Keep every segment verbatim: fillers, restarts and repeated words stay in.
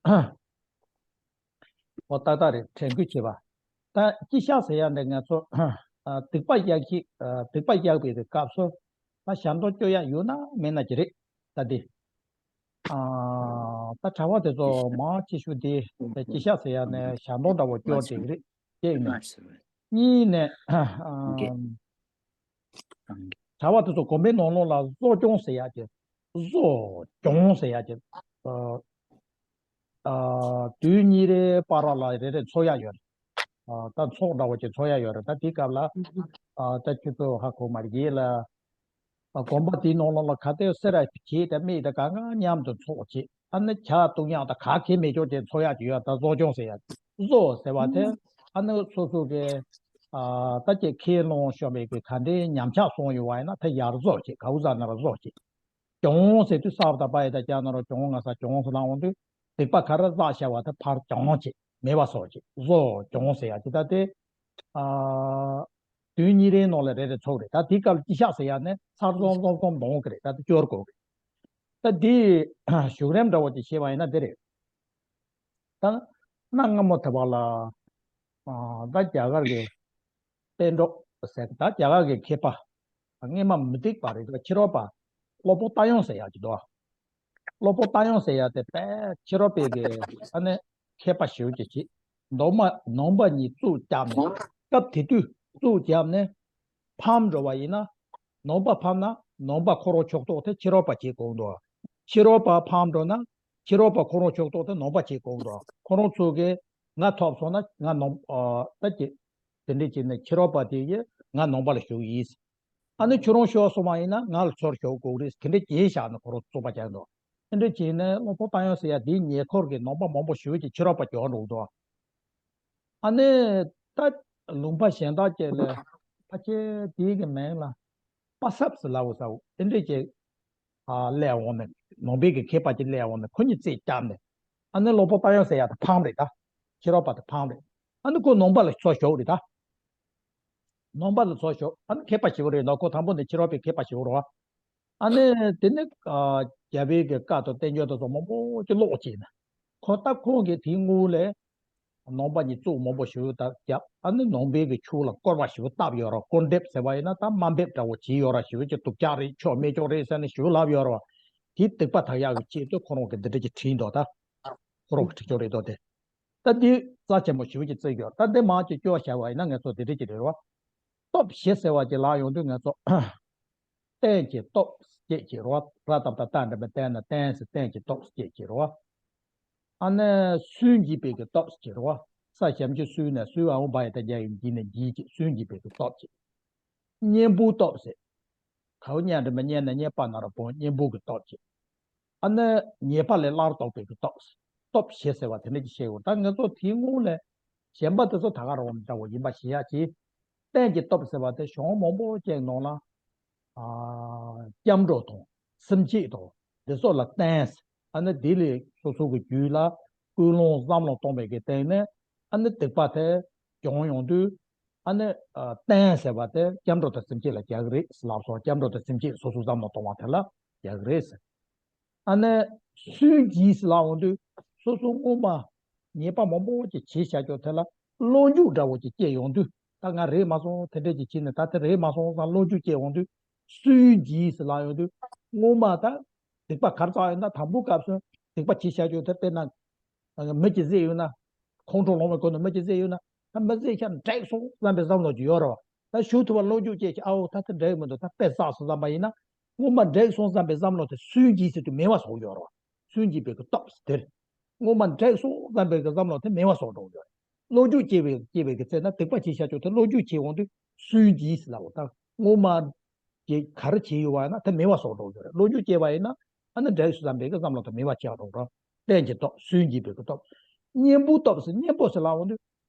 ཨོ་ཏག་ཏག་རེད། དྲན་སྐུལ་བྱེད་པ། ད་དཀྱིལ་ཤག་ཟེར་ཡ་འདི་ང་ཚོ་ཨ་སྡིག་པ་གཡག་ཞིག་ཨ་སྡིག་པ་གཡག་པའི་གི་སྐབས་སུ་ད་ཞལ་འདོན་སྐྱོར་ཡ་ཡོད་ན་མེད་ན་གྱི་རེད། ད་འདི་ཨ་ད་གྲྭ་པ་དེ་ཚོ་མང་ཆེ་ཤོས་དེ་དཀྱིལ་ཤག་ཟེར་ཡ་ནས་ཞལ་འདོན་འདྲ་བོ་སྐྱོར་བསྡད་ཀྱི་རེད། གཅིག་ནས། གཉིས་ནས་ཨ་གྲྭ་པ་དེ་ཚོ་དགོན་པའི་ནང་ལོགས་ལ་བཟོ་སྐྱོང་ཟེར་ཡ་གྱི། བཟོ་སྐྱོང་ཟེར་ཡ་གྱི། ཨ་ཨ་དུས་གཉིས་རེའི་བར་ལ་རེ་རེ་འཚོགས་ཡ་ཡོད་རེད། ཨ་ད་འཚོགས་འདྲ་བོ་ཅིག་འཚོགས་ཡ་ཡོད་རེད། ད་དེའི་སྐབས་ལ་ཨ་ད་ཁྱོད་ཚོ་ཧ་གོ་མ་རེད་ལ། ཨ་དགོན་པ་དེའི་ནང་ལོགས་ལ་ག་དེ་སེ་ར་བྱེས་དང་མིག་དང་གང་གང་མཉམ་དུ་འཚོགས་བྱེད། ཨ་ནི་ཇ་བཏུང་ཡག་དང་ག་གེ་མེད་ཆོག་ཅིག་འཚོགས་ཡག་ཅིག་ཡོད། ད་བཟོ་སྐྱོང་ཟེར་ཡ། བཟོ་ཟེར་བ་དེ་ཨ་ནི་སོ་སོ་གི་ཨ་ད་ཅིག་ཁས་བླངས་བྱུང་བའི་གི་ག་འདྲའི་ཉམས་ཆག་སོང་ཡོད་པ་ཡིན་ན་དེ་ཡར་བཟོ་བྱེད། ག་འུ་ཟ་ན་ར་བཟོ་བྱེད། གྱོང་ཟེར་དུས་ས་བ་དང་པ་ཡི་དང་ཀྱ་ན་རོ་གྱོང་ང་ས་གྱོང་ཟེར་ལ་འོང་དུས་སྡིག་པ་ག་རེ་བསགས་བྱ་བ་དེ་ཕར་གྱོང་བྱེད། མེད་པ་བཟོ་བྱེད། བཟོ་གྱོང་ཟེར་ཡ་ཅི་ད་དེ་ཨ་དུས་གཉིས་རེའི་ནང་ལ་རེ་རེ་འཚོགས་རེད། ད་དེའི་སྐབས་ལ་དཀྱིལ་ཤག་ཟེར་ཡ་ནི་ཚར་ཚོམ་ཚོམ་ཚོམ་འདོང་གི་རེད། ད་དེ་སྐྱོར་དགོས་རེད། ད་དེའི་བཞུགས་རིམ་འདྲ་བོ་ཅིག་བྱས་པ་ཡིན་ན་དེ་རེད། ད་གནའ་སྔ་མོ་དེ་བ་ལ་ཨ་ད་རྒྱ་གར་གྱི་པཎ་གྲུབ་ཟེར། ད་རྒྱ་གར་གྱི་མཁས་པ་སྔས་མ་མུ་སྟེགས་པ་རེད། ད་ཕྱི་རོལ་པ་སློབ་དཔོན་རྟ་དབྱངས་ཟེར་ཡག་ཅིག་འདུག་སློབ་དཔོན་རྟ་དབྱངས་ཟེར་ཡག་དེ་དཔེ་ཕྱི་རོལ་པའི་གི་ཨ་ནི་མཁས་པ་ཞེ་པོ་ཅིག་བྱེད། ནང་མ་ནང་པ་གཉིས་གཙུག་བརྒྱབ་ནས་སྐབས་དེ་དུས་གཙུག་བརྒྱབ་ནས་ཕམ་འགྲོ་བ་ཡིན་ན། ནང་པ་ཕམ་ན་ནང་པ་ཁོ་རང་ཕྱོགས་གཏོགས་དེ་ཕྱི་རོལ་པ་བྱེད་དགོས་འདུག་ཕྱི་རོལ་པ་ཕམ་འགྲོ་ན་ཕྱི་རོལ་པ་ཁོ་རང་ཕྱོགས་གཏོགས་དེ་ནང་པ་བྱེད་དགོས་འདུག་ཁོ་རང་ཚོ་གིས་ང་ཐོབ་སོང་ན་ང་ནང་ཨ་ད་ཀྱི་དེ་འདྲས་བྱས་ནས་ཕྱི་རོལ་པ་དེ་ཡིས་ང་ནང་པ་ལ་ཞུགས་ཡིན། ཨ་ནི་ཁྱོད་རང་ཤོར་སོང་བ་ཡིན་ན་ང་ལ་ཚུར་ཞུགས་དགོས་རེད། དེ་འདྲས་བྱས་བཞག་ནས་ཁོ་རང་རྩོད་པ་རྒྱག་འདུག་དེ་འདྲས་བྱས་ནས་སློབ་དཔོན་རྟ་དབྱངས་ཟེར་ཡ་དེའི་ཉེ་འཁོར་གྱི་ནང་པ་མང་པོ་ཞེ་པོ་ཅིག་ཕྱི་རོལ་པ་གྱུར་འགྲོ་འདུག་ཨ་ནི་ད་ལུང་པ་གཞན་དག་ཅིག་ལ་ཕལ་ཆེར་དེའི་གི་མིང་ལ་པ་སབ་ཟེར་ལབ་ས་འོ་དེ་འདྲས་ཅིག་ཨ་སླེབས་འོང་ནས་ནང་པའི་གི་མཁས་པ་ཅིག་སླེབས་འོང་ནས་ཁོ་གཉིས་རྩིས་བརྒྱབ་ནས། ཨ་ནི་སློབ་དཔོན་རྟ་དབྱངས་ཟེར་ཡ་དེ་ཕམ་རེད། ད་ཕྱི་རོལ་པ་དེ་ཕམ་རེད། ཨ་ནི་ཁོ་ནང་པ་ལ་ཚུར་ཞུགས་རེད། ད་ནང་པ་ལ་ཚུར་ཞུགས། ཨ་ནི་མཁས་པ་ཞེ་པོ་རེད་འདུག་ཁོ་དང་པོ་ནས་ཕྱི་རོལ་པའི་མཁས་པ་ཞེ་པོ་རེད་བ། ཨ་ནི་དེ་ནི་ཨ་རྒྱལ་པོའི་གི་བཀའ་དང་བསྟན་བཅོས་དེ་ཚོ་མང་པོ་ཅིག་ཀློག་བྱས་ནས། ཁོ་ད་ཁོང་གིས་དེའི་སྔོན་ལ་ནང་པ་གཉིས་གཙུག་མང་པོ་ཞེ་པོ་ད་བརྒྱབ། ཨ་ནི་ནང་པའི་གི་ཆོས་ལ་སྐོར་བ་ཞེ་པོ་བཏབ་ཡོད་རེད། སྐུར་འདེབས་ཟེར་བ་ཡིན་ན་ད་དམའ་འབེབས་འདྲ་བོ་བྱས་ཡོད་རེད། ཞེ་པོ་ཅིག་སྡུག་ཅག་རེད། ཆོས་མེད་ཅོག་རེད་ཟེར་ནས་ཞེ་པོ་ལབ་ཡོད་རེད་བ། དེའི་སྡིག་པ་དག་ཡག་གི་ཆེད་དུ་ཁོ་རང་གིས་འདི་འདྲ་ཅིག་བྲིས་འདུག་ད་ཁོ་རང་གིས་བྲིས་ཆོག་རེད་འདུག་དེ། ད་འདི་རྩ་ཆེན་པོ་ཞེ་པོ་ཅིག་བརྩི་ཡོད། ད་འདི་མང་ཅིག་སྐྱོར་བྱ་བ་ཡིན་ན་ང་ཚོ་འདི་འདྲ་ཅིག་རེད་བ། སྟོབས་བཞི་ཟེར་བ་ཅིག་ལབ་ཡོང་དུས་ང་ཚོ་རྟེན་གྱི་སྟོབས་སྐྱེད་ཀྱི་རོ། ར་བཏགས་རྟ་འགྲེང་བུ་རྟེན་ན་རྟེན་ཟེར། རྟེན་གྱི་སྟོབས་སྐྱེད་ཀྱི་རོ། ཨ་ནི་སུན་འབྱིན་པའི་གི་སྟོབས་སྐྱེད་རོ། ས་ཞབས་ཀྱུ་སུ་ནས་སུ་འ་འོ་བ་ཡ་བཏགས་རྒྱ་ཡ་འབྱིན་ནས་འབྱིན་གྱི་སུན་འབྱིན་པའི་གི་སྟོབས་སྐྱེད། གཉེན་པོའི་སྟོབས་ཟེར། ག་འོ་གཉའ་འགྲེང་བུ་གཉེན་ན་གཉེན་པ་ན་རོ་བོ། གཉེན་པོ་གི་སྟོབས་ཀྱིས། ཨ་ནི་ཉེས་པ་ལས་སླར་ལྡོག་པའི་གི་སྟོབས། སྟོབས་བཞི་ཟེར་བ་དེ་འདྲ་ཅིག་བཤད་ཡོད། ད་ང་ཚོ་དེའི་སྔོན་ལ་གཞན་པ་དེ་ཚོ་ད་ག་རང་འདྲ་བོ་ཡིན་པ་ཞིག་ཡ་གྱིས། རྟེན་གྱི་སྟོབས་ཟེར་བ་དེ་གཞུང་མང་པོ་ཅིག་ནང་ལ་ཨ་སྐྱབས་འགྲོ་དང་སེམས་བསྐྱེད་དང་དེ་ཚོ་ལ་བརྟེན། ཨ་ནི་དེ་ལས་སོ་སོ་གི་རྒྱུད་ལ་ཀུན་སློང་བསམ་བློ་གཏོང་བའི་གི་སྟེང་ནས་ཨ་ནི་སྡིག་པ་དེ་སྦྱོང་ཡོང་དུས། ཨ་ནི་ཨ་རྟེན་ཟེར་བ་དེ་སྐྱབས་འགྲོ་དང་སེམས་བསྐྱེད་ལ་རྒྱག་གི་རེད་ལབ་སོང་། སྐྱབས་འགྲོ་དང་སེམས་བསྐྱེད་སོ་སོ་བསམ་བློ་གཏོང་བ་དེ་ལ་རྒྱག་གི་རེད་ཟེར། ཨ་ནི་སུན་འབྱིན་ཟེར་ལབ་འོང་དུས་སོ་སོ་སྔོན་མ་ཉེས་པ་མང་པོ་ཅིག་བྱས་བཞག་ཀྱོག་དེ་ལ་གློ་འགྱུག་འདྲ་བོ་ཅིག་སྐྱེས་ཡོང་དུས། ད་ང་རེད་མ་སོང་དེ་འདྲས་ཅིག་བྱས་ནས་ད་དེ་རེད་མ་སོང་བསམ་གློ་འགྱུག་སྐྱེས་ཡོང་དུས་སུན་འབྱིན་ཟེར་ལབ་ཡོང་དུས། སྔོན་མ་ད་སྡིག་པ་ག་རེ་བསགས་ཡོད་ན་དང་པོའི་སྐབས་སུ་སྡིག་པ་བྱས་བཞག་ཀྱོག་དེ་དཔེར་ན། མི་གཅིག་བསད་ཡོད་ན། ཁོང་ཁྲོ་ལངས་པའི་སྒོ་ནས་མི་གཅིག་བསད་ཡོད་ན། ད་མི་བསད་ཤག་འགྲིག་སོང་བསམ་པའི་བསམ་བློ་ཅིག་ཡོད་རེད་བ། ད་ཞུ་ཐུབ་པ་གློ་འགྱུག་སྐྱེས་ཤག་ཨའོ་ད་དེ་འགྲིག་མི་འདུག་ད་དཔེ་བསགས་སོང་བསམ་པ་ཡིན་ན། སྔོན་མ་འགྲིག་སོང་བསམ་པའི་བསམ་བློ་དེ་སུན་འབྱིན་ཟེར་དུས་མེད་པ་བཟོ་ཡོད་རེད་བ། སུན་འབྱིན་པའི་གི་སྟོབས་དེར། སྔོན་མ་འགྲིག་སོང་བསམ་པའི་གི་བསམ་བློ་དེ་མེད་པ་བཟོ་འགྲོ་ཡོད་རེད། གློ་འགྱུག་སྐྱེས་པའི་སྐྱེས་པའི་གི་ཚེ་ན་སྡིག་པ་བྱས་བཞག་ཀྱོག་དེ་གློ་འགྱུག་སྐྱེས་འོང་དུས་སུན་འབྱིན་ཟེར་ལབ་པ་དང་སྔོན་མ། ཀྱི་ག་རེ་བྱས་ཡོད་པ་ཡིན་ན་དེ་མེད་པ་བཟོ་འགྲོ་གི་ཡོད་རེད། གློ་འགྱུག་སྐྱེས་པ་ཡིན་ན་ཨ་ནི་འགྲིག་སོང་བསམ་པའི་གི་བསམ་བློ་དེ་མེད་པ་ཆགས་འགྲོ་འགྲོ། རྟེན་གྱི་སྟོབས་སུན་འབྱིན་པའི་གི་སྟོབས། གཉེན་པོའི་སྟོབས་ཟེར། གཉེན་པོ་ཟེར་ལབ་འོང་དུས།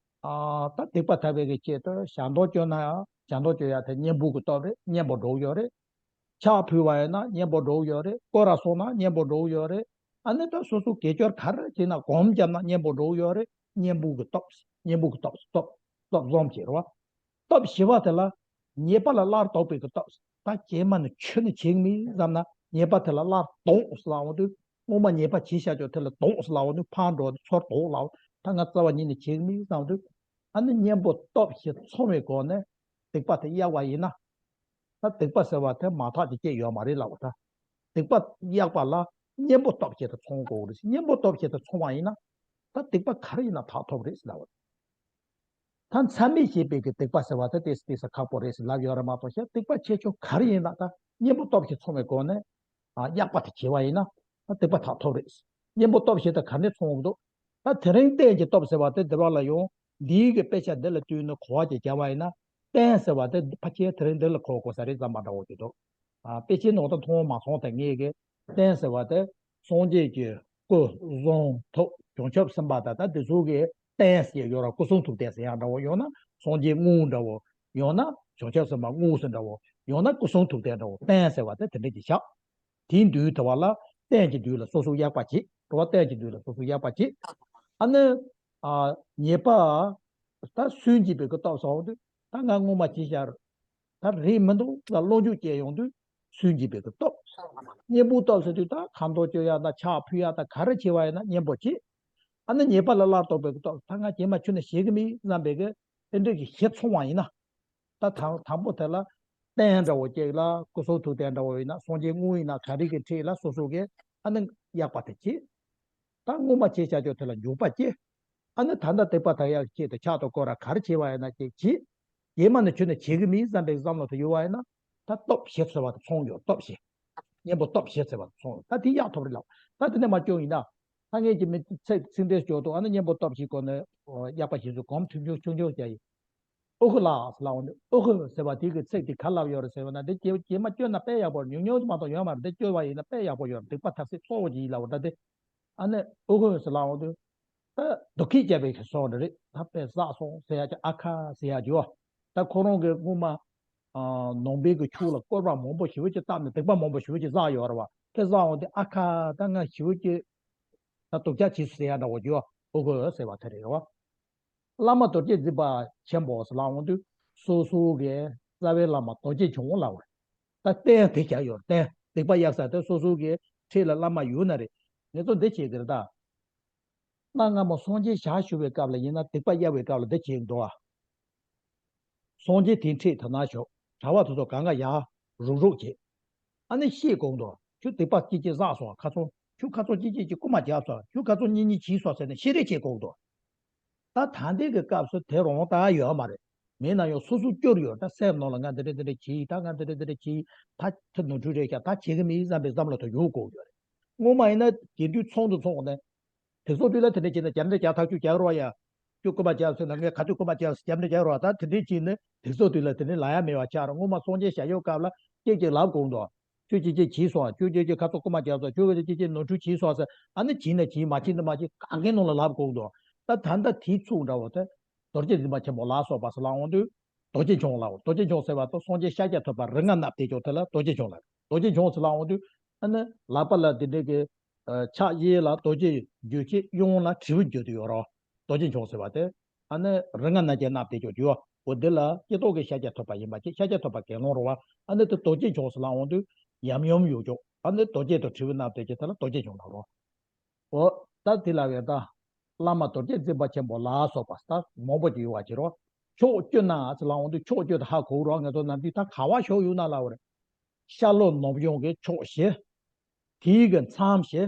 ཨ་ད་སྡིག་པ་དག་པའི་གི་ཆེད་དུ་ཞལ་འདོན་བསྐྱོན་ན་ཡང་ཞལ་འདོན་བསྐྱོན་ཡ་དེ་གཉེན་པོ་གི་སྟོབས་རེད། གཉེན་པོ་འགྲོ་གི་ཡོད་རེད། ཕྱག་ཕུལ་བ་ཡིན་ན་གཉེན་པོ་འགྲོ་གི་ཡོད་རེད། སྐོར་ར་སོང་ན་གཉེན་པོ་འགྲོ་གི་ཡོད་རེད། ཨ་ནི་ད་སོ་སོ་དགེ་སྦྱོར་ག་རེ་བྱས་ན་སྒོམ་བརྒྱབ་ན་གཉེན་པོ་འགྲོ་གི་ཡོད་རེད། གཉེན་པོ་གི་སྟོབས། གཉེན་པོ་གི་སྟོབས་སྟོབས་སྟོབས་བཟུང་བྱེད་རེད་བ། སྟོབས་བཞི་པ་དེ་ལ་ཉེས་པ་ལ་སླར་ལྡོག་པའི་གི་སྟོབས། ད་རྗེས་མ་ནས་ཆོས་ནི་བྱེད་ཀྱི་མིན་བསམ་ན་ཉེས་པ་དེ་ལ་སླར་ལྡོག་ཟེར་ལབ་འོང་དུས། སྔོན་མ་ཉེས་པ་བྱས་བཞག་ཀྱང་དེ་ལ་ལྡོག་ཟེར་ལབ་ནི་ཕར་འགྲོ་ནི་ཚུར་ལྡོག་ལབ། ད་ང་རྩ་བ་ཉིད་ནས་བྱེད་ཀྱི་མིན་བསམ་དུས། ཨ་ནི་གཉེན་པོ་སྟོབས་ཞེས་ཚོང་བའི་སྒོ་ནས་སྡིག་པ་དེ་གཡར་བ་ཡིན་ན། ད་སྡིག་པ་ཟེར་བ་དེ་མ་དག་ཅིག་སྐྱེ་ཡོད་མ་རེད་ལབ་པ་ད། སྡིག་པ་གཡར་བ་ལ་གཉེན་པོ་སྟོབས་ཞེས་དེ་ཚོང་དགོས་རེད། གཉེན་པོ་སྟོབས་ཞེས་དེ་ཚོང་བ་ཡིན་ན། ད་སྡིག་པ་ག་རེ་ཡིན་ན་དག་ཐུབ་རེད་ལབ་པ། ད་མཚམས་མེད་བྱས་པའི་གི་སྡིག་པ་ཟེར་བ་དེ་ཏོག་ཙམ་ཏོག་ཙམ་ཁག་པོ་རེད་ཟེར་ལབ་ཡོད་རེད་མ་གཏོགས། ཤ་སྡིག་པ་ཆེ་ཆུང་ག་རེ་ཡིན་ན་ད་གཉེན་པོ་སྟོབས་ཀྱིས་ཚོང་བའི་སྒོ་ནས་ཨ་གཡག་པ་དེ་བྱས་པ་ཡིན་ན་ད་སྡིག་པ་དག་ཐུབ་རེད། གཉེན་པོ་སྟོབས་ཞེས་ད་ག་ནས་ཚོང་འདུག་ད་དེ་རིང་རྟེན་གྱི་སྟོབས་ཟེར་བ་དེ་འདི་བ་ལ་ཡོང་འདིའི་གི་དཔེ་ཆ་འདི་ལ་བསྟུན་ནས་གོ་བ་ཅིག་བརྒྱབ་པ་ཡིན་ན། རྟེན་ཟེར་བ་དེ་ཕལ་ཆེར་དེ་རིང་འདི་ལ་གོ་དགོས་ས་རེད་བསམ་པ་འདྲ་བོ་ཅིག་འདུག་ཨ་དཔེ་ཆའི་ནང་དུ་མཐོང་མ་སོང་དེ་ངེད་ཀྱི། རྟེན་ཟེར་བ་དེ་སངས་རྒྱས་ཀྱི་སྐུ་གསུང་ཐུགས་བྱང་ཆུབ་སེམས་དཔའ་དང་ད་དེ་ཚོ་གི་རྟེན་ཟེར་ཡོད་ར། སྐུ་གསུང་ཐུགས་རྟེན་ཟེར་ཡག་འདྲ་བོ། ཡང་ན་སངས་རྒྱས་དངོས་འདྲ་བོ། ཡང་ན་བྱང་ཆུབ་སེམས་དཔའ་དངོས་སུ་འདྲ་བོ། ཡང་ན་སྐུ་གསུང་ཐུགས་རྟེན་འདྲ་བོ། རྟེན་ཟེར་བ་དེ་དེ་འདྲ་ཅིག་བཞག་དེའི་མདུན་དེ་བ་ལ་རྟེན་གྱི་མདུན་ལ་སོ་སོ་གཡག་པ་བྱེད་རོ། རྟེན་གྱི་མདུན་ལ་སོ་སོ་གཡག་པ་བྱེད། ཨ་ནི། ཨ། ཉེས་པ། ད་སུན་འབྱིན་པའི་གི་སྟོབས་ཟེར་བ་དེ། ད་ང་སྔོན་མ་བྱས་བཞག་རེད། ད་རེད་མི་འདུག་ལ་བློ་འགྱོད་སྐྱེ་ཡོང་དུས་སུན་འབྱིན་པའི་གི་སྟོབས། གཉེན་པོའི་སྟོབས་ཟེར་དུས་ད་ཁ་མདོག་སྐྱོ་ཡག་ད་ཕྱག་ཕུལ་ཡག་ད་ག་རེ་བྱེད་པ་ཡིན་ན་གཉེན་པོ་བྱེད། ཨ་ནི་ཉེས་པ་ལ་སླར་ལྡོག་པའི་གི་སྟོབས། ད་ང་རྗེས་མ་ཁྱོན་ནས་བྱེད་གི་མིན་བསམ་པའི་གི་དེ་འདྲ་གི་ཞེ་ཚོང་བ་ཡིན་ན། ད་དང་དང་པོ་དེ་ལ་རྟེན་འདྲ་བོ་ཅིག་ལ་སྐུ་གསུང་ཐུགས་རྟེན་འདྲ་བོ་ཡིན་ན། སངས་རྒྱས་དངོས་ཡིན་ན། ག་རེ་གི་འཁྲིས་ལ་སོ་སོ་གི་ཨ་ནི་གཡག་པ་དེ་བྱེད། ད་སྔོན་མ་བྱས་བྱ་ཆོག་དེ་ལ་འཇུག་པ་སྐྱེ། ཨ་ནི་ད་ལྟ་སྡིག་པ་དག་ཡག་ཆེད་དུ་ཕྱག་ཏུ་བསྐོར་ར་ག་རེ་བྱས་པ་ཡིན་ན་ཅིག་བྱེད། རྗེས་མ་ནི་ཁྱོན་ནས་བྱེད་གི་མིན་བསམ་པའི་བསམ་བློ་དེ་ཡོད་པ་ཡིན་ན། ད་སྟོབས་ཞེ་ཟེར་བ་དེ་ཚོང་ཡོད། སྟོབས་ཞེ། གཉེན་པོ་སྟོབས་ཞེ་ཟེར་བ་དེ་ཚོང་ཡོད། ད་དེ་གཡག་ཐོབ་རེད་ལབ། ད་དེ་ནས་མ་སྐྱོན་ཡིན་ན། ད་ངས་ཀྱི་མི་ཚེ་ཚིག་འདྲེས་སྐྱོ་དུ་ཨ་ནི་གཉེན་པོ་སྟོབས་ཞེ་སྐོར་ནས་གཡག་པ་ཞེ་ཚོ་གོམ་ཐུག་ཆུང་ཆུང་ཆུང་བྱ་ཡིན། ཨོ་ཧུ་ལ་ཟེར་ལབ་འོང་དུས། ཨོ་ཧུ་ཟེར་བ་དེ་གི་ཚིག་དེ་ག་ལབ་ཡོད་རེད་ཟེར་བ་ན། འདི་རྗེས་རྗེས་མ་སྐྱོན་ན་དཔེ་ཡག་པོ། ཉུང་ཉུང་དུ་མ་གཏོགས་ཡོད་མ་རེད། འདི་སྐྱོན་པ་ཡིན་ན་དཔེ་ཡག་པོ་ཡོད་རེད། སྡིག་པ་ཐ་ཚིག་གཙོ་བོ་ཅིག་ཡིན་ལབ་འོ། ད་དེ་ཨ་ནི་ཨོ་ཧུ་ཟེར་ལབ་འོང་དུས། ད་སྡུག་སྐད་རྒྱབ་པའི་གི་སོང་རེད། ད་དཔེ་བསགས་སོང་ཟེར་ཡག་ཅིག་ཨ་ཁ་ཟེར་ཡག་ཅིག་ཡོད། ད་ཁོ་རང་གི་སྔོན་མ་ཨ་ནང་པའི་གི་ཆོས་ལ་སྐོར་བ་མང་པོ་ཞེ་པོ་ཅིག་བཏབ་ནས་སྡིག་པ་མང་པོ་ཞེ་པོ་ཅིག་བསགས་ཡོད་རེད་བ། དེ་བསགས་འོང་དུས་ཨ་ཁ་ད་ང་ཞེ་པོ་ཅིག་ད་སྡུག་ཅག་བྱས་ཟེར་ཡག་འདྲ་བོ་ཅིག་ཡོད། ཨོ་ཧུ་ཟེར་བ་དེ་རེད་བ། བླ་མ་རྡོ་རྗེ་འཛིན་པ་ཆེན་པོ་ཟེར་ལབ་འོང་དུས་སོ་སོ་གི་རྩ་བའི་བླ་མ་རྡོ་རྗེ་འཆང་ལབ་པ་རེད། ད་རྟེན་དེ་བཞག་ཡོད་རེད། རྟེན་སྡིག་པ་གཡར་ས་དེ་སོ་སོ་གི་འཁྲིས་ལ་བླ་མ་ཡོད་ན་རེད། ངེད་ཚོ་འདི་བྱེད་ཀྱི་རེད་ད། གནའ་སྔ་མོ་སངས་རྒྱས་ཞལ་བཞུགས་པའི་སྐབས་ལ་ཡིན་ན་སྡིག་པ་གཡར་བའི་སྐབས་ལ་འདི་བྱེད་ཀྱི་འདུག་ཨ། སངས་རྒྱས་དེའི་འཁྲིས་དེ་ན་བཞུགས། གྲྭ་པ་དེ་ཚོ་གང་ག་ཡར་རུག་རུག་བྱེད། ཨ་ནི་བཤད་དགོས་འདུག་ཁྱོད་སྡིག་པ་ཅི་ཅི་བསགས་སོང་། ཁ་ཚོ་ཁྱོད་ཁ་ཚོ་ཅི་ཅི་ཅི་རྐུ་མ་བརྒྱབ་སོང་། ཁྱོད་ཁ་ཚོ་གཉིས་གཉིས་བྱས་སོང་ཟེར་ནས་བཤད་རེས་བྱེད་དགོས་འདུག་ད་ད་ལྟའི་གི་སྐབས་སུ་དེ་རང་ད་ཡོད་མ་རེད། མེད་ན་ཡང་སོ་སོ་སྐྱོར་ཡོད། ད་སེམས་ནང་ལ་ང་འདི་འདྲ་འདི་འདྲ་བྱས། ད་ང་འདི་འདྲ་འདི་འདྲ་བྱས། ད་ཁྱོད་ནོར་འཁྲུལ་རེད་ཤག་ད་བྱེད་གི་མིན་བསམ་པའི་བསམ་བློ་དེ་ཡོང་དགོས་ཡོད་རེད། སྔོན་མ་ཡིན་ན་དགེ་འདུན་ཚོགས་འདུ་ཚོགས་ནས། དེ་ཚོ་དུས་ལ་དེ་འདྲ་བྱས་ན་རྒྱབ་འདྲ་རྒྱག་ཐག་ཆོད་རྒྱག་རོགས་ཡ། ཁྱོད་རྐུ་མ་བརྒྱབ་ཟེར་ན་ངས་ག་དུས་རྐུ་མ་བརྒྱབ་ཟེར་རྒྱབ་འདྲ་རྒྱག་རོགས། ད་དེ་འདྲས་བྱས་ནས་དེ་ཚོ་དུས་ལ་དེ་འདྲས་ལབ་ཡ་མེད་པ་ཆགས་རེད། སྔོན་མ་སངས་རྒྱས་ཞལ་བཞུགས་སྐབས་ལ་སྐད་ཅིག་ལབ་དགོས་འདུག་ཁྱོད་ཅི་ཅི་བྱས་སོང་། ཁྱོད་ཅི་ཅི་ཁ་ཚོ་རྐུ་མ་བརྒྱབ་སོང་། ཁྱོད་ཅི་ཅི་ནོར་འཁྲུལ་བྱས་སོང་ཟེར། ཨ་ནི་བྱས་ན་བྱས། མ་བྱས་ན་མ་བྱས། གང་གའི་ནང་ལ་ལབ་དགོས་འདུག་ད་ད་ལྟ་དེའི་ཚུགས་འདྲ་བོ་དེ། རྡོ་རྗེ་འཛིན་པ་ཆེན་པོ་ལ་སོགས་པ་ཟེར་ལབ་འོང་དུས། རྡོ་རྗེ་འཆང་ལབ། རྡོ་རྗེ་འཆང་ཟེར་བ་དང་སངས་རྒྱས་ཤཱཀྱ་ཐུབ་པ་རིགས་ལྔ་བསྣམས་བསྡད་ཀྱོག་དེ་ལ་རྡོ་རྗེ་འཆང་ལབ། རྡོ་རྗེ་འཆང་ཟེར་ལབ་འོང་དུས། ཨ་ནི་ལག་པ་ལ་དེ་འདྲའི་གི་ཕྱག་གཡས་ལ་རྡོ་རྗེ་འཇུག་བྱེད། གཡོན་ལ་དྲིལ་བུ་འཇུག་དེ་ཡོད་རོ། རྡོ་རྗེ་འཆང་ཟེར་བ་དེ། ཨ་ནི་རིགས་ལྔ་རྣམས་ཀྱིས་བསྣམས་བསྡད་ཀྱོག་ཅིག་ཡོད། འོ་འདི་ལ་སྤྱི་ལྡོག་གི་ཤཱཀྱ་ཐུབ་པ་ཡིན་པ་ཅིག་ཤཱཀྱ་ཐུབ་པ་དགེ་སློང་རོ་བ། ཨ་ནི་དེ་རྡོ་རྗེ་འཆང་ཟེར་ལབ་འོང་དུས་ཡམ་ཡོམ་ཡོད་ཀྱོག་ཨ་ནི་རྡོ་རྗེ་དང་དྲིལ་བུ་བསྣམས་བསྡད་ཀྱོག་དེ་ལ་རྡོ་རྗེ་འཆང་ལབ་རོ། འོ། ད་དེ་ལ་བས་ད། བླ་མ་རྡོ་རྗེ་འཛིན་པ་ཆེན་པོ་ལ་སོགས་པ་ད་མང་པོ་ཅིག་ཡོད་པ་ཅིག་རོ། ཕྱོགས་བཅུ་ན་ཟེར་ལབ་འོང་དུས་ཕྱོགས་བཅུ་དེ་ཧ་གོ་རོ། ང་ཚོ་ནམ་རྒྱུན་ད་ག་བ་ཕྱོགས་ཡོད་ན་ལབ་པ་རེད། ཤར་ལྷོ་ནུབ་བྱང་གི་ཕྱོགས་བཞི། དེའི་གི་མཚམས་བཞི།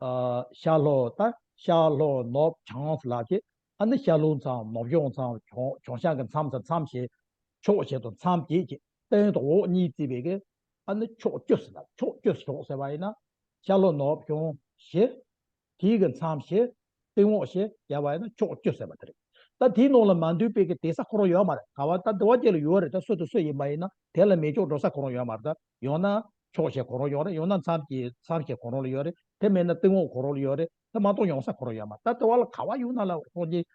ཨ། ཤར་ལྷོ་ད་ཤར་ལྷོ་ནུབ་བྱང་ལབ་ཀྱི། ཨ་ནི་ཤར་ལྷོའི་མཚམས། ནུབ་བྱང་མཚམས། བྱང་བྱང་ཤར་གྱི་མཚམས་ཟེར་མཚམས་བཞི། ཕྱོགས་བཞི་དང་མཚམས་བརྒྱད་ཀྱི་སྟེང་དང་འོག་གཉིས་བརྩིས་པའི་གི། ཨ་ནི་ཕྱོགས་བཅུ་ཟེར་ལ། ཕྱོགས་བཅུ་ཕྱོགས་ཟེར་བ་ཡིན་ན། ཤར་ལྷོ་ནུབ་བྱང་བཞི། དེའི་གི་མཚམས་བཞི། སྟེང་འོག་བཞི་བརྒྱབ་པ་ཡིན་ན་ཕྱོགས་བཅུ་ཟེར་བ་དེ་རེད། ད་དེའི་ནང་ལ་མ་འདུས་པའི་གི་དེ་ས་ཁོ་རང་ཡོད་མ་རེད། ག་བ་ད་འདི་བ་ཅིག་ལ་ཡོད་རེད། ད་སུ་དང་སུ་ཡིན་པ་ཡིན་ན་དེ་ལ་མེ་ལྕོག་འགྲོ་ས་ཁོ་རང་ཡོད་མ་རེད། ད་ཡང་ན་ཕྱོགས་བཞི་ཁོ་རང་ཡོད་རེད། ཡང་ན་མཚམས་ཀྱི་མཚམས་བཞི་ཁོ་རང་ལ་ཡོད་རེད། དེ་མེད་ན་སྟེང་འོག་ཁོ་རང་ལ་ཡོད་རེད། དེ་མ་གཏོགས་ཡོང་ས་ཁོ་རང་ཡོད་མ་རེད། ད་འདི་བ་ལ་ག་བ་ཡོད་ན་ལ་སངས་རྒྱས་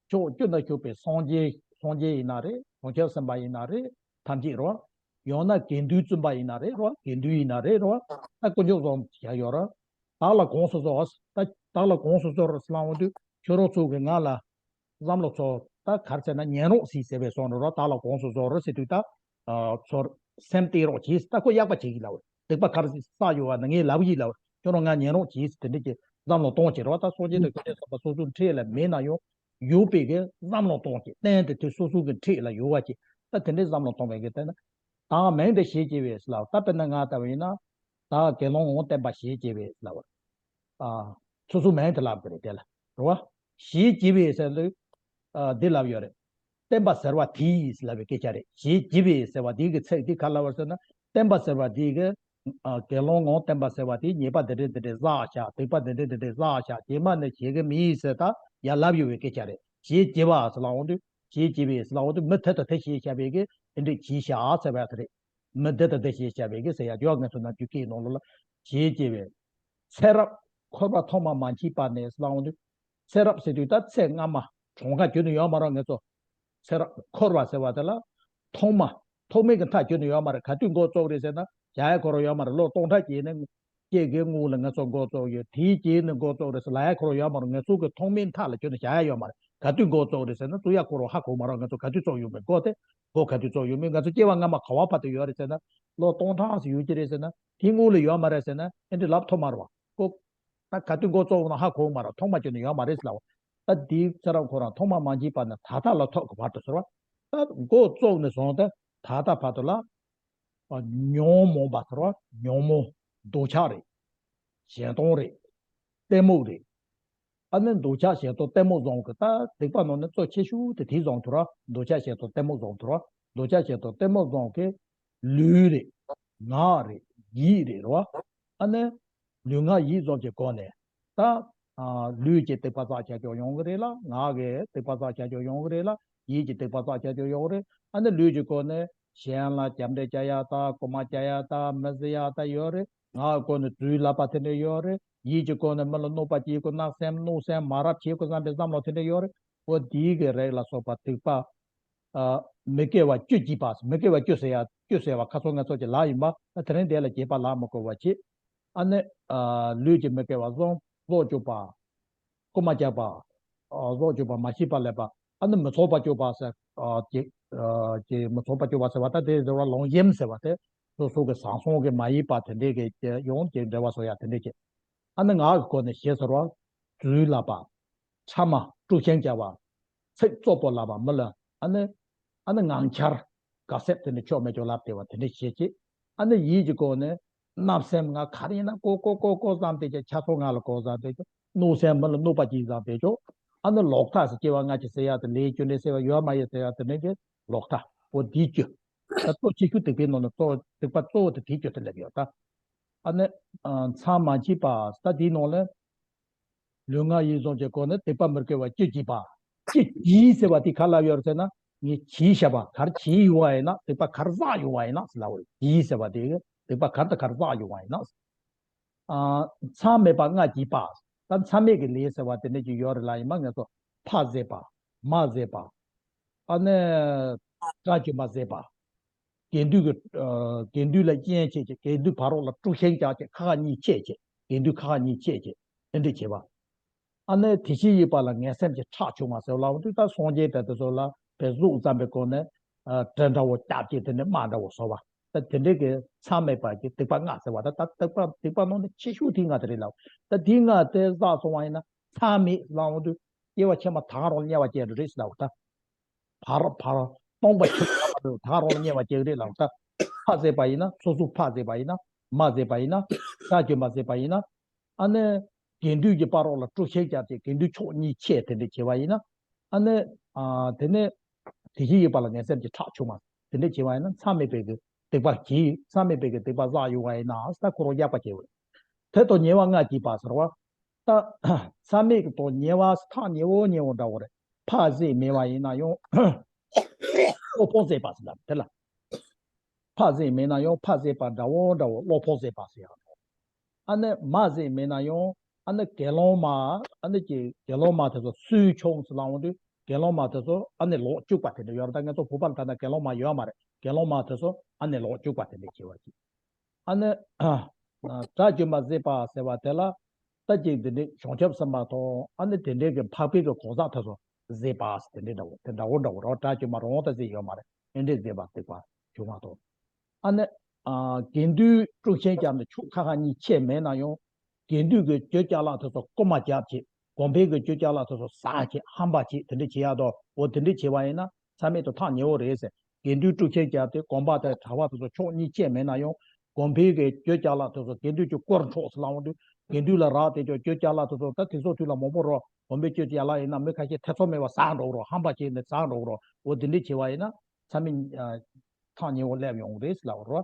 ཕྱོགས་བཅུ་ན་བཞུགས་པའི་སངས་རྒྱས་སངས་རྒྱས་ཡིན་ན་རེད། བྱང་ཆུབ་སེམས་དཔའ་ཡིན་ན་རེད། ཐམས་ཅད་རོ། ཡང་ན་དགེ་འདུན་བཙུན་པ་ཡིན་ན་རེད་རོ། དགེ་འདུན་ཡིན་ན་རེད་རོ། ད་དཀོན་མཆོག་གསུམ་བཞག་ཡོད་རོ། བདག་ལ་དགོངས་སུ་གསོལ། ད་བདག་ལ་དགོངས་སུ་གསོལ་ཟེར་ལབ་འོང་དུས་ཁྱོད་རང་ཚོ་གི་ང་ལ་བསམ་བློ་ཚོ་ད་ག་རེ་ཟེར་ན་ཉན་རོགས་ཟེར་ཟེར་བའི་སོང་རེད་རོ། བདག་ལ་དགོངས་སུ་གསོལ་ཟེར་དུས་ད་ཚོར་སེམས་གཏད་རོགས་གྱིས། ད་ཁོ་གཡག་པ་བྱེད་ཀྱི་ལབ། སྡིག་པ་ག་རེ་བསགས་ཡོད་པ་ན་ངས་ལབ་ཀྱི་ལབ། ཁྱོད་རང་ང་ཉན་རོགས་གྱིས་ཟེར་དེ་འདྲ་གྱི་བསམ་བློ་གཏོང་བྱེད་རོགས། ད་སངས་རྒྱས་དང་སྐྱབས་གནས་གསུམ་པ་སོ་སོའི་འཁྲིས་ལ་མེད་ན་ཡང་ཡོད་པའི་གི་བསམ་བློ་གཏོང་བྱེད། གཏན་དེ་དུས་སོ་སོ་གི་འཁྲིས་ལ་ཡོད་པ་ཅིག་ད་དེ་འདྲའི་བསམ་བློ་གཏོང་བའི་གི་དེ་ན། ད་མིང་དེ་ཞེས་བགྱི་བས་ལབ། ད་དཔེར་ན་ང་ལྟ་བུ་ཡིན་ན། ད་དགེ་སློང་ངོ་བོ་བསྟན་པ་ཞེས་བགྱི་བས་ལབ། ཨ། སོ་སོའི་མིང་དེ་ལབ་དགོས་རེད་དེ་ལ། རེད་བ། ཞེས་བགྱི་བས་ཟེར་དུས། ཨ། འདི་ལབ་ཡོད་རེད། བསྟན་པ་ཟེར་བ་དེས་ལབ་པའི་སྐད་ཆ་རེད། ཞེས་བགྱི་བས་ཟེར་བ་དེའི་གི་ཚིག་དེ་ག་ལབ་པ་ཟེར་ན། བསྟན་པ་ཟེར་བ་དེའི་གི་ཨ། དགེ་སློང་ངོ་བོ་བསྟན་པ་ཟེར་བ་དེས་ཉེས་པ་འདི་འདྲ་འདི་འདྲ་བསགས་བཞག་སྡིག་པ་འདི་འདྲ་འདི་འདྲ་བསགས་བཞག་རྗེས་མ་ནས་བྱེད་ཀྱི་མེད་ཟེར་ད་ཡར་ལབ་ཡོད་པའི་སྐད་ཆ་རེད། ཞེས་བགྱི་བ་ཟེར་ལབ་འོང་དུས། ཞེས་བགྱི་བས་ཟེར་ལབ་འོང་དུས་མུ་མཐུད་དུ་དེ་ཞེས་བྱ་བའི་གི་དེ་འདྲ་བགྱིས་བཞག་ཟེར་བ་དེ་རེད། མུ་མཐུད་དུ་དེ་ཞེས་བྱ་བའི་གི་ཟེར་ཡ་ཡོད། ང་ཚོ་ནམ་རྒྱུན་སྐད་ནང་ལོགས་ལ་ཞེས་བགྱི་བས། ཚེ་རབས་འཁོར་བ་ཐོག་མ་མ་མཆིས་པ་ནས་ཟེར་ལབ་འོང་དུས། ཚེ་རབས་ཟེར་དུས་ད་ཚེ་སྔ་མ་གྲངས་ཀ་ཁྱོན་ནས་ཡོད་མ་རེད། ང་ཚོ་ཚེ་རབས་འཁོར་བ་ཟེར་བ་དེ་ལ་ཐོག་མ་ཐོག་མའི་གི་མཐའ་ཁྱོན་ནས་ཡོད་མ་རེད། ག་དུས་འགོ་བཙུགས་རེད་ཟེར་ན་བྱ་ཡ་ཁོ་རང་ཡོད་མ་རེད། ལོ་སྟོང་ཕྲག་གཅིག་ནས་སྐྱེ་དགུའི་སྔོན་ལ་ང་ཚོ་འགོ་བཙུགས་ཡོད། དེའི་རྗེས་ནས་འགོ་བཙུགས་རེད་ཟེར་ལབ་ཡ་ཁོ་རང་ཡོད་མ་རེད། ང་ཚོ་གི་ཐོག་མའི་མཐའ་ལ་ཁྱོན་ནས་བྱ་ཡ་ཡོད་མ་རེད། ག་དུས་འགོ་བཙུགས་རེད་ཟེར་ན་བཙུགས་ཡ་ཁོ་རང་ཧ་གོ་མ་རེད། ང་ཚོ་ག་དུས་བཙུགས་ཡོད་མེད། འགོ་དེ་འགོ་ག་དུས་བཙུགས་ཡོད་མེད། ང་ཚོ་སྐྱེ་བ་སྔ་མ་ག་བ་བར་དུ་ཡོད་རེད་ཟེར་ན་ལོ་སྟོང་ཕྲག་ཙམ་ཡོད་ཀྱི་རེད་ཟེར་ན་དེའི་སྔོན་ལ་ཡོད་མ་རེད་ཟེར་ན་ཨེ་འདྲ་ལབ་ཐུབ་མ་རེད་བ། ཁོ་ད་ག་དུས་འགོ་བཙུགས་ན་ཧ་གོ་མ་རེད། ཐོག་མ་ཁྱོན་ནས་ཡོད་མ་རེད་ཟེར་ལབ་བ། ད་དེའི་ཚེ་རབས་ཁོ་རང་ཐོག་མ་མ་མཆིས་པ་ནས་ད་ལྟ་ལ་ཐོག་གི་བར་དུ་ཟེར་བ། ད་འགོ་བཙུགས་ནས་བཟུང་སྟེ་ད་ལྟ་བར་དུ་ལ། ཨ། ཉོན་མོངས་པ་ཟེར་བ་ཉོན་མོངས་འདོད་ཆགས་རེད། ཞེ་སྡང་རེད། གཏི་མུག་རེད། ཨ་ནི་འདོད་ཆགས་ཞེ་སྡང་གཏི་མུག་བཟུང་གི་ད་སྡིག་པ་ནང་ནས་གཙོ་ཆེ་ཤོས་དེ་དེ་བཟུང་ཐུབ་ར། འདོད་ཆགས་ཞེ་སྡང་གཏི་མུག་བཟུང་ཐུབ་ར། འདོད་ཆགས་ཞེ་སྡང་གཏི་མུག་བཟུང་གི་ལུས་རེད། ངག་རེད། ཡིད་རེད་རོ། ཨ་ནི་ལུས་ངག་ཡིད་བཟུང་གི་སྒོ་ནས་ད་ཨ། ལུས་ཀྱི་སྡིག་པ་བསགས་བྱ་རྒྱུ་ཡོང་གི་རེད་ལ། ངག་གི་སྡིག་པ་བསགས་བྱ་རྒྱུ་ཡོང་གི་རེད་ལ། ཡིད་ཀྱི་སྡིག་པ་བསགས་བྱ་རྒྱུ་ཡོང་གི་རེད། ཨ་ནི་ལུས་ཀྱི་སྒོ་ནས་གཞན་ལ་རྒྱབ་འདྲེ་རྒྱག་ཡ་ད་རྐུ་མ་རྒྱག་ཡ་ད་མི་བཟོད་ཡ་ད་ཡོད་རེད། ངག་གི་སྒོ་ནས་རྫུན་ལབ་པ་དེ་འདྲ་ཡོད་རེད། ཡིད་ཀྱི་སྒོ་ནས་མི་ལ་གནོད་པ་བྱེད་དགོས། བརྣབ་སེམས་གནོད་སེམས་མ་རབས་བྱེད་དགོས་བསམ་པའི་བསམ་བློ་དེ་འདྲ་ཡོད་རེད། འོ་དེའི་གི་རིགས་ལ་སོགས་པ་སྡིག་པ། ཨ། མི་དགེ་བ་བཅུ་བགྱིས་པ། མི་དགེ་བ་བཅུ་ཟེར་ཡ་བཅུ་ཟེར་བ་ཁ་སང་ང་ཚོ་གི་ལབ་ཡིན་པ། ད་དེ་རིང་དེ་ལ་རྒྱས་པ་ལབ་མི་དགོས་པ་བྱེད། ཨ་ནི། ཨ། ལུས་ཀྱི་མི་དགེ་བ་བཟུང་། བཟོ་བཅུག་པ། རྐུ་མ་རྒྱག་པ། ཨ། བཟོ་བཅུག་པ་མ་ཤེས་པ་ལབ་པ། ཨ་ནི་མི་ཚངས་པར་སྤྱོད་པ་ཟེར། ཨ། ཀྱི། ཨ། ཀྱི་མི་ཚངས་པར་སྤྱོད་པ་ཟེར་བ་ད་དེ་ཟེར་བ་ལོངས་སྤྱོད་ཟེར་བ་དེ་སོ་སོ་གི་བཟང་སོང་གི་མ་ཡིན་པ་དེ་འདྲས་ཀྱི་ཡོང་གི་འབྲེལ་བ་བཟོ་ཡ་དེ་འདྲས་ཀྱི། ཨ་ནི་ངག་གི་སྒོ་ནས་ཞེས་ཟེར་བ། རྫུན་ལབ་པ། ཕྲ་མ་དཀྲུག་ཤིང་རྒྱག་པ། ཚིག་རྩུབ་པོ་ལབ་པ་མི་ལ། ཨ་ནི། ཨ་ནི་ངང་འཆར། ག་ཚད་དེ་ནི་ཆོག་མེད་ཆོག་ལབ་བསྡད་པ་དེ་འདྲ་བྱེད་ཅིག་ཨ་ནི་ཡིད་ཀྱི་སྒོ་ནས་བརྣབ་སེམས་ང་ག་རེ་ཡིན་ན་ཀོ་ཀོ་ཀོ་ཀོ་བསམ་བསྡད་ཀྱི། ཆ་ཚང་ང་ལ་ཀོ་བསམ་བསྡད་ཀྱི། གནོད་སེམས་མི་ལ་གནོད་པ་ཅིག་བསམ་བསྡད་ཀྱི། ཨ་ནི་ལོག་ལྟ་ཟེར་སྐྱེ་བ་སྔ་ཕྱི་ཟེར་ཡ་དེ་ལས་རྒྱུ་འབྲས་ཟེར་བ་ཡོད་མ་ཡོད་ཟེར་ཡ་དེ་འདྲ་གི་ལོག་ལྟ། འོ་དེའི་རྒྱུ། ད་གཙོ་ཆེ་ཤོས་སྡིག་པའི་ནང་ནས་གཙོ་བོ་སྡིག་པ་གཙོ་བོ་དེ་དེའི་རྒྱུ་དེ་སླེབས་ཡོད་ད། ཨ་ནི། ཨ། མཚམས་མ་མཆིས་པ་ད་དེའི་ནང་ལ། ལུས་ངག་ཡིད་གསུམ་གྱི་སྒོ་ནས་སྡིག་པ་མི་དགེ་བ་བཅུ་བགྱིས་པ། བཅུ་བགྱིས་ཟེར་བ་དེ་ག་ལ་ཡོད་རེད་ཟེར་ན། ངས་བགྱིས་བཞག་པ་ག་རེ་བྱས་ཡོད་པ་ཡིན་ན། སྡིག་པ་ག་རེ་བསགས་ཡོད་པ་ཡིན་ན་ཟེར་ལབ་པ་རེད། བགྱིས་ཟེར་བ་དེ་སྡིག་པ་ག་རེ་དང་ག་རེ་བསགས་ཡོད་པ་ཡིན་ན། ཨ། མཚམས་མེད་པ་ལྔ་བགྱིས་པ། ད་མཚམས་མེད་ཀྱི་ལས་ཟེར་བ་དེ་འདྲ་ཅིག་ཡོད་རེད་ལ། ཡིན་མ་ངས་ཚོ་ཕ་བཟོད་པ། མ་བཟོད་པ། ཨ་ནི། དགྲ་བཅོམ་པ་བཟོད་པ། དགེ་འདུན་གྱི། ཨ། དགེ་འདུན་ལ་རྐྱེན་བྱེད་ཅིང་དགེ་འདུན་ཕ་རོལ་ལ་དཀྲུག་ཤིང་རྒྱག་ཅིང་ཁ་ཁ་གཉིས་ཆད་ཅིང་དགེ་འདུན་ཁ་ཁ་གཉིས་ཆད་ཅིང་དེ་འདྲ་བྱེད་པ། ཨ་ནི་དེ་བཞིན་གཤེགས་པ་ལ་ངན་སེམས་ཀྱི་ཁྲག་ཕྱུང་བ་ཟེར་ལབ་དུས་ད་སངས་རྒྱས་དེ་དེ་ཚོ་ལ་བོད་གཟུགས་ཙམ་པའི་སྒོ་ནས། ཨ། དྲི་འདྲ་བོ་བརྒྱབ་ཅིང་དེ་ནས་དམར་འདྲ་བོ་བཟོ་བ། ད་དེ་འདྲའི་གི་མཚམས་མེད་པ་གི་སྡིག་པ་ལྔ་ཟེར་བ་ད་ད་སྡིག་པ་སྡིག་པ་ནང་ནས་ཆེ་ཤོས་དེ་ལྔ་དེ་རེད་ལབ། ད་དེ་ལྔ་དེ་བསགས་སོང་བ་ཡིན་ན་མཚམས་མེད་ལབ་དུས་སྐྱེ་བ་ཕྱི་མ་ད་ག་རང་ལ་དམྱལ་བ་སྐྱེ་རྒྱུ་རེད་ཟེར་ལབ་ད། ཕར་ཕར་སྟོང་པ་ཆུ་ལ་ད་ག་རང་ལ་དམྱལ་བ་སྐྱེ་གི་རེད་ལབ་ད། ཕ་བཟོད་པ་ཡིན་ན་སོ་སོ་ཕ་བཟོད་པ་ཡིན་ན། མ་བཟོད་པ་ཡིན་ན། དགྲ་བཅོམ་པ་བཟོད་པ་ཡིན་ན། ཨ་ནི། དགེ་འདུན་གྱི་ཕ་རོལ་ལ་དཀྲུག་ཤིང་རྒྱག་ཅིང་དགེ་འདུན་ཕྱོགས་གཉིས་ཆད་དེ་འདྲ་བྱེད་པ་ཡིན་ན། ཨ་ནི། ཨ། དེ་ནས། དེ་བཞིན་གཤེགས་པ་ལ་ངན་སེམས་ཀྱི་ཁྲག་ཕྱུང་བ། དེ་འདྲ་བྱེད་པ་ཡིན་ན་མཚམས་མེད་པའི་གི་སྡིག་པ་གི་མཚམས་མེད་པའི་གི་སྡིག་པ་བསགས་ཡོང་བ་ཡིན་ན་ད་ཁོ་རང་ཡག་པ་སྐྱེ་བ་རེད། དེ་དང་ཉེ་བ་ལྔ་བགྱིས་པ་ཟེར་བ། ད། མཚམས་མེད་ཀྱི་དང་ཉེ་བ་ཐག་ཉེ་བོ་ཉེ་བོ་འདྲ་བོ་རེད། ཕ་བཟོད་མེད་པ་ཡིན་ན་ཡང་། བློ་ཕམ་བཟོད་པ་ཟེར་ལབ་དེ་ལ། ཕ་བཟོད་མེད་ན་ཡང་ཕ་བཟོད་པ་འདྲ་བོ་འདྲ་བོ་བློ་ཕམ་བཟོད་པ་ཟེར་ཡང་འདྲ་བོ། ཨ་ནི་མ་བཟོད་མེད་ན་ཡང་ཨ་ནི་དགེ་སློང་མ་ཨ་ནི་ཀྱི་དགེ་སློང་མ་དེ་ཚོ་སུས་ཆོག་ཟེར་ལབ་འོང་དུས་དགེ་སློང་མ་དེ་ཚོ་ཨ་ནི་ལོག་བཅུག་པ་དེ་འདྲ་ཡོད་རེད། ད་ང་ཚོ་བོད་པ་ལ་ད་ལྟ་དགེ་སློང་མ་ཡོད་མ་རེད། དགེ་སློང་མ་དེ་ཚོ་ཨ་ནི་ལོག་བཅུག་པ་དེ་འདྲ་བྱེད་པ་ཅིག་ཨ་ནི། དགྲ་བཅོམ་པ་བཟོད་པ་ཟེར་བ་དེ་ལ། ད་ཅིག་འདི་འདྲའི་བྱང་ཆུབ་སེམས་དཔའ་དང་ཨ་ནི་དེ་འདྲའི་གི་འཕགས་པའི་གི་གང་ཟག་དེ་ཚོ་བཟོད་པ་ཟེར་དེ་འདྲའི་འདྲ་བོ་དེ་འདྲ་བོ་འདྲ་བོ་རོ། དགྲ་བཅོམ་པ་རང་དང་ཟེར་ཡོད་མ་རེད། ཨེ་འདྲའི་བཟོད་པ་སྡིག་པ་བྱུང་བ་དང་། ཨ་ནི། དགེ་འདུན་དཀྲུག་ཤིང་བརྒྱབ་ནས་ཆུ་ཁ་ཁ་གཉིས་ཆད་མེད་ན་ཡང་ དགེ་འདུན་གྱི་གྱོད་ཅ་ལག་དེ་ཚོ་རྐུ་མ་རྒྱབ་བྱས། གོང་འཕེལ་གྱི་གྱོད་ཅ་ལག་དེ་ཚོ་ཟ་བྱས། ཧམ་པ་བྱས། དེ་འདྲ་བྱེད་ཡག་དང་། འོ་དེ་འདྲ་བྱས་པ་ཡིན་ན་ཚང་མས་དུ་ཐག་ཉེ་བོ་རེད་ཟེར། དགེ་འདུན་དཀྲུག་ཤིང་རྒྱབ་སྟེ་དགོན་པ་དང་གྲྭ་པ་དེ་ཚོ་ཕྱོགས་གཉིས་བཅད་མེད་ན་ཡང་། གོང་འཕེལ་གྱི་གྱོད་ཅ་ལག་དེ་ཚོ་དགེ་འདུན་གྱི་དཀོར་འཕྲོག་ཟེར་ལབ་འོང་དུས། དགེ་འདུན་ལ་རག་བསྡད་ཀྱང་གྱོད་ཅ་ལག་དེ་ཚོ་ད་དེ་ཚོ་དུས་ལ་མང་པོ་རོ། གོང་འཕེལ་གྱོད་ཅ་ལག་ཡིན་ན་མི་ཁ་ཤས་ཐེ་ཚོམ་མེད་པ་ཟ་འགྲོ་རོ། ཧམ་པ་བྱས་ནས་ཟ་འགྲོ་རོ། འོ་དེ་འདྲ་བྱས་པ་ཡིན་ན་ཚང་མས་ཨ་ཐག་ཉེ་བོ་སླེབས་ཡོང་རེད་ཟེར་ལབ་རོ།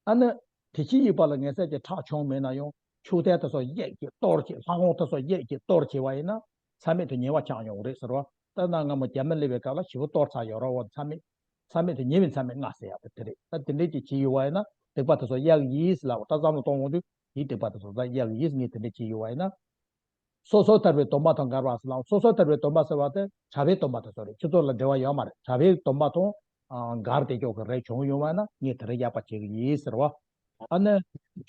ཨ་ནི། དེ་ཕྱིའི་ཡུལ་པ་ལ་ངེས་ཚད་ཀྱི་ཁྲག་ཕྱུང་མེད་ན་ཡང་ཕྱུགས་ཐལ་དེ་ཚོ་གཡས་ཀྱིས་གཏོར་བྱས། ལྷ་ཁང་དེ་ཚོ་གཡས་ཀྱིས་གཏོར་བྱས་པ་ཡིན་ན་ཚང་མས་དུ་ཉེ་བ་ཆགས་ཡོང་རེད་ཟེར་བ། ད་གནའ་སྔ་མོ་རྒྱ་མི་སླེབས་པའི་སྐབས་ལ་ཞེ་པོ་གཏོར་ཚར་ཡོད་ར་བ། ཚང་མས་ཚང་མས་དུ་ཉེ་བའི་ཚང་མས་མངའ་ཟེར་ཡག་དེ་དེ་རེད། ད་དེ་འདྲས་ཀྱི་བྱས་ཡོད་པ་ཡིན་ན་སྡིག་པ་དེ་ཚོ་གཡར་གྱི་ཡིན་ཟེར་ལབ་པ། ད་བསམ་བློ་གཏོང་འོང་དུས་དེའི་སྡིག་པ་དེ་ཚོ་ད་གཡར་གྱི་ཡིན་ཟེར། ངས་དེ་འདྲས་བྱས་ཡོད་པ་ཡིན་ན། སོ་སོ་ཐར་པའི་སྡོམ་པ་དང་འགལ་བ་ཟེར་ལ། སོ་སོ་ཐར་པའི་སྡོམ་པ་ཟེར་བ་དེ་གྲྭ་པའི་སྡོམ་པ་དེ་ཚོ་རེད། ཁྱེད་ཚོ་ལ་འབྲེལ་བ་ཡོད་མ་རེད། གྲྭ་པའི་སྡོམ་པ་དང་ཨ་འགལ་ཏེ་ཀྱོག་གི་རེ་བྱུང་ཡོང་བ་ན་ངས་དེ་རེ་གཡར་པ་བྱེད་ཀྱི་ཡིན་ཟེར་བ། ཨ་ནི།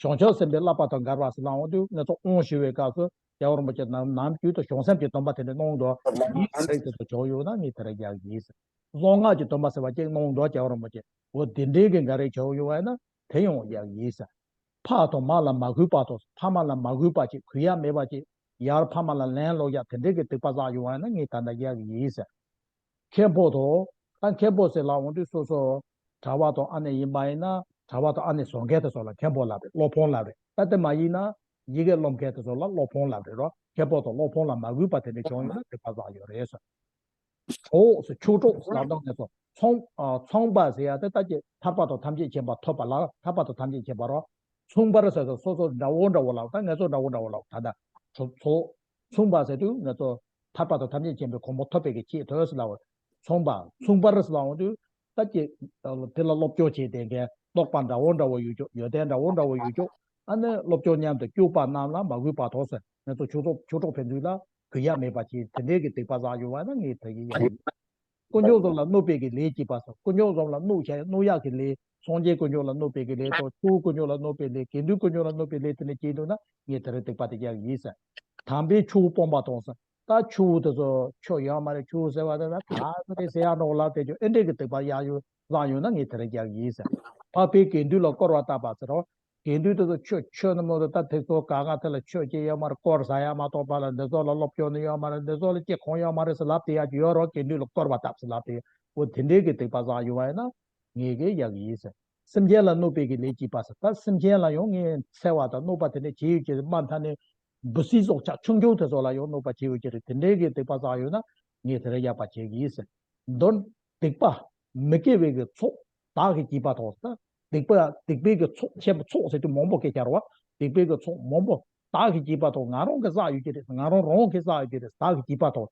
བྱང་ཆུབ་སེམས་དཔའི་བསླབ་པ་དང་འགལ་བ་ཟེར་ལ་འོང་དུས། ང་ཚོ་དབང་ཞུ་བའི་སྐབས་སུ་རྒྱལ་བ་རིན་པོ་ཆེ་ནམ་ནམ་རྒྱུན་དུ་བྱང་སེམས་ཀྱི་སྡོམ་པ་དེ་འདྲ་གནང་འདུག། ཡིན་རེ་དེ་ཚོ་བྱུང་ཡོང་ན་ངས་དེ་རེ་གཡར་གྱི་ཡིན་ཟེར། གསང་སྔགས་ཀྱི་སྡོམ་པ་ཟེར་བ་ཅིག་གནང་འདུག་རྒྱལ་བ་རིན་པོ་ཆེ། འོ་དེ་འདྲའི་གི་འགལ་རེ་བྱུང་ཡོང་བ་ན་དེ་ཡང་གཡར་གྱི་ཡིན་ཟེར། ཕ་དང་མ་ལ་མ་གུས་པ་དང་། ཕ་མ་ལ་མ་གུས་པ་བྱས། གུས་ཡག་མེད་པ་བྱས། ཡར་ཕ་མ་ལ་ལན་སློག་ཡག་དེ་འདྲའི་གི་སྡིག་པ་བསགས་ཡོང་བ་ན་ངས་ད་ལྟ་གཡར་གྱི་ཡིན་ཟེར། མཁན་པོ་དང་། ད་མཁན་པོ་ཟེར་ལབ་འོང་དུས་སོ་སོ་གྲྭ་པ་དང་ཨ་ནེ་ཡིན་པ་ཡིན་ན་གྲྭ་པ་དང་ཨ་ནེ་བཟོ་མཁན་དེ་ཚོ་ལ་མཁན་པོ་ལབ་རེད། སློབ་དཔོན་ལབ་རེད། ད་དེ་མ་ཡིན་ན་ཡི་གེ་སློབ་མཁན་དེ་ཚོ་ལ་སློབ་དཔོན་ལབ་རེད་རོ། མཁན་པོ་དང་སློབ་དཔོན་ལ་མ་གུས་པ་དེ་འདྲ་བྱུང་ཡོང་ན་སྡིག་པ་བསགས་ཡོད་རེད་ཟེར། གྲོགས་ཟེར། ཆོས་གྲོགས་ལབ་སྟངས་དེ་ཚོ། ཚོང་ཨ་ཚོང་པ་ཟེར་ཡག་དེ་ད་ཀྱི་ཐར་པ་དང་ཐམས་ཅད་མཁྱེན་པ་ཐོབ་པ་ལ་ཐར་པ་དང་ཐམས་ཅད་མཁྱེན་པ་རོ། མཚུངས་པར་ཟེར་ཚོ་སོ་སོ་འདྲ་བོ་འདྲ་བོ་ལབ། ད་ང་ཚོ་འདྲ་བོ་འདྲ་བོ་ལབ། ད་ད་ཚོ་ཚོ་མཚུངས་པ་ཟེར་དུས་ང་ཚོ་ཐར་པ་དང་ཐམས་ཅད་མཁྱེན་པའི་གོ་འཕང་ཐོབ་པའི་གི་ཆེད་དུ་ཟེར་ལབ། མཚུངས་པ། མཚུངས་པར་ཟེར་ལབ་འོང་དུས་ད་ཀྱི་དེ་ལ་སློབ་སྦྱོང་བྱས་ཏེ་འགན་རྟོགས་པ་འདྲ་བོ་འདྲ་བོ་ཡོད་ཀྱོག། ཡོན་ཏན་འདྲ་བོ་འདྲ་བོ་ཡོད་ཀྱོག། ཨ་ནི་སློབ་སྦྱོང་མཉམ་དུ་སྐྱུག་པ་རྣམས་ལ་མ་གུས་པ་དང་ཟེར། ང་ཚོ་ཆོས་གྲོགས་ཆོས་གྲོགས་ཕན་ཚུན་ལ་གུས་ཡག་མེད་པ་བྱས། དེ་འདྲའི་གི་སྡིག་པ་བསགས་ཡོང་བ་ན་ངས་དེ་ཡིན་ཡག་ཡིན། དཀོན་མཆོག་གསུམ་ལ་གནོད་པའི་གི་ལས་བགྱིས་པ་ཟེར། དཀོན་མཆོག་གསུམ་ལ་གནོད་བྱ་གནོད་ཡག་གི་ལས། སངས་རྒྱས་དཀོན་མཆོག་ལ་གནོད་པའི་གི་ལས་དང་། ཆོས་དཀོན་མཆོག་ལ་གནོད་པའི་ལས། དགེ་འདུན་དཀོན་མཆོག་ལ་གནོད་པའི་ལས་དེ་འདྲ་བྱས་འདུག་ན་ངས་དེ་རིང་སྡིག་པ་དེ་གཡར་གྱི་ཡིན་ཟེར། དམ་པའི་ཆོས་སྤོང་བ་དང་ཟེར། ད་ཆོས་དེ་ཚོ་ཆོས་ཡོད་མ་རེད། ཆོས་ཟེར་བ་དེ་ད་ག་ཚོད་རེད་ཟེར་ཡག་འགྲོ་ལ་དེ་ཆོས་ཨེ་འདྲས་ཀྱི་སྡིག་པ་ཡག་ཡོད་བཟང་ཡོད་ན་ངས་དེ་རིང་གཡར་གྱི་ཡིན་ཟེར། འཕགས་པས་དགེ་འདུན་ལ་བསྐོར་བ་བཏབ་པ་ཟེར་རོ། དགེ་འདུན་དེ་ཚོ་ཆོས་ཆོས་ནི་མོ་དེ་ད་དེ་ཚོ་ག་ག་དེ་ལ་ཆོས་ཅི་ཡོད་མ་རེད། བསྐོར་ཟ་ཡག་མ་གཏོགས་པ་ལ་འདི་ཚོ་ལ་སློབ་སྦྱོང་ནི་ཡོད་མ་རེད། འདི་ཚོ་ལ་ཅི་གང་ཡོད་མ་རེད་ཟེར་ལབ་དེ་ཡག་ཅིག་ཡོད་རོ། དགེ་འདུན་ལ་བསྐོར་བ་བཏབ་ཟེར་ལབ་དེ་འོ་དེ་འདྲས་ཀྱི་སྡིག་པ་བཟང་ཡོད་བ་ཡིན་ན་ངས་གི་གཡར་གྱི་ཡིན་ཟེར། སེམས་ཅན་ལ་གནོད་པའི་གི་ལས་བགྱིས་པ་ཟེར། ད་སེམས་ཅན་ལ་ཡང་ངས་འཚེ་བ་དང་གནོད་པ་དེ་འདྲ་བྱས་ཡོད་ཀྱི་རེད། མ་མཐའ་ནས་འབུ་སྲིན་སྲོག་ཆགས་ཆུང་ཆུང་དེ་ཚོ་ལ་ཡང་གནོད་པ་བྱས་ཡོད་ཀྱི་རེད། དེ་འདྲའི་གི་སྡིག་པ་བསགས་ཡོད་ན་ངས་དེ་རིང་གཡར་པ་བྱེད་ཀྱི་ཡིན་ཟེར། མདོར་ན་སྡིག་པ་མི་དགེ་བའི་གི་ཚོགས་བདག་གིས་བགྱིས་པ་དང་ཟེར། སྡིག་པ་སྡིག་པའི་གི་ཚོགས་ཆེན་པོ། ཚོགས་ཟེར་དུས་མང་པོ་སྐད་ཆ་རེད་བ། སྡིག་པའི་གི་ཚོགས་མང་པོ་བདག་གིས་བགྱིས་པ་དང་། ང་རང་གིས་བསགས་ཡོད་ཀྱི་རེད། ང་རང་རང་གིས་བསགས་ཡོད་ཀྱི་རེད། བདག་གིས་བགྱིས་པ་དང་།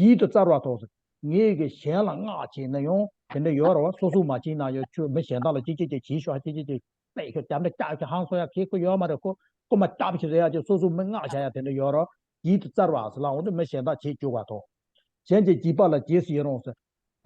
ཡིད་དུ་བཙིར་བ་དང་། ངས་གི་གཞན་ལ་སྔགས་བྱས་ན་ཡང་དེ་འདྲ་ཡོད་རེད་བ། སོ་སོ་མ་བྱས་ན་ཡང་ཁྱོད་མི་གཞན་དག་ལ་ཅི་ཅི་ཅི་བྱས་ཤོག་ཅི་ཅི་ཅི་པས་ཤོག་རྒྱབ་འདྲ་བཀྱག་ཤོག་ཧང་སང་ཡག་ཁེ་ཁོ་ཡོད་མ་རེད། ཁོ་རྐུ་མ་རྐྱབ་ཤིག་ཟེར་ཡག་ཅིག་སོ་སོ་མི་སྔགས་བྱ་ཡག་དེ་འདྲ་ཡོད་རེད། ཡིད་དུ་བཙིར་བ་ཟེར་ལབ་འོང་དུས་མི་གཞན་དག་བྱེད་བཅུག་པ་དང་། གཞན་གྱིས་བགྱིས་པ་ལ་རྗེས་སུ་ཡི་རང་ཟེར།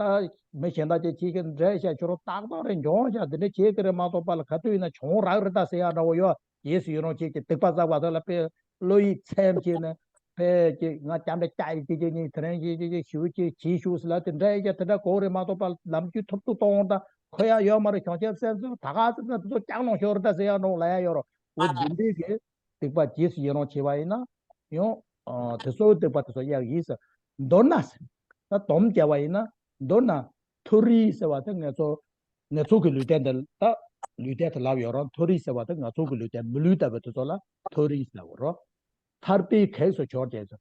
ད་མི་གཞན་དག་ཅིག་བྱེད་ཀྱི་འདྲ་ཤག་ཁྱོད་རང་ཏག་ཏག་རེད། འཇོན་ཤག་འདི་འདྲ་བྱེད་ཀྱི་རེད་མ་གཏོགས་པ་ལ་ག་དུས་ཡིན་ན་གྱོང་རག་རེད་ད་ཟེར་ཡག་འདྲ་བོ་ཡོད། རྗེས་སུ་ཡི་རང་བྱེད་ཀྱི་སྡིག་པ་བསགས་པ་དེ་ལ་དཔེ་བློ་ཡིད་ཚིམ་བྱས་ནས་དཔེ་ཅིག་ང་རྒྱབ་འདྲ་བཀྱག་ཡི་ཅིག་ཅིག་ཉིད་དེ་རིང་ཅིག་ཅིག་ཅིག་ཞུ་ཅིག་བྱེད་ཞུ་ཟེར་ལབ་དེ་འདྲ་ཡི་ཅིག་དེ་འདྲ་གོ་རེད་མ་གཏོགས་པ་ལམ་རྒྱུད་ཐོབ་ཐུབ་གཏོང་ད་ཁོ་ཡག་ཡོད་མ་རེད། གྱོང་ཆེན་སེམས་སེམས་ད་ག་ཚོད་ཚོད་དེ་ཚོ་བཀྱག་གནང་ཤོག་རེད་ད་ཟེར་ཡག་འདྲ་བོ་ལབ་ཡག་ཡོད་རེད། འོ་འདི་འདྲའི་གི་སྡིག་པ་རྗེས་སུ་ཡི་རང་བྱས་པ་ཡིན་ན་ཡང་དེ་ཚོའི་སྡིག་པ་དེ་ཚོ་གཡར་གྱི་ཡིན་ཟེར། མདོར་ན་ཟེར། ད་དོམ་བརྒྱབ་པ་ཡིན་ན་མདོར་ན་མཐོ་རིས་ཟེར་བ་དེ་ང་ཚོ་ང་ཚོ་གི་ལུས་རྟེན་འདི་ད་ལུས་རྟེན་དུ་ལབ་ཡོད་རུང་མཐོ་རིས་ཟེར་བ་དེ་ང་ཚོ་གི་ལུས་རྟེན་མི་ལུས་ལྟ་བུ་དེ་ཚོ་ལ་མཐོ་རིས་ལབ་རོ། ཐར་པའི་གེགས་སུ་གྱུར་ཅེས་སོ།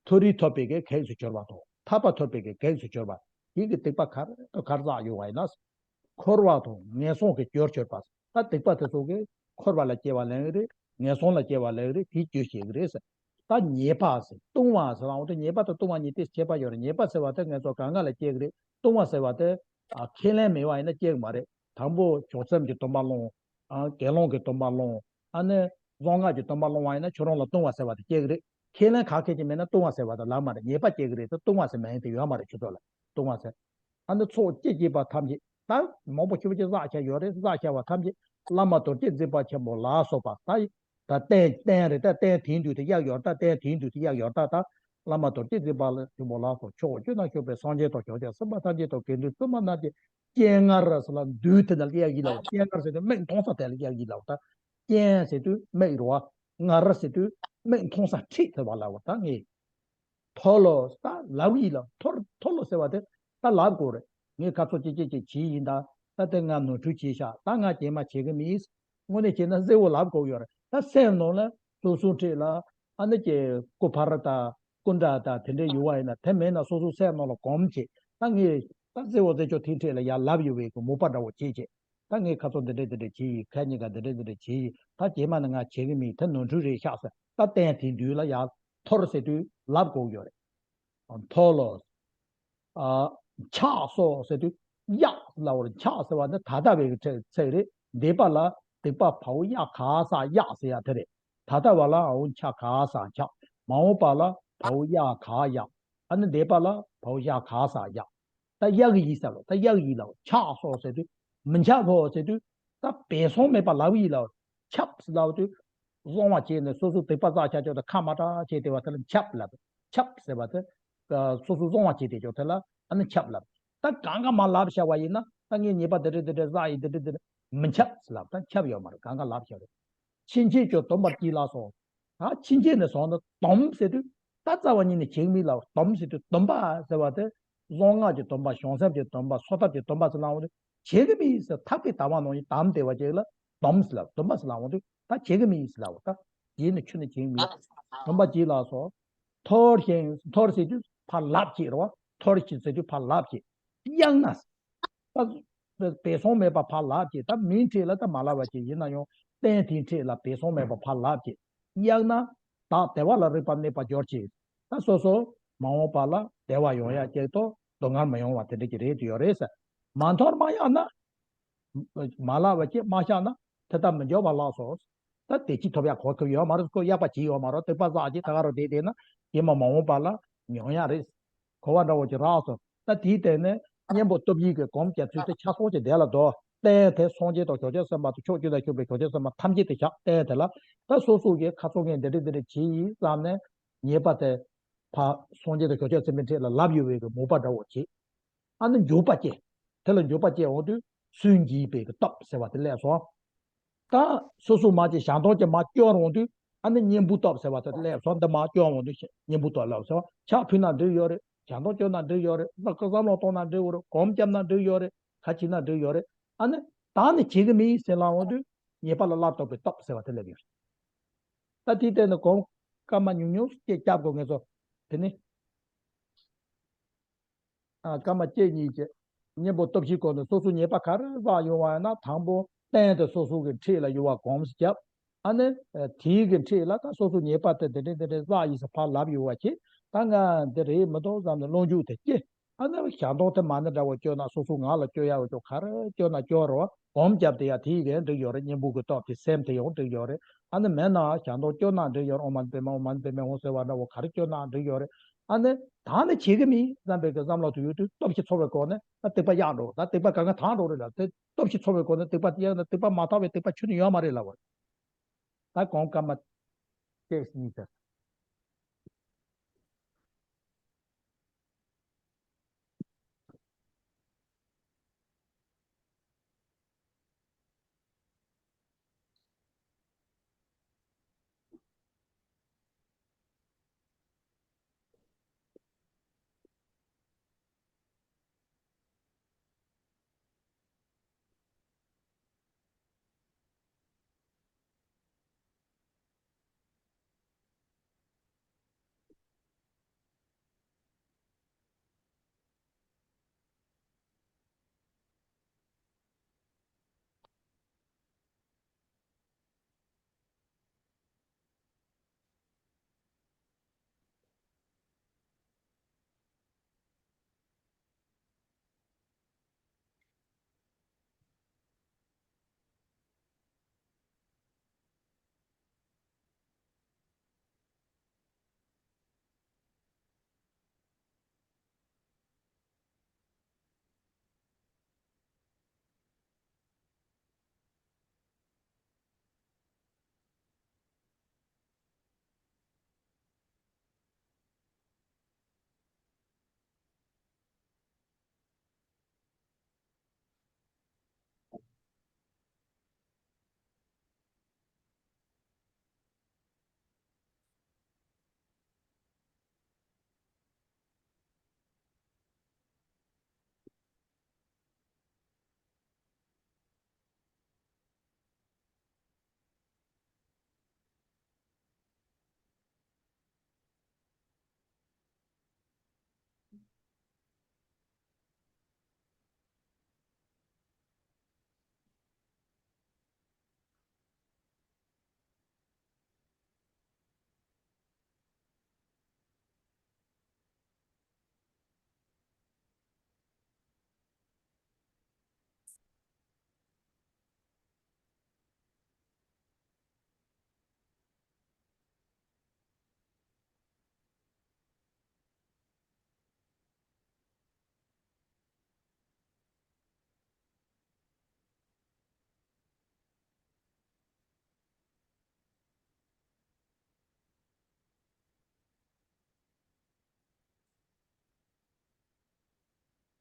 མཐོ་རིས་ཐོབ་པའི་གི་གེགས་སུ་གྱུར་བ་དང་ཐར་པ་ཐོབ་པའི་གི་གེགས་སུ་གྱུར་བ། ཡིད་ཀྱི་སྡིག་པ་ག་རེ་དང་ག་རེ་བསགས་ཡོད་པ་ཡིན་ན། འཁོར་བ་དང་ངན་སོང་གི་རྒྱུར་གྱུར་པ། ད་སྡིག་པ་དེ་ཚོ་གིས་འཁོར་བ་ལ་སྐྱེ་བ་ལེན་གི་རེད། ངན་སོང་ལ་སྐྱེ་བ་ལེན་གི་རེད། དེའི་རྒྱུ་བྱེད་གི་རེད་ཟེར། ད་ཉེས་པ་ཟེར་ལྟུང་བ་ཟེར་ལབ་འོང་དུས་ཉེས་པ་དང་ལྟུང་བ་གཉིས་དེ་ཁྱད་པར་ཡོད་རེད། ཉེས་པ་ཟེར་བ་དེ་ངན་སོང་གང་ག་ལ་སྐྱེ་གི་རེད། ལྟུང་བ་ཟེར་བ་དེ་ཨ་ཁས་ལེན་མེད་པ་ཡིན་ན་སྐྱེ་གི་མ་རེད། དང་པོ་བྱང་སེམས་ཀྱི་སྡོམ་པ་བླངས། ཨ་དགེ་སློང་གི་སྡོམ་པ་བླངས། ཨ་ནི་གསང་སྔགས་ཀྱི་སྡོམ་པ་བླངས་པ་ཡིན་ན་ཁྱོད་རང་ལ་ལྟུང་བ་ཟེར་བ་དེ་སྐྱེ་གི་རེད། ཁས་ལེན་ག་གེ་ཅིག་མེད་ན་ལྟུང་བ་ཟེར་བ་དེ་ལབ་མ་རེད། ཉེས་པ་སྐྱེ་གི་རེད་དེ། ལྟུང་བ་ཟེར་མིང་དེ་ཡོད་མ་རེད་ཁྱོད་ཚོ་ལ། ལྟུང་བ་ཟེར། ཨ་ནི་ཚོགས་བསྐྱེད་བགྱིས་པ་ཐམས་ཅད་ད་མང་པོ་ཞེ་པོ་ཅིག་བསགས་བཞག་ཡོད་རེད། བསགས་བཞག་པ་ཐམས་ཅད་བླ་མ་རྡོ་རྗེ་འཛིན་པ་ཆེན་པོ་ལ་སོགས་པ་ད་ད་རྟེན་རྟེན་རེད། ད་རྟེན་དེའི་མདུན་དུ་གཡར་ཡོད་ད། རྟེན་དེའི་མདུན་དུ་གཡར་ཡོད་ད། ད་བླ་མ་རྡོ་རྗེ་འཛིན་པ་ཆེན་པོ་ལ་སོགས་ཕྱོགས་བཅུ་ན་བཞུགས་པའི་སངས་རྒྱས་དང་བྱང་ཆུབ་སེམས་དཔའ་ཐམས་ཅད་དང་དགེ་འདུན་བཙུན་མ་རྣམས་ཀྱི་སྤྱན་སྔར་ཟེར་ལ་མདུན་དེ་ན་གཡར་གྱི་ལབ། སྤྱན་སྔར་ཟེར་དུས་མིག་མཐོང་ས་དེ་ལ་གཡར་གྱི་ལབ། ད་སྤྱན་ཟེར་དུས་མིག་རེད་བ། ང་ར་ཟེར་དུས་མིག་མཐོང་ས་ཁྲིད་ཐུབ་པ་ལབ་པ་ད་ངས། མཐོལ་ལོ་ད་ལབ་ཡིན་ལ་མཐོལ་མཐོལ་ལོ་ཟེར་བ་དེ་ད་ལབ་དགོས་རེད། ངས་ཁ་ཚོ་ཅི་ཅི་ཅི་བྱེད་ཡིན་ད། ད་དེ་ང་ནོར་འཁྲུལ་བྱས་ཤག་ད་ང་རྗེས་མ་བྱེད་གི་མིན། དངོས་གནས་བྱས་ན་གསལ་བོ་ལབ་དགོས་ཡོད་རེད། ད་སེམས་ནང་ལ་སོ་སོ་འཁྲིད་ལ་ཨ་ནི་ཀྱི་སྐུ་ཕར་ད་སྐུ་འདྲ་ད་དེ་འདྲའི་ཡོད་བ་ཡིན་ན་དེ་མེད་ན་སོ་སོ་སེམས་ནང་ལ་གོམས་བྱེད། ད་ངས་ད་གསལ་བོ་གསལ་ཆོག་ཐིག་འཁྲིད་ལ་ཡར་ལབ་ཡོད་བའི་གི་མོས་པ་འདྲ་བོ་བྱེད་བྱེད། ད་ངས་ཁ་ཚོ་འདི་འདྲས་འདི་འདྲས་བྱེད་ཡིན། ཁ་གཉིས་ཀ་འདི་འདྲས་འདི་འདྲས་བྱེད་ཡིན། ད་རྗེས་མ་ནི་ང་བྱེད་གི་མིན། དེ་ནོར་འཁྲུལ་རེད་ཤག་ཟེར། ད་གཏན་དེ་དུས་ལ་ཡར་མཐོལ་ཟེར་དུས་ལབ་དགོས་ཡོད་རེད། མཐོལ་ལོ། ཨ། འཕྱག་སོ་ཟེར་དུས་གཡག་ལབ་པ་རེད། འཕྱག་ཟེར་བ་ནི་ད་ལྟ་བའི་ཚིག་རེད། འདས་པ་ལ་སྡིག་པ་བའོ་གཡག་ག་ས་གཡག་ཟེར་ཡ་དེ་རེད། ད་ལྟ་བ་ལ་འའོ་འཕྱག་ག་ས་འཕྱག་མ་འོངས་པ་ལ་བའོ་གཡག་ག་གཡག་ཨ་ནི་འདས་པ་ལ་བའོ་གཡག་ག་ས་གཡག་ད་གཡག་གི་ཡིག་ཟེར་ལོ། ད་གཡག་གི་ཡིག་ལ་འཕྱག་སོ་ཟེར་དུས་མི་འཆབ་བོ་ཟེར་དུས་ད་འབད་སོང་མེད་པ་ལབ་ཡིག་ལ་འཆབ་ཟེར་ལབ་དུས་བཟང་བ་བྱས་ནས་སོ་སོ་སྡིག་པ་བསགས་ཆགས་ཆོག་ད་ཁ་མ་གྲགས་བྱས་དེ་བ་དེ་ལ་འཆབ་ལབ། འཆབ་ཟེར་བ་དེ་སོ་སོ་བཟང་བ་བྱས་དེ་ཆོག་དེ་ལ་ཨ་ནི་འཆབ་ལབ། ད་གང་ག་མ་ལབ་བྱ་བ་ཡིན་ན་ད་ངས་ཉེས་པ་འདི་འདྲ་འདི་འདྲ་བསགས་ཡིན་འདི་འདྲ་འདི་འདྲ་མི་འཆབ་ཟེར་ལབ། ད་འཆབ་ཡོད་མ་རེད། གང་ག་ལབ་བྱ་རེད། ཕྱིན་ཆད་ཀྱང་སྡོམ་པར་གྱིས་ལ་སོགས། ད་ཕྱིན་ཆད་ནས་བཟུང་ནས་སྡོམ་ཟེར་དུས་ད་རྩ་བ་ཉིད་ནས་བྱེད་མི་ལ་སྡོམ་ཟེར་དུས་སྡོམ་པ་ཟེར་བ་དེ་བཟང་ངན་གྱི་སྡོམ་པ། བྱང་སེམས་ཀྱི་སྡོམ་པ། སོ་ཐར་གྱི་སྡོམ་པ་ཟེར་ལབ་འོང་དུས་བྱེད་ཀྱི་མིན་ཟེར་ཐབས་ཀྱི་ལྟ་བ་ནང་བཞིན་བསྡམས་བསྡད་པ་ཅིག་ལ་སྡོམ་ཟེར་ལབ། སྡོམ་པ་ཟེར་ལབ་འོང་དུས་ད་བྱེད་ཀྱི་མིན་ཟེར་ལབ་འོང་། ད་རྗེས་ནས་ཁྱོན་ནས་བྱེད་ཀྱི་མིན། སྡོམ་པར་གྱིས་ལ་སོགས། མཐོལ་ཞིང་མཐོལ་ཟེར་དུས་ཕར་ལབ་བྱེད་རོ། མཐོལ་ཞིང་ཟེར་དུས་ཕར་ལབ་བྱེད། གཡག་ན། ད་འབད་སོང་མེད་པ་ཕར་ལབ་བྱེད། ད་མིང་འཁྲིད་ལ་ད་མ་ལབ་པ་བྱེད། ཡིན་ན་ཡང་གཏན་དེ་འཁྲིད་ལ་འབད་སོང་མེད་པ་ཕར་ལབ་བྱེད། གཡག་ན། བདག་བདེ་བ་ལ་རིག་པ་གནས་པར་གྱུར་ཅིག་ད་སོ་སོ་མ་འོངས་པ་ལ་བདེ་བ་ཡོང་ཡ་ཅིག་དང་སྡུག་བསྔལ་མི་ཡོང་བ་དེ་འདྲ་ཅིག་རེད་དུ་ཡོད་རེད་ཟེར། མ་མཐོལ་མ་གཡག་ན། མ་ལབ་པ་བྱེད། མ་གཡག་ན། དེ་ལྟར་མི་འགྱུར་བ་ལགས་སོ། ད་བདེ་སྐྱིད་ཐོབ་ཡ་གོ་སྐབས་ཡོད་མ་རེད། ཁོ་གཡག་པ་བྱེད་ཡོད་མ་རེད། སྡིག་པ་བསགས་བྱེད་ད་ག་རུ་བསྡད་བསྡད་ན་རྗེས་མ་མ་འོངས་པ་ལ་མྱོང་ཡ་རེད། གོ་བ་འདྲ་བོ་ཅིག་རག་སོང་། ད་དེའི་སྟེང་ནས་གཉེན་པོ་སྟོབས་ཡིག་གི་སྒོམ་རྒྱབ་ཚུལ་དེ་ཆ་ཚང་ཅིག་བསྡད་ལ་འདུག་གཏན་དེ་སངས་རྒྱས་དང་བྱང་ཆུབ་སེམས་དཔའ་དང་ཕྱོགས་བཅུ་དང་འཁྱུད་པའི་བྱང་ཆུབ་སེམས་དཔའ་ཐམས་ཅད་དེ་བཞག་གཏན་དེ་ལ། ད་སོ་སོ་གི་ཁ་ཚོ་ངས་འདི་འདྲ་འདི་འདྲ་བྱེད་ཡིན་བསམ་ནས་ཉེས་པ་དེ་ཕར་སངས་རྒྱས་དང་བྱང་ཆུབ་སེམས་དཔའི་འཁྲིས་ལ་ལབ་ཡོད་པའི་གི་མོས་པ་འདྲ་བོ་བྱེད། ཨ་ནི་འཇུག་པ་སྐྱེ། དེ་ལ་འཇུག་པ་སྐྱེ་འོང་དུས་སུན་འབྱིན་པའི་གི་སྟོབས་ཟེར་བ་དེ་སླེབས་སོང་། ད་སོ་སོ་མ་ཅིག་ཞག་དོག་ཅིག་མ་སྐྱོར་འོང་དུས་ཨ་ནི་གཉེན་པོའི་སྟོབས་ཟེར་བ་དེ་སླེབས་སོང་། འདི་མ་སྐྱོར་འོང་དུས་གཉེན་པོའི་སྟོབས་སླེབས་སོང་། ཕྱག་ཕུལ་ན་འགྲིག་ཡོད་རེད། ཞག་དོག་སྐྱོར་ན་འགྲིག་ཡོད་རེད། བསམ་བློ་གཏོང་ན་འགྲིག་ཡོད་རེད། སྒོམ་བརྒྱབ་ན་འགྲིག་ཡོད་རེད། ག་བྱེད་ན་འགྲིག་ཡོད་རེད། ཨ་ནི་ད་ནི་བྱེད་ཀྱི་མིན་ཟེར་ལབ་འོང་དུས་ཉེས་པ་ལ་སླར་ལྡོག་པའི་སྟོབས་ཟེར་བ་དེ་སླེབས་ཡོད་རེད། ད་དེའི་སྟེང་ནས་སྒོམ་སྐར་མ་ཉུང་ཉུང་ཅིག་བརྒྱབ་དགོས་ངེས་སོ། དེ་ནི། ཨ། སྐར་མ་གཅིག་གཉིས་ཀྱི་གཉེན་པོ་སྟོབས་བཞིའི་སྒོ་ནས་སོ་སོ་ཉེས་པ་ག་རེ་བསགས་ཡོང་བ་ཡིན་ན་དང་པོ་གཏན་དུ་སོ་སོ་གི་འཁྲིས་ལ་ཡོད་པ་སྒོམ་རྒྱབ། ཨ་ནི་དེའི་གི་འཁྲིས་ལ་ད་སོ་སོ་ཉེས་པ་དེ་འདི་འདྲས་འདི་འདྲས་བསགས་ཡིན་ཟེར་ཕར་ལབ་ཡོད་པ་བྱེད། ད་ང་འདི་རེད་མི་འདུག་བསམ་ནས་བློ་འཇུག་དེ་སྐྱེ། ཨ་ནི་ཞག་དོག་དེ་མ་ནི་འདྲ་བོ་སྐྱོར་ན་སོ་སོ་ང་ལ་སྐྱོར་ཡག་ཡོད་ཅོག་ག་རེ་སྐྱོར་ན་སྐྱོར་རོགས། སྒོམ་བརྒྱབ་དེ་ཡང་དེའི་གན་འགྲིག་ཡོད་རེད། གཉེན་པོ་གི་སྟོབས་དེ་སེམས་དེ་ཡང་འགྲིག་ཡོད་རེད། ཨ་ནི་མེད་ན་ཞག་དོག་སྐྱོར་ན་འགྲིག་ཡོད་རེད། ཨོཾ་མ་ཎི་པདྨེ་ཧཱུྃ། ཨོཾ་མ་ཎི་པདྨེ་ཧཱུྃ་ཟེར་བ་འདྲ་བོ་ག་རེ་སྐྱོར་ན་འགྲིག་ཡོད་རེད། ཨ་ནི་ད་ནི་བྱེད་ཀྱི་མིན་བསམ་པའི་གི་བསམ་བློ་དེ་ཡོད་དུས་སྟོབས་ཤིག་ཚོར་བའི་སྒོ་ནས་ད་སྡིག་པ་གཡར་འགྲོ། ད་སྡིག་པ་གང་ག་དག་འགྲོ་རེད་ལ། དེ་སྟོབས་ཤིག་ཚོར་བའི་སྒོ་ནས་སྡིག་པ་དེ་གཡར་ན་སྡིག་པ་མ་དག་པའི་སྡིག་པ་ཁྱོན་ནས་ཡོད་མ་རེད་ལབ་པ། ད་གོང་སྐར་མ་གཅིག་གཉིས་ཟེར།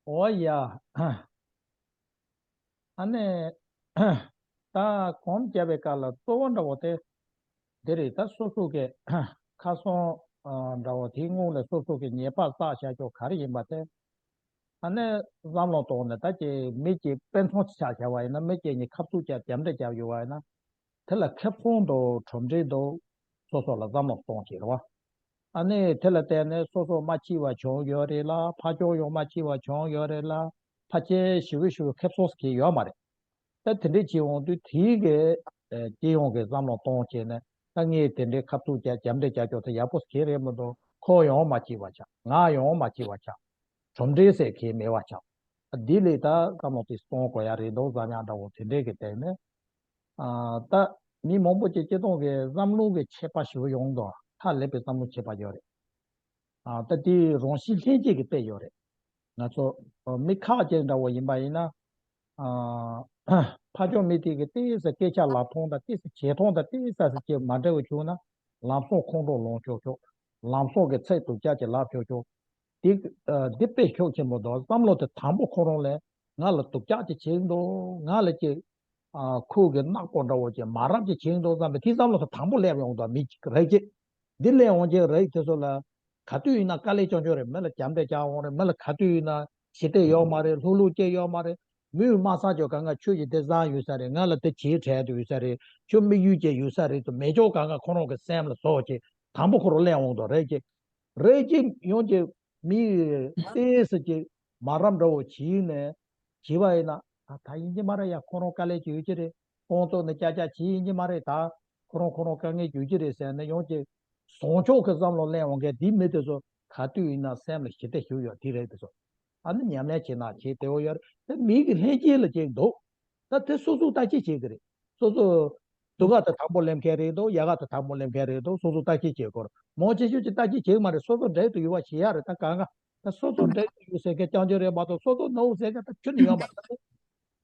འོ་ཡ། ཨ་ནི། ད་གོམ་བརྒྱབ་པའི་སྐབས་ལ་གཙོ་བོ་འདྲ་བོ་དེ། འདི་རེད། ད་སོ་སོ་གི་ཁ་སང་འདྲ་བོ་དེའི་སྔོན་ལ་སོ་སོ་གི་ཉེས་པ་བསགས་བཞག་ཀྱོག་ག་རེ་ཡིན་པ་དེ། ཨ་ནི་བསམ་བློ་གཏོང་ནས་ད་ཀྱི་མི་གཅིག་དཔེ་མཚོན་ཆ་བཞག་པ་ཡིན་ན། མི་གཅིག་གཉིས་ཁ་བཙུགས་བྱས་རྒྱབ་འདྲེ་བརྒྱབ་ཡོད་པ་ཡིན་ན། དེ་ལ་ཁེ་བཟང་འདུག་གྲུབ་འབྲས་འདུག་སོ་སོ་ལ་བསམ་བློ་གཏོང་བྱེད་རེད་བ། ཨ་ནི་དེ་ལ་བརྟེན་ནས་སོ་སོ་མ་སྐྱིད་པ་བྱུང་ཡོད་རེད་ལ། ཕ་ཆོག་ཡང་མ་སྐྱིད་པ་བྱུང་ཡོད་རེད་ལ། ཕལ་ཆེར་ཞེ་པོ་ཞེ་པོ་ཁེ་བཟང་ཟེར་གྱི་ཡོད་མ་རེད། ད་དེ་འདྲས་བྱེད་འོང་དུས་དེའི་གི་ཨ་སྤྱི་ཡོངས་ཀྱི་བསམ་བློ་གཏོང་བྱས་ནས། ད་ངས་དེ་འདྲའི་ཁ་བཙུགས་བྱས་རྒྱབ་འདྲེ་བྱས་ཀྱོག་དེ་ཡག་པོ་ཟེར་གྱི་རེད་མི་འདུག་ཁོ་ཡང་མ་སྐྱིད་པ་ཆགས། ང་ཡང་མ་སྐྱིད་པ་ཆགས། གྲུབ་འབྲས་ཟེར་གྱི་མེད་པ་ཆགས། ཨ་འདི་ལས་ད་བསམ་བློ་དེ་གཏོང་དགོས་ཡ་རེད་འདུག་བསམ་ཡ་འདྲ་བོ་དེ་འདྲས་ཀྱི་སྟེང་ནས། ཨ་ད་མི་མང་པོ་ཅིག་སྤྱིར་བཏང་གི་བསམ་བློ་གི་ཁྱད་པར་ཞེ་པོ་ཡོང་འདུག་ཧ་ལས་པའི་བསམ་བློ་ཁྱད་པར་ཡོད་རེད། ཨ་ད་དེ་རང་བཞིན་ལྷན་སྐྱེས་ཀྱི་དཔེ་ཡོད་རེད། ང་ཚོ་ཨ་མི་ཁག་ཅིག་འདྲ་བོ་ཡིན་པ་ཡིན་ན། ཨ་ཕ་ཆོག་མི་དེ་གི་ཏོག་ཙམ་སྐད་ཆ་ལབ་སྟངས་དང་། ཏོག་ཙམ་བྱེད་སྟངས་དང་། ཏོག་ཙམ་ཅིག་མ་འདྲ་བ་བྱུང་ན་ལམ་སང་ཁོང་ཁྲོ་ལངས་ཆོག་ཆོག་ལམ་སང་གི་ཚིག་སྡུག་ཅག་ཅིག་ལབ་ཆོག་ཆོག་དེ་ཨ་འདི་དཔེ་ཤུགས་ཆེན་པོ་འདུག་བསམ་བློ་དེ་དང་པོ་ཁོ་རང་ལ་ང་ལ་སྡུག་ཅག་ཅིག་བྱེད་ཀྱི་འདུག་ང་ལ་ཅིག་ཨ་ཁོ་གི་ནག་པོ་འདྲ་བོ་ཅིག་མ་རབས་ཅིག་བྱེད་ཀྱི་འདུག་བསམ་པའི་དེ་བསམ་བློ་དེ་དང་པོ་སླེབས་ཡོང་འདུག་མི་གཅིག་རེད་ཅིག་འདི་སླེབས་འོང་ཅིག་རེད། དེ་ཚོ་ལ་ག་དུས་ཡིན་ན་དཀའ་ལས་སྐྱོན་ཆོག་རེད། མི་ལ་རྒྱབ་འདྲེ་རྒྱག་འོང་རེད། མི་ལ་ག་དུས་ཡིན་ན་ཞི་བདེ་ཡོད་མ་རེད། ལྷུག་ལྷུག་སྐྱེ་ཡོད་མ་རེད། མི་མ་བསམ་ཀྱོག་ག་ང་ཁྱོད་ཀྱི་དེ་བཟང་ཡོད་ས་རེད། ང་ལ་དེ་བྱེད་འཕྲལ་དུ་ཡོད་ས་རེད། ཁྱོད་དམིགས་ཡུལ་ཅིག་ཡོད་ས་རེད་དུ་མེད་ཀྱོག་ག་ང་ཁོ་རང་གི་སེམས་ལ་བཟོ་ཅིག་དང་པོ་ཁོ་རང་སླེབས་འོང་དུ་རེད་ཅིག་རེད་ཅིག་ཡོང་ཅིག་མི་ཏོག་ཙམ་ཅིག་མ་རབས་འདྲ་བོ་བྱས་ནས་བྱས་པ་ཡིན་ན། ད་ད་ཡིན་གྱི་མ་རེད་ཡ། ཁོ་རང་དཀའ་ལས་ཅིག་ཡོད་ཀྱི་རེད། ཁོང་ཚོ་ནི་ཀྱག་ཀྱག་བྱས་ཡིན་གྱི་མ་རེད། ད་ཁོ་རང་ཁོ་རང་དཀའ་ངལ་ཡོད་ཀྱི་རེད་ཟེར་ནས་ཡོང་ཅིག་བཟང་ཕྱོགས་ཀྱི་བསམ་བློ་སླེབས་འོང་མཁན་འདི་མི་དེ་ཚོ་ག་དུས་ཡིན་ན་སེམས་ལ་ཞི་བདེ་ཞིག་ཡོད་དེ་རེད། དེ་ཚོ་ཨ་ནི་ཉམས་ལེན་བྱེད་ན་བྱེད་བདེ་བོ་ཡོད་རེད། དེ་མི་གི་ལྷན་སྐྱེས་ལ་བྱེད་འདུག་ད་དེ་སོ་སོ་བརྟག་དཔྱད་བྱེད་ཀྱི་རེད། སོ་སོ་སྡུག་ག་དེ་དང་པོ་སླེབས་མཁན་རེད་འདུག་ཡག་ག་དེ་དང་པོ་སླེབས་མཁན་རེད་འདུག་སོ་སོ་བརྟག་དཔྱད་བྱེད་དགོས་རེད། མང་ཆེ་ཤོས་ཀྱིས་བརྟག་དཔྱད་བྱེད་ཀྱི་མ་རེད། སོ་སོ་འབྲེལ་དུ་ཡོད་པ་བྱེད་ཡག་རེད། ད་གང་ག་ད་སོ་སོ་འབྲེལ་དུ་ཡོད་ཟེར་མཁན་རྐྱང་རྐྱང་རེད་མ་གཏོགས་སོ་སོ་ནོར་ཟེར་མཁན་ད་ཁྱོན་ནས་ཡོད་མ་རེད། ད་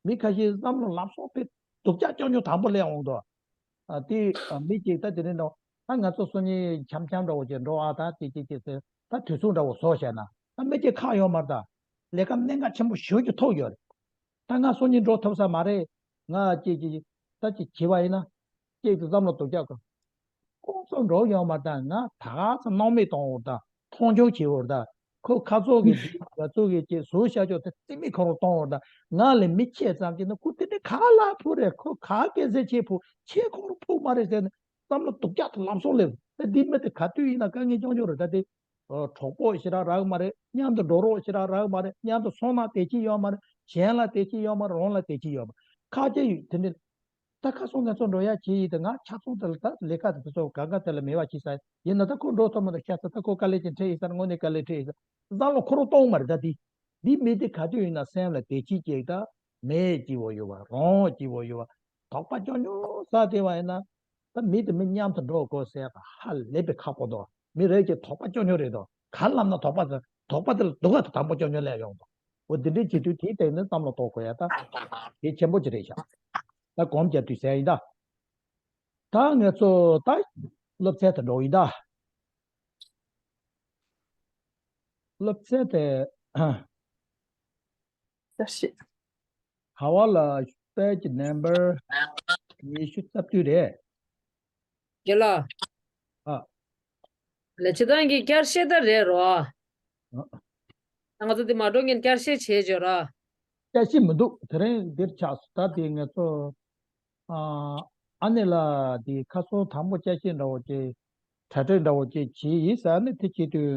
མི་ཁ་ཤས་བསམ་བློ་ལམ་སང་དཔེ་སྡུག་ཅག་རྐྱང་རྐྱང་དང་པོ་སླེབས་འོང་དོ། ཨ་དེ་ཨ་མི་གཅིག་ད་དེ་རིང་ནང་ད་ང་ཚོ་སང་ཉིན་འཆམ་འཆམ་འདྲ་བོ་ཅིག་འགྲོ་ཨ། ད་ཅིག་ཅིག་ཅིག་ཟེར་ད་དུས་ཚོད་འདྲ་བོ་བཟོ་བྱས་ན་ད་མི་གཅིག་ཁག་ཡོད་མ་རེད། ད་ལས་ཀ་གནད་འགག་ཆེན་པོ་ཞེ་པོ་ཅིག་ཐུག་ཡོད་རེད། ད་ང་སང་ཉིན་འགྲོ་ཐུབ་ས་མ་རེད། ང་ཅིག་ཅིག་ད་ཅིག་བྱས་པ་ཡིན་ན་ཅིག་ཏུ་བསམ་བློ་སྡུག་ཅག་གི་ཁོང་ཚོ་འགྲོ་ཡོང་མ་དང་ང་ད་ག་ཚོད་སྣང་མེད་གཏོང་བར་དང་མཐོང་ཆུང་བྱེད་བར་དང་ཁོ་ཁ་ཚོགས་ཀྱི་འདི་ང་ཚོ་གི་ཅིག་བཟོ་བྱ་ཆོག་དེ་རྩིས་མེད་ཁོ་རང་གཏོང་བར་དང་ང་ལས་མི་ཁྱད་ཙམ་གྱིས་ན་ཁོ་དེ་འདྲ་ག་ལ་ཕུ་རེད། ཁོ་ག་སྐད་ཟེར་ཆེ་ཕུ་ཆེ་ཁོ་རང་ཕུ་མ་རེད་ཟེར་ནས་བསམ་བློ་སྡུག་ཅག་དང་ལམ་སང་སླེབས། ད་འདི་མི་དེ་ག་དུས་ཡིན་ན་དཀའ་ངལ་སྐྱོན་ཆོག་རེད། ད་དེ་གྲོགས་པོ་ཞེ་དྲག་རག་མ་རེད། མཉམ་དུ་འགྲོ་རོགས་ཞེ་དྲག་རག་མ་རེད། མཉམ་དུ་སོང་ན་བདེ་སྐྱིད་ཡོད་མ་རེད། གཞན་ལ་བདེ་སྐྱིད་ཡོད་མ་རེད། རང་ལ་བདེ་སྐྱིད་ཡོད་མ་རེད། ཁ་ཆེ་ཡོད་དེ་འདྲ། ད་ཁ་སང་ང་ཚོ་འགྲོ་ཡག་བྱས་ཡིན། ད་ང་ཆ་ཚང་དེ་ལ་ད་ལས་ཀ་དེ་ཚོ་གང་ག་དེ་ལ་མེད་པ་བྱས་ས་ཡིན་ན། ད་ཁོ་འགྲོ་ཐུབ་མ་འདུག་ཤ་ཚ། ད་ཁོ་དཀའ་ལས་ཅིག་འཕྲད་ཡིན་ས་རེད། དངོས་གནས་དཀའ་ལས་འཕྲད་ཡིན་ས་རེད། བསམ་བློ་ཁོ་རང་གཏོང་མ་རེད། ད་འདི་འདི་མི་དེ་ག་དུས་ཡིན་ན་སེམས་ལ་བདེ་སྐྱིད་སྐྱེ་ད་མེད་སྐྱིད་པོ་ཡོད་པ། རང་སྐྱིད་པོ་ཡོད་པ། དོགས་པ་སྐྱོ་ཉོ་ས་དེ་བ་ཡིན་ན། ད་མི་དེ་མི་མཉམ་དུ་འགྲོ་དགོས་ཟེར་ཧ་ལས་པའི་ཁག་པོ་འདུག་མི་རེ་གཅིག་དོགས་པ་སྐྱོ་ཉོ་རེད་འདུག་ག་ལབ་ན་དོགས་པ་དེ་དོགས་པ་དེ་ལ་སྡུག་ག་དེ་དང་པོ་སྐྱོ་ཉོ་སླེབས་ཡོང་འདུག་འོ་འདི་འདྲའི་བྱེད་དུས་དེའི་སྟེང་ནས་བསམ་བློ་གཏོང་དགོས་ཡ་ད་གལ་ཆེན་པོ་ཅིག་རེད་ཤག་ད་གོམ་རྒྱག་དུས་ཟེར་ཡིན་ད། ད་ང་ཚོ་ད་སློབ་ཚན་དུ་འགྲོ་ཡིན་ད། སློབ་ཚན་དེ་བཀྲ་ཤིས། ཧ་ཝ་ལ་པེ་ཇི་ནམ་བར་ཉི་ཤུ་རྩ་བདུན་རེད། རྒན་ལགས། ཨ། ལས་བྱེད་སྟངས་ཀྱི་བསྐྱར་བཤད་ད་རེད་རོ། ཨ། ང་ཚོ་འདི་མ་འགྲོ་ངན་བསྐྱར་བཤད་བྱས་བྱོས་ར། བསྐྱར་བཤད་མི་འདུག་དེ་རིང་འདིར་ཆགས་སོང་། ད་དེ་ང་ཚོ་ཨ་ཨ་ནེ་ལགས་དེ་ཁ་སང་དང་པོ་བསྐྱར་བཤད་འདྲ་བོ་ཅིག་གྲ་སྒྲིག་འདྲ་བོ་ཅིག་བྱས་ཡིན་ཟེར། ཨ་ནེ་དེ་བྱེད་དུས་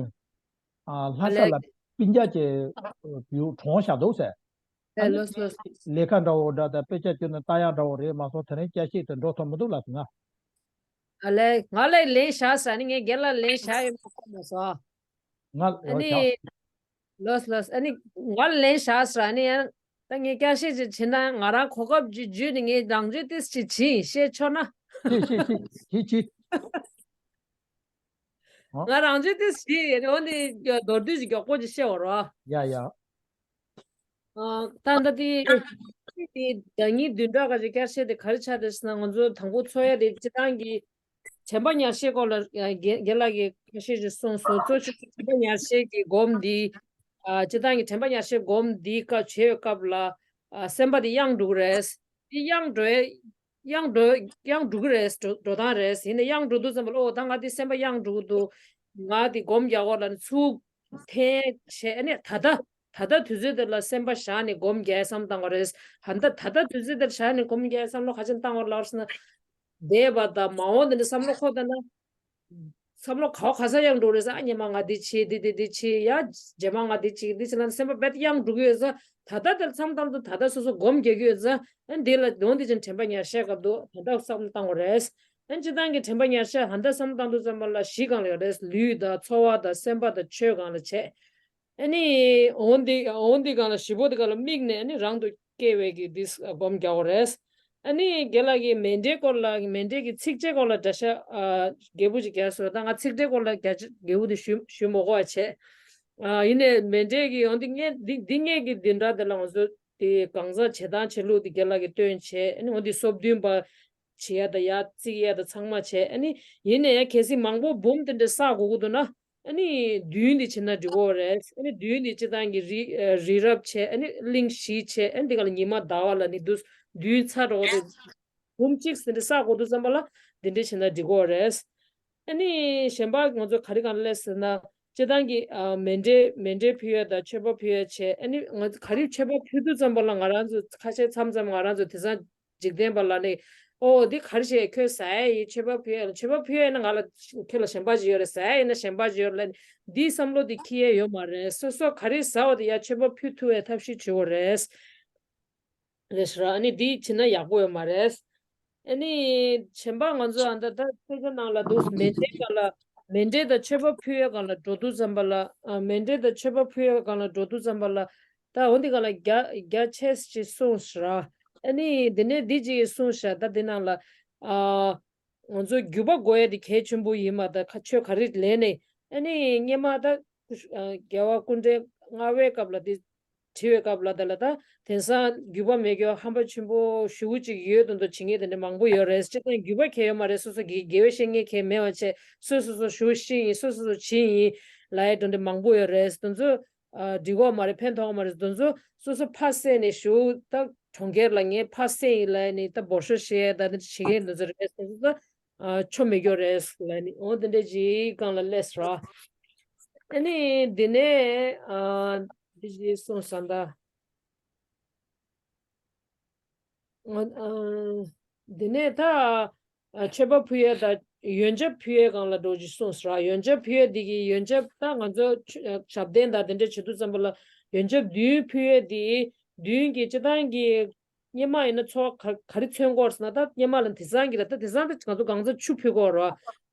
ཨ་ལྷ་ས་ལ་སྤུན་ཀྱག་ཅིག་བུ་གྲོངས་བཞག་འདུག་ཟེར། ཨ་ནི་ལོས་ལོས། ལས་ཀ་འདྲ་བོ་འདྲ་དང་དཔེ་ཆ་བསྐྱོན་ན་ལྟ་ཡག་འདྲ་བོ་རེད་མ་སོང་། དེ་རིང་བསྐྱར་བཤད་དེ་འགྲོ་ཐུབ་མི་འདུག་ལབ་སོང་ང་། ཨ་ལས་ང་ལས་ལན་བཞག་ཟེར་ནི་ངས་རྒན་ལགས་ལན་བཞག་ཡོད་མ་གོ་མ་སོང་། ང་ཨ་ནི་ལོས་ལོས། ཨ་ནི་ང་ལན་བཞག་ཟེར་ནི་ཡང་ད་ངས་བསྐྱར་བཤད་ཅིག་བྱེད་ན་ང་རང་གོ་སྐབས་ཅིག་བརྒྱུད་ནས་ངས་རང་ཚོད་ཏིས་ཅིག་བྱིན་བཤད་ཆོག་ན། ཤི་ཤི་ཤི་ཤི་ཤི། ང་རང་ཚོད་ཏིས་བྱིན་འོ་ནི་མདོར་བསྡུས་ཅིག་མགྱོགས་པོ་ཅིག་བཤད་འོ་རོ། ཡ་ཡ། ཨ་ད་ལྟ་དེ་དེ་ཟླ་ཉིན་བདུན་ཕྲག་ག་ཅིག་བསྐྱར་བཤད་དེ་ག་རེ་ཆགས་འདུག་ཟེར་ན། ང་ཚོ་དང་པོ་འཚོགས་ཡ་དེ་སྤྱིར་བཏང་གི་དྲན་པ་ཉར་ཤེས་སྐོར་ལ་རྒན་རྒན་ལགས་ཀྱིས་ཁ་ཤས་ཅིག་གསུངས་སོང་། གཙོ་ཆེ་ཤོས་དྲན་པ་ཉར་ཤེས་ཀྱི་སྒོམ་འདི་ ཨ་སྤྱིར་བཏང་གི་དྲན་པ་ཉེར་ཞིབ་སྒོམ་འདི་སྐབས་བྱེད་པའི་སྐབས་ལ་ཨ་སེམས་པ་འདི་གཡེང་འགྲོ་གི་རེད། འདི་གཡེང་འགྲོ་གཡེང་འགྲོ་གཡེང་འགྲོ་གི་རེད། འགྲོ་འགྲོ་སྟངས་རེད། ཡིན་ནའི་གཡེང་འགྲོ་དུས་ཙམ་པ་ལ་ཨོ་ད་ང་འདི་སེམས་པ་གཡེང་འགྲོ་གི་འདུག་ང་འདི་སྒོམ་རྒྱག་དགོས་ལབ་ནས་ཚུར་འཐེན་བྱས། ཨ་ནི་ད་ལྟ་ད་ལྟ་དུས་ཚོད་འདི་ལ་སེམས་པ་བཞག་ནས་སྒོམ་རྒྱག་བསམ་བཏང་བ་རེད། ཧ་ད་ད་ལྟ་དུས་ཚོད་འདིར་བཞག་ནས་སྒོམ་རྒྱག་བསམ་བློ་ག་ཅིག་བཏང་བ་ལབ་ཟེར་ན། འདས་པ་དང་མ་འོངས་འདི་འདྲ་བསམ་བློ་འཁོར་བསྡད་ན། བསམ་བློ་ག་བ་ག་ས་གཡེང་འགྲོ་རེད་ཟེར། ཨ་སྔོན་མ་ང་འདི་བྱས། འདི་འདི་འདི་བྱས། ཡ་རྗེས་མ་ང་འདི་བྱས། འདི་བྱས་ན་སེམས་པ་རྦད་དེ་གཡེང་འགྲོ་གི་ཡོད་ཙང་། ད་ལྟ་དེར་མཚམས་བཏང་དུས་ད་ལྟ་སོ་སོ་སྒོམ་རྒྱག་གི་ཡོད་ཙང་། ཨ་འདི་ལ་འོ་འདི་ཅན་དྲན་པ་ཉེར་ཞིབ་སྐབས་དུ་ད་ལྟ་བསམ་བློ་བཏང་དགོས་རེད། ཨ་སྤྱིར་བཏང་གི་དྲན་པ་ཉེར་ཞིབ་ཧ་ད་བསམ་བློ་བཏང་དུས་ཙམ་པ་ལ་བཞི་སྒང་ལ་ཡོད་རེད། ལུས་དང་ཚོར་བ་དང་སེམས་པ་དང་ཆོས་སྒང་ལ་བྱས། ཨ་ནི་འོ་འདི་འོ་འདི་སྒང་ལ་བཞི་པོ་འདི་སྒང་ལ་དམིགས་ནས། ཨ་ནི་རང་དུ་སྐྱེ་བའི་གི་འདི་སྒོམ་རྒྱག་དགོས་རེད། ཨ་ནི་རྒན་ལགས་ཀྱིས་མཎྜལ་སྐོར་ལ་མཎྜལ་གྱི་ཚིགས་བཅད་སྐོར་ལ་འདྲ་ཤག་ཨ་རྒྱས་པོ་ཅིག་རྒྱག་སོང་། ད་ང་ཚིགས་བཅད་སྐོར་ལ་རྒྱ་ཆེ་རྒྱས་པོ་དེ་ཞུ་ཞུ་མ་དགོས་པ་བྱས། ཨ་ཡིན་ནའི་མཎྜལ་གྱི་འོ་འདི་ངས་འདི་འདི་ངས་ཀྱི་འདི་འདྲ་དེ་ལ་ང་ཚོ་དེ་གང་ཟག་བྱེད་སྟངས་བྱེད་ལུགས་དེ་རྒན་ལགས་ཀྱིས་སྟོན་བྱས། ཨ་ནི་འོ་འདི་སོ་བདུན་པ་བྱེད་ཡ་དང་ཡ་བརྩིགས་ཡ་དང་ཚང་མ་བྱས། ཨ་ནི་ཡིན་ནའི་ཡ་གལ་སྲིད་མང་པོ་འབུམ་དེ་འདྲ་བསགས་དགོས་ཀྱི་འདུག་ན། ཨ་ནི་བདུན་འདི་བྱེད་ན་འགྲིག་གི་རེད། ཨ་ནི་བདུན་འདི་སྤྱིར་བཏང་གི་རི་ཨ་རི་རབ་བྱས། ཨ་ནི་གླིང་བཞི་བྱས། ཨ་ནི་འདི་ག་ལ་ཉི་མ་ཟླ་བ་ལ་ནི་འདུག་བདུན་ཚར་འགྲོ་གི་འདུག་འབུམ་གཅིག་ཟིན་འདྲ་བསགས་དགོས་འདུག་བསམ་པ་ལ་འདི་འདྲ་བྱེད་ན་འགྲིག་གི་རེད། ཨ་ནི་གཞན་པ་ང་ཚོ་ག་རེ་གང་ལ་སླེབས་ཟེར་ན། སྤྱིར་བཏང་གི་ཨ་མཎྜལ་མཎྜལ་ཕུལ་ཡ་དང་མཆོད་པ་ཕུལ་ཡ་བྱས། ཨ་ནི་ང་ཚོ་ག་རེ་མཆོད་པ་ཕུལ་དུས་ཙམ་པ་ལ་ང་རང་ཚོ་ཁ་ཤས་མཚམས་མཚམས་ང་རང་ཚོ་དེང་སང་འཇིག་རྟེན་པ་ལ་ནི་ཨོ་འདི་ག་རེ་བྱས་ཁྱོད་ཟ་ཡ་ཡིན། མཆོད་པ་ཕུལ་ཡ་ལ་མཆོད་པ་ཕུལ་ཡ་ཡིན་ན་ང་ལ་ཁྱོད་ལ་ཞེན་པ་ཅིག་ཡོད་རེད། ཟ་ཡ་ཡིན་ན་ཞེན་པ་ཅིག་ཡོད་རེད་ལབ་ནི་འདིའི་བསམ་བློ་འདི་འཁྱེར་ཡ་ཡོད་མ་རེད། སོ་སོ་ག་རེ་ཟ་བ་དེ་ཡ་མཆོད་པ་ཕུལ་ཐུབ་པའི་ཐབས་ཤེས་བྱེད་དགོས་རེད། རེད་ཤག་ཨ་ནི་འདི་བྱེད་ན་ཡག་པོ་ཡོད་མ་རེད། ཨ་ནི་གཞན་པ་ང་ཚོ་ཨ་ད་ད་སྐད་ཆ་ནང་ལ་འདུག་མཎྜལ་སྒང་ལ་མཎྜལ་དང་མཆོད་པ་ཕུལ་ཡ་སྒང་ལ་འགྲོ་དུས་ཙམ་པ་ལ་ཨ་མཎྜལ་དང་མཆོད་པ་ཕུལ་ཡ་སྒང་ལ་འགྲོ་དུས་ཙམ་པ་ལ་ད་འོ་འདི་སྒང་ལ་རྒྱ་རྒྱ་ཆེ་ཞིག་གསུངས་ཤག་ཨ་ནི་འདི་ནས་འདི་ཅིག་གསུངས་ཤག་ད་འདི་ནང་ལ་ཨ་ང་ཚོ་རྒྱུད་པ་དགོས་ཡ་དེ་གལ་ཆེན་པོ་ཡིན་མ། ད་ཁ་ཆོས་ག་རེ་ལས་ནས་ཨ་ནི་སྔོན་མ་ད་རྒྱལ་བ་སྐུ་ཕྲེང་ལྔ་པའི་སྐབས་ལ་དེ་བྲིས་པའི་སྐབས་ལ་དེ་ལ་ད་དེང་སང་རྒྱུད་པ་མེད་མཁན་ཧམ་པ་ཆེན་པོ་ཞེ་པོ་ཅིག་ཡོད་དོན་དུ་བྱེད་མཁན་དེ་འདྲ་མང་པོ་ཡོད་རེད། སྤྱིར་བཏང་རྒྱུད་པ་གལ་ཡོད་མ་རེད། སོ་སོ་དགེ་དགེ་བའི་བཤེས་གཉེན་གལ་མེད་པ་བྱས། སོ་སོ་སོ་ཞུ་ཤེས་ཡིན། སོ་སོ་སོ་བྱེད་ཡིན་ལབ་ཡ་དོན་འདྲ་མང་པོ་ཡོད་རེད། དེ་ཚོ་ཨ་འགྲིག་གི་མ་རེད། ཕན་ཐོགས་མ་རེད། དེ་ཚོ་སོ་སོ་ཕ་བསད་ནས་ཞུ། ད་གྲོང་ཁྱེར་ལ་ངས་ཕ་བསད་ཡིན་ལབ་ནས་ད་འབོར་ཤོག་བཞེས་ད་འདི་བྱེད་མཁན་དེ་ཚོ་རེད། དེ་ཚོ་ད་ཨ་ཆོ་མེད་རྒྱུ་རེད་ལབ་ནས་འོ་དེ་འདྲ་ཅིག་སྒང་ལ་སླེབས་ར། ཨ་ནི་འདི་ནས་ཨ་འདི་ཅིག་གསུངས་སོང་ད། ང་ཨ་འདི་ནས་ད་ཨ་མཆོད་པ་ཕུལ་ཡས་དང་ཡོན་ཆབ་ཕུལ་ཡས་སྒང་ལ་འགྲོ་ཅིག་གསུངས་སོང་ར། ཡོན་ཆབ་ཕུལ་ཡས་འདི་གི་ཡོན་ཆབ་ད་ང་ཚོ་ཆུ་ཨ་ཞབས་བརྟན་དང་དེ་འདྲ་བྱེད་དུས་ཙམ་པ་ལ་ཡོན་ཆབ་བདུན་ཕུལ་ཡས་འདི་བདུན་གྱི་སྤྱིར་བཏང་གི་སྔོན་མ་ཡིན་ན་ཚོགས་ག་ག་རེ་མཚོན་གྱི་ཡོད་རེད་ཟེར་ན། ད་སྔོན་མ་ལ་དེང་སང་གི་ལ་ད་དེང་སང་ད་ང་ཚོ་གང་ཚོད་ཆུ་ཕུལ་གྱི་ཡོད་རེད་བ།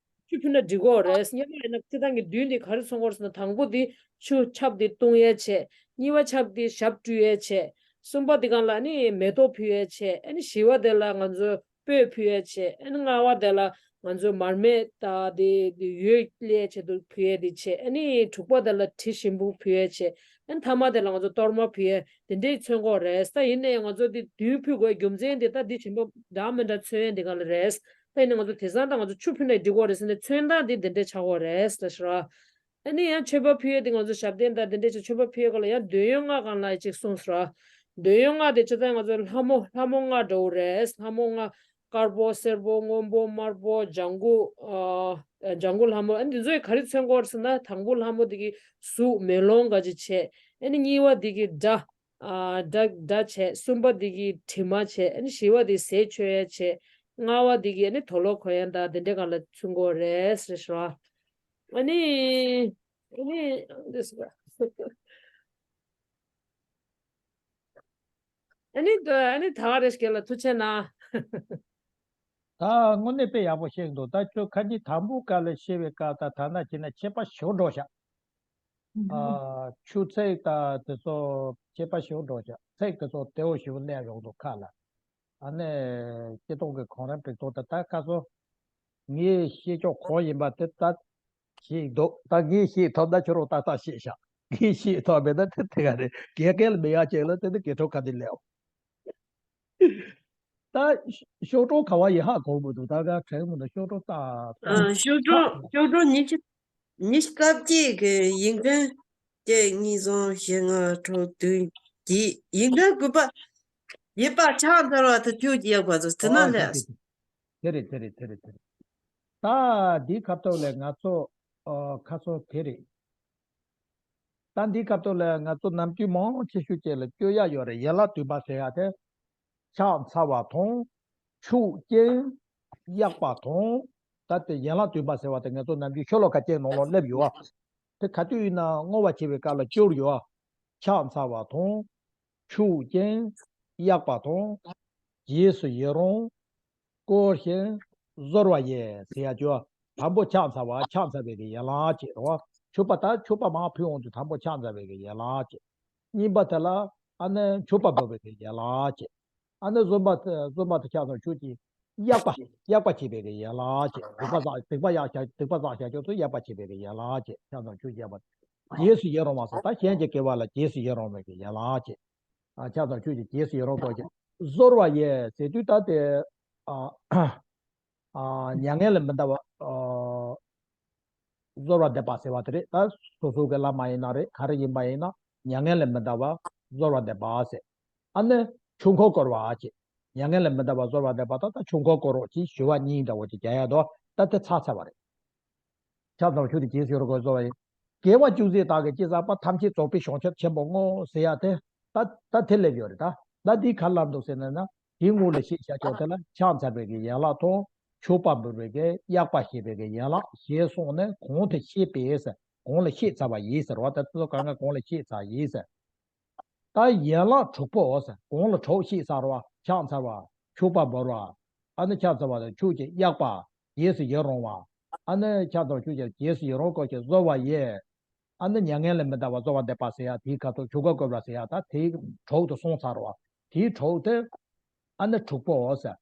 ཆུ་ཕུལ་ན་འགྲིག་གི་ཡོད་རེད། སྔོན་མ་ཡིན་ན་སྤྱིར་བཏང་གི་བདུན་དེ་ག་རེ་མཚོན་གྱི་ཡོད་རེད་ཟེར་ན། དང་པོ་དེ་ཆུ་ཆབ་དེ་བཏུང་ཡས་བྱས། གཉིས་པ་ཆབ་དེ་ཞབས་བཀྲུ་ཡས་བྱས། གསུམ་པ་དེ་སྒང་ལ་ནི་མེ་ཏོག་ཕུལ་ཡས་བྱས། ཨ་ནི་བཞི་པ་དེ་ལ་ང་ཚོ་སྤོས་ཕུལ་ཡས་བྱས། ཨ་ནི་ལྔ་པ་དེ་ལ་ང་ཚོ་མར་མེ་ད་དེ་དེ་ཡོས་ལས་ཆེད་དུ་ཕུལ་ཡས་དེ་བྱས། ཨ་ནི་དྲུག་པ་དེ་ལ་དྲི་ཞིམ་པོ་ཕུལ་ཡས་བྱས། ཨ་ནི་ཐ་མ་དེ་ལ་ང་ཚོ་གཏོར་མ་ཕུལ་ཡས་དེ་འདྲའི་མཚོན་གྱི་ཡོད་རེད། ད་ཡིན་ནའི་ང་ཚོ་དེ་བདུན་ཕུལ་དགོས་རྒྱུ་མཚན་དེ་ད་འདི་ཆེན་པོ་འདྲ་མི་འདྲ་མཚོན་ཡས་འདི་སྒང་ལ་རེད། ད་ཡིན་ནའི་ང་ཚོ་དེང་སང་ད་ང་ཚོ་ཆུ་ཕུལ་ན་འགྲིག་གི་ཡོད་རེད་ཟེར་ནས་མཚོན་སྟངས་དེ་འདི་འདྲ་ཆགས་ཀྱི་ཡོད་རེད་ཟེར་ཤག་ཨ་ནི་ཡང་མཆོད་པ་ཕུལ་ཡས་དེ་ང་ཚོ་ཞབས་བརྟན་དང་དེ་འདྲས་ཀྱི་མཆོད་པ་ཕུལ་ཡས་སྒང་ལ་ཡང་འདོད་ཡོན་ལྔ་སྒང་ལ་ཅིག་གསུངས་སོང་ར། འདོད་ཡོན་ལྔ་དེ་སྤྱིར་བཏང་ང་ཚོ་ལྷ་མོ་ལྷ་མོ་ལྔ་འདྲ་བོ་རེད། ལྷ་མོ་ལྔ། དཀར་པོ་སེར་པོ་སྔོན་པོ་དམར་པོ་ལྗང་གུ་ཨ་ལྗང་གུ་ལྷ་མོ། ཨ་འདི་ཚོས་ག་རེ་མཚོན་གྱི་ཡོད་རེད་ཟེར་ན། དང་པོ་ལྷ་མོ་དེ་གི་གཟུགས་མེ་ལོང་འགའ་ཅིག་བྱས། ཨ་ནི་གཉིས་པ་དེ་གི་སྒྲ། ཨ་སྒྲ་སྒྲ་བྱས། གསུམ་པ་འདི་གི་དྲི་མ་བྱས། ཨ་ནི་བཞི་པ་འདི་ཟས་མཆོད་ཡས་བྱས། ལྔ་པ་འདི་གི་ཨ་ནི་དུག་ལོག་གོན་ཡས་དང་དེ་འདྲའི་སྒང་ལ་མཚོན་གྱི་ཡོད་རེད་ཟེར་ཤག་ཨ་ནི་ཨ་ནི་འདི་ཟེར་བ། ཨ་ནི་ཨ་ནི་ད་ག་རེ་ཞིག་ལ་ཐུགས་ཆེ་གནང་། ད་དངོས་གནས་དཔེ་ཡག་པོ་བཤད་འདུག་ད་ཁྱོད་ཁ་ཉིན་དང་པོ་སྐབས་ལ་བཤད་པའི་སྐབས་དང་ད་ལྟ་བྱས་ན་ཁྱད་པར་ཞེ་པོ་འགྲོ་ཤག་ཨ་ཆུ་ཚད་དང་དེ་ཚོ་ཁྱད་པར་ཞེ་པོ་འགྲོ་ཤག་ཚད་དེ་ཚོ་བདེ་པོ་ཞེ་པོ་གནས་ཡོང་འདུག་ཁ་ལ། ཨ་ནི་སྐྱེ་སྟོབས་ཀྱི་གོང་རིམ་སྒྲིག་ཐོག་ད་ལྟ་ཁ་སོ། ངའི་ཤེས་ཕྱོགས་གང་ཡིན་པ་དེ་ད་ཤེས་འདུག་ད་ངས་ཤེས་ཐུབ་ན་ཁྱོད་རང་ཏག་ཏག་ཤེས་ཤག་ངས་ཤེས་ཐུབ་མེད་ན་དེ་དེ་ག་རེད། དགེ་རྒན་ལ་མི་ཡག་ཅིག་ལ་དེ་ནི་དགེ་ཕྲུག་ག་དེ་ལེའོ། ད་ཤོག་གྲངས་ག་བ་ཡིན་ཧ་གོ་མི་འདུག་ད་ག་དྲན་མི་འདུག་ཤོག་གྲངས་ད། ཨ་ཤོག་གྲངས་ཤོག་གྲངས་ཉི་ཤུ་ཉི་ཤུ་རྩ་གཅིག་གི་ཡིག་ཚང་། གཅིག་གཉིས་གསུམ་བཞི་ལྔ་དྲུག་བདུན་བརྒྱད། ཡིག་འབྲུ་དགུ་པ། ཡིག་པ་ཕྱག་འཚལ་བ་དང་ཆོས་ཀྱི་གཡག་པ་ཚོ་དེ་ན་ཨོ་ལས། དེ་རེད་དེ་རེད་དེ་རེད་དེ་རེད། ད་འདིའི་ཁ་ཐོག་ལས་ང་ཚོ་ཨ་ཁ་སང་དེ་རེད། ད་འདིའི་ཁ་ཐོག་ལས་ང་ཚོ་ནམ་རྒྱུན་མང་ཆེ་ཤོས་ཅིག་ལ་སྤྱོད་ཡག་ཡོད་རེད། ཡན་ལག་བདུན་པ་ཟེར་ཡག་དེ། ཕྱག་འཚལ་བ་དང་། ཆོས་ཅན། གཡག་པ་དང་། ད་དེ་ཡན་ལག་བདུན་པ་ཟེར་བ་དེ་ང་ཚོ་ནམ་རྒྱུན་ཤོ་ལོ་ཀ་ཅན་ནང་ལོགས་སླེབས་ཡོད་ཨ། དེ་ག་དུས་ཡིན་ན་བསྔོ་བ་བྱེད་པའི་སྐབས་ལ་སྐྱོར་ཡོད་ཨ། ཕྱག་འཚལ་བ་དང་། ཆོས་ཅན། གཡག་པ་དང་། རྗེས་སུ་ཡི་རང་། བསྐོར་ཞིང་གཟོར་བ་ཡིས་ཟེར་ཡག་ཅིག་དང་པོ་ཕྱག་འཚལ་བ། ཕྱག་འཚལ་བའི་གི་ཡན་ལག་ཅིག་རེད་བ། མཆོད་པ་ད་མཆོད་པ་མར་ཕུལ་འོང་དུས་དང་པོ་ཕྱག་འཚལ་བའི་གི་ཡན་ལག་ཅིག་གཉིས་པ་དེ་ལ་ཨ་ནི་མཆོད་པ་འབུལ་བའི་གི་ཡན་ལག་ཅིག་ཨ་ནི་གསུམ་པ་དེ་གསུམ་པ་དེ་ཕྱག་འཚལ་ཆོས་ཀྱི་གཡག་པ། གཡག་པ་བྱེད་པའི་གི་ཡན་ལག་ཅིག་སྡིག་པ་བསགས། སྡིག་པ་གཡག་བྱ། སྡིག་པ་བསགས་བྱ་ཆོག་ཚོ་གཡག་པ་བྱེད་པའི་གི་ཡན་ལག་ཅིག་ཕྱག་འཚལ་ཆོས་ཀྱི་གཡག་པ། རྗེས་སུ་ཡི་རང་བ་སོགས་ད་གཞན་གྱི་དགེ་བ་ལ་རྗེས་སུ་ཡི་རང་བའི་གི་ཡན་ལག་ཅིག་ཨ་ཕྱག་འཚལ་ཆོས་ཀྱི་རྗེས་སུ་ཡི་རང་བསྐོར་ཞིང་གཟོར་བ་ཡིས་ཟེར་དུས་ད་དེ་ཨ་ཨ་མྱ་ངན་ལས་མི་འདའ་བ་ཨ་གཟོར་བ་འདེབས་པ་ཟེར་བ་དེ་རེད། ད་སོ་སོ་གི་བླ་མ་ཡིན་ན་རེད། ག་རེ་ཡིན་པ་ཡིན་ན་མྱ་ངན་ལས་མི་འདའ་བ་གཟོར་བ་འདེབས་པ་ཟེར། ཨ་ནི་ཆོས་འཁོར་བསྐོར་བ་ཅེས། མྱ་ངན་ལས་མི་འདའ་བ་གཟོར་བ་འདེབས་པ་དང་ད་ཆོས་འཁོར་བསྐོར་རོགས་ཅེས་ཞུ་བ་གཉིས་འདྲ་བོ་ཅིག་རྒྱག་ཡ་དོ། ད་དེ་ཚར་ཚར་བ་རེད། ཕྱག་འཚལ་ཆོས་ཀྱི་རྗེས་སུ་ཡི་རང་བསྐོར་གཟོར་བ་ཡིས། དགེ་བ་ཅུང་ཟད་དག་གིས་ཅི་བསགས་པ། ཐམས་ཅད་རྫོགས་པའི་བྱང་ཆུབ་ཆེན་པོར་བསྔོ་ཟེར་ཡ་དེ། ད་ད་དེ་སླེབས་ཡོད་རེད། ད་ད་འདི་ག་ལ་འདུག་ཟེར་ན་ན། དེའི་སྔོན་ལ་བཤད་བྱ་ཆོག་དེ་ལ་ཕྱག་འཚལ་བའི་གི་ཡན་ལག་དང་། མཆོད་པ་འབུལ་བའི་གི་གཡག་པ་བྱེད་པའི་གི་ཡན་ལག་ཞེས་གསུངས་ནས་གོང་དུ་བཤད་པས་ཟེར། གོང་ལ་བཤད་ཚར་བ་ཡིན་ཟེར་བ། ད་དེ་ཚོ་གང་ག་གོང་ལ་བཤད་ཚར་ཡིན་ཟེར། ད་ཡན་ལག་དྲུག་པོ་ཟེར། གོང་ལ་དྲུག་བཤད་ཚར་བ། ཕྱག་འཚལ་བ། མཆོད་པ་འབུལ་བ། ཨ་ནི་ཕྱག་འཚལ་བ་དང་ཆོས་ཀྱི་གཡག་པ། རྗེས་སུ་ཡི་རང་བ། ཨ་ནི་ཕྱག་འཚལ་ཆོས་ཀྱི་རྗེས་སུ་ཡི་རང་བསྐོར་ཞིང་གཟོར་བ་ཡིས། ཨ་ནི་མྱ་ངན་ལས་མི་འདའ་བ་གཟོར་བ་འདེབས་པ་ཟེར་ཡ་དེའི་ཁ་ཐོག་ཆོས་འཁོར་བསྐོར་བ་ཟེར་ཡ་ད་དེའི་དྲུག་ཏུ་སོང་ཚར་བ། དེའི་དྲུག་དེ། ཨ་ནི་དྲུག་པོ་ཟེར།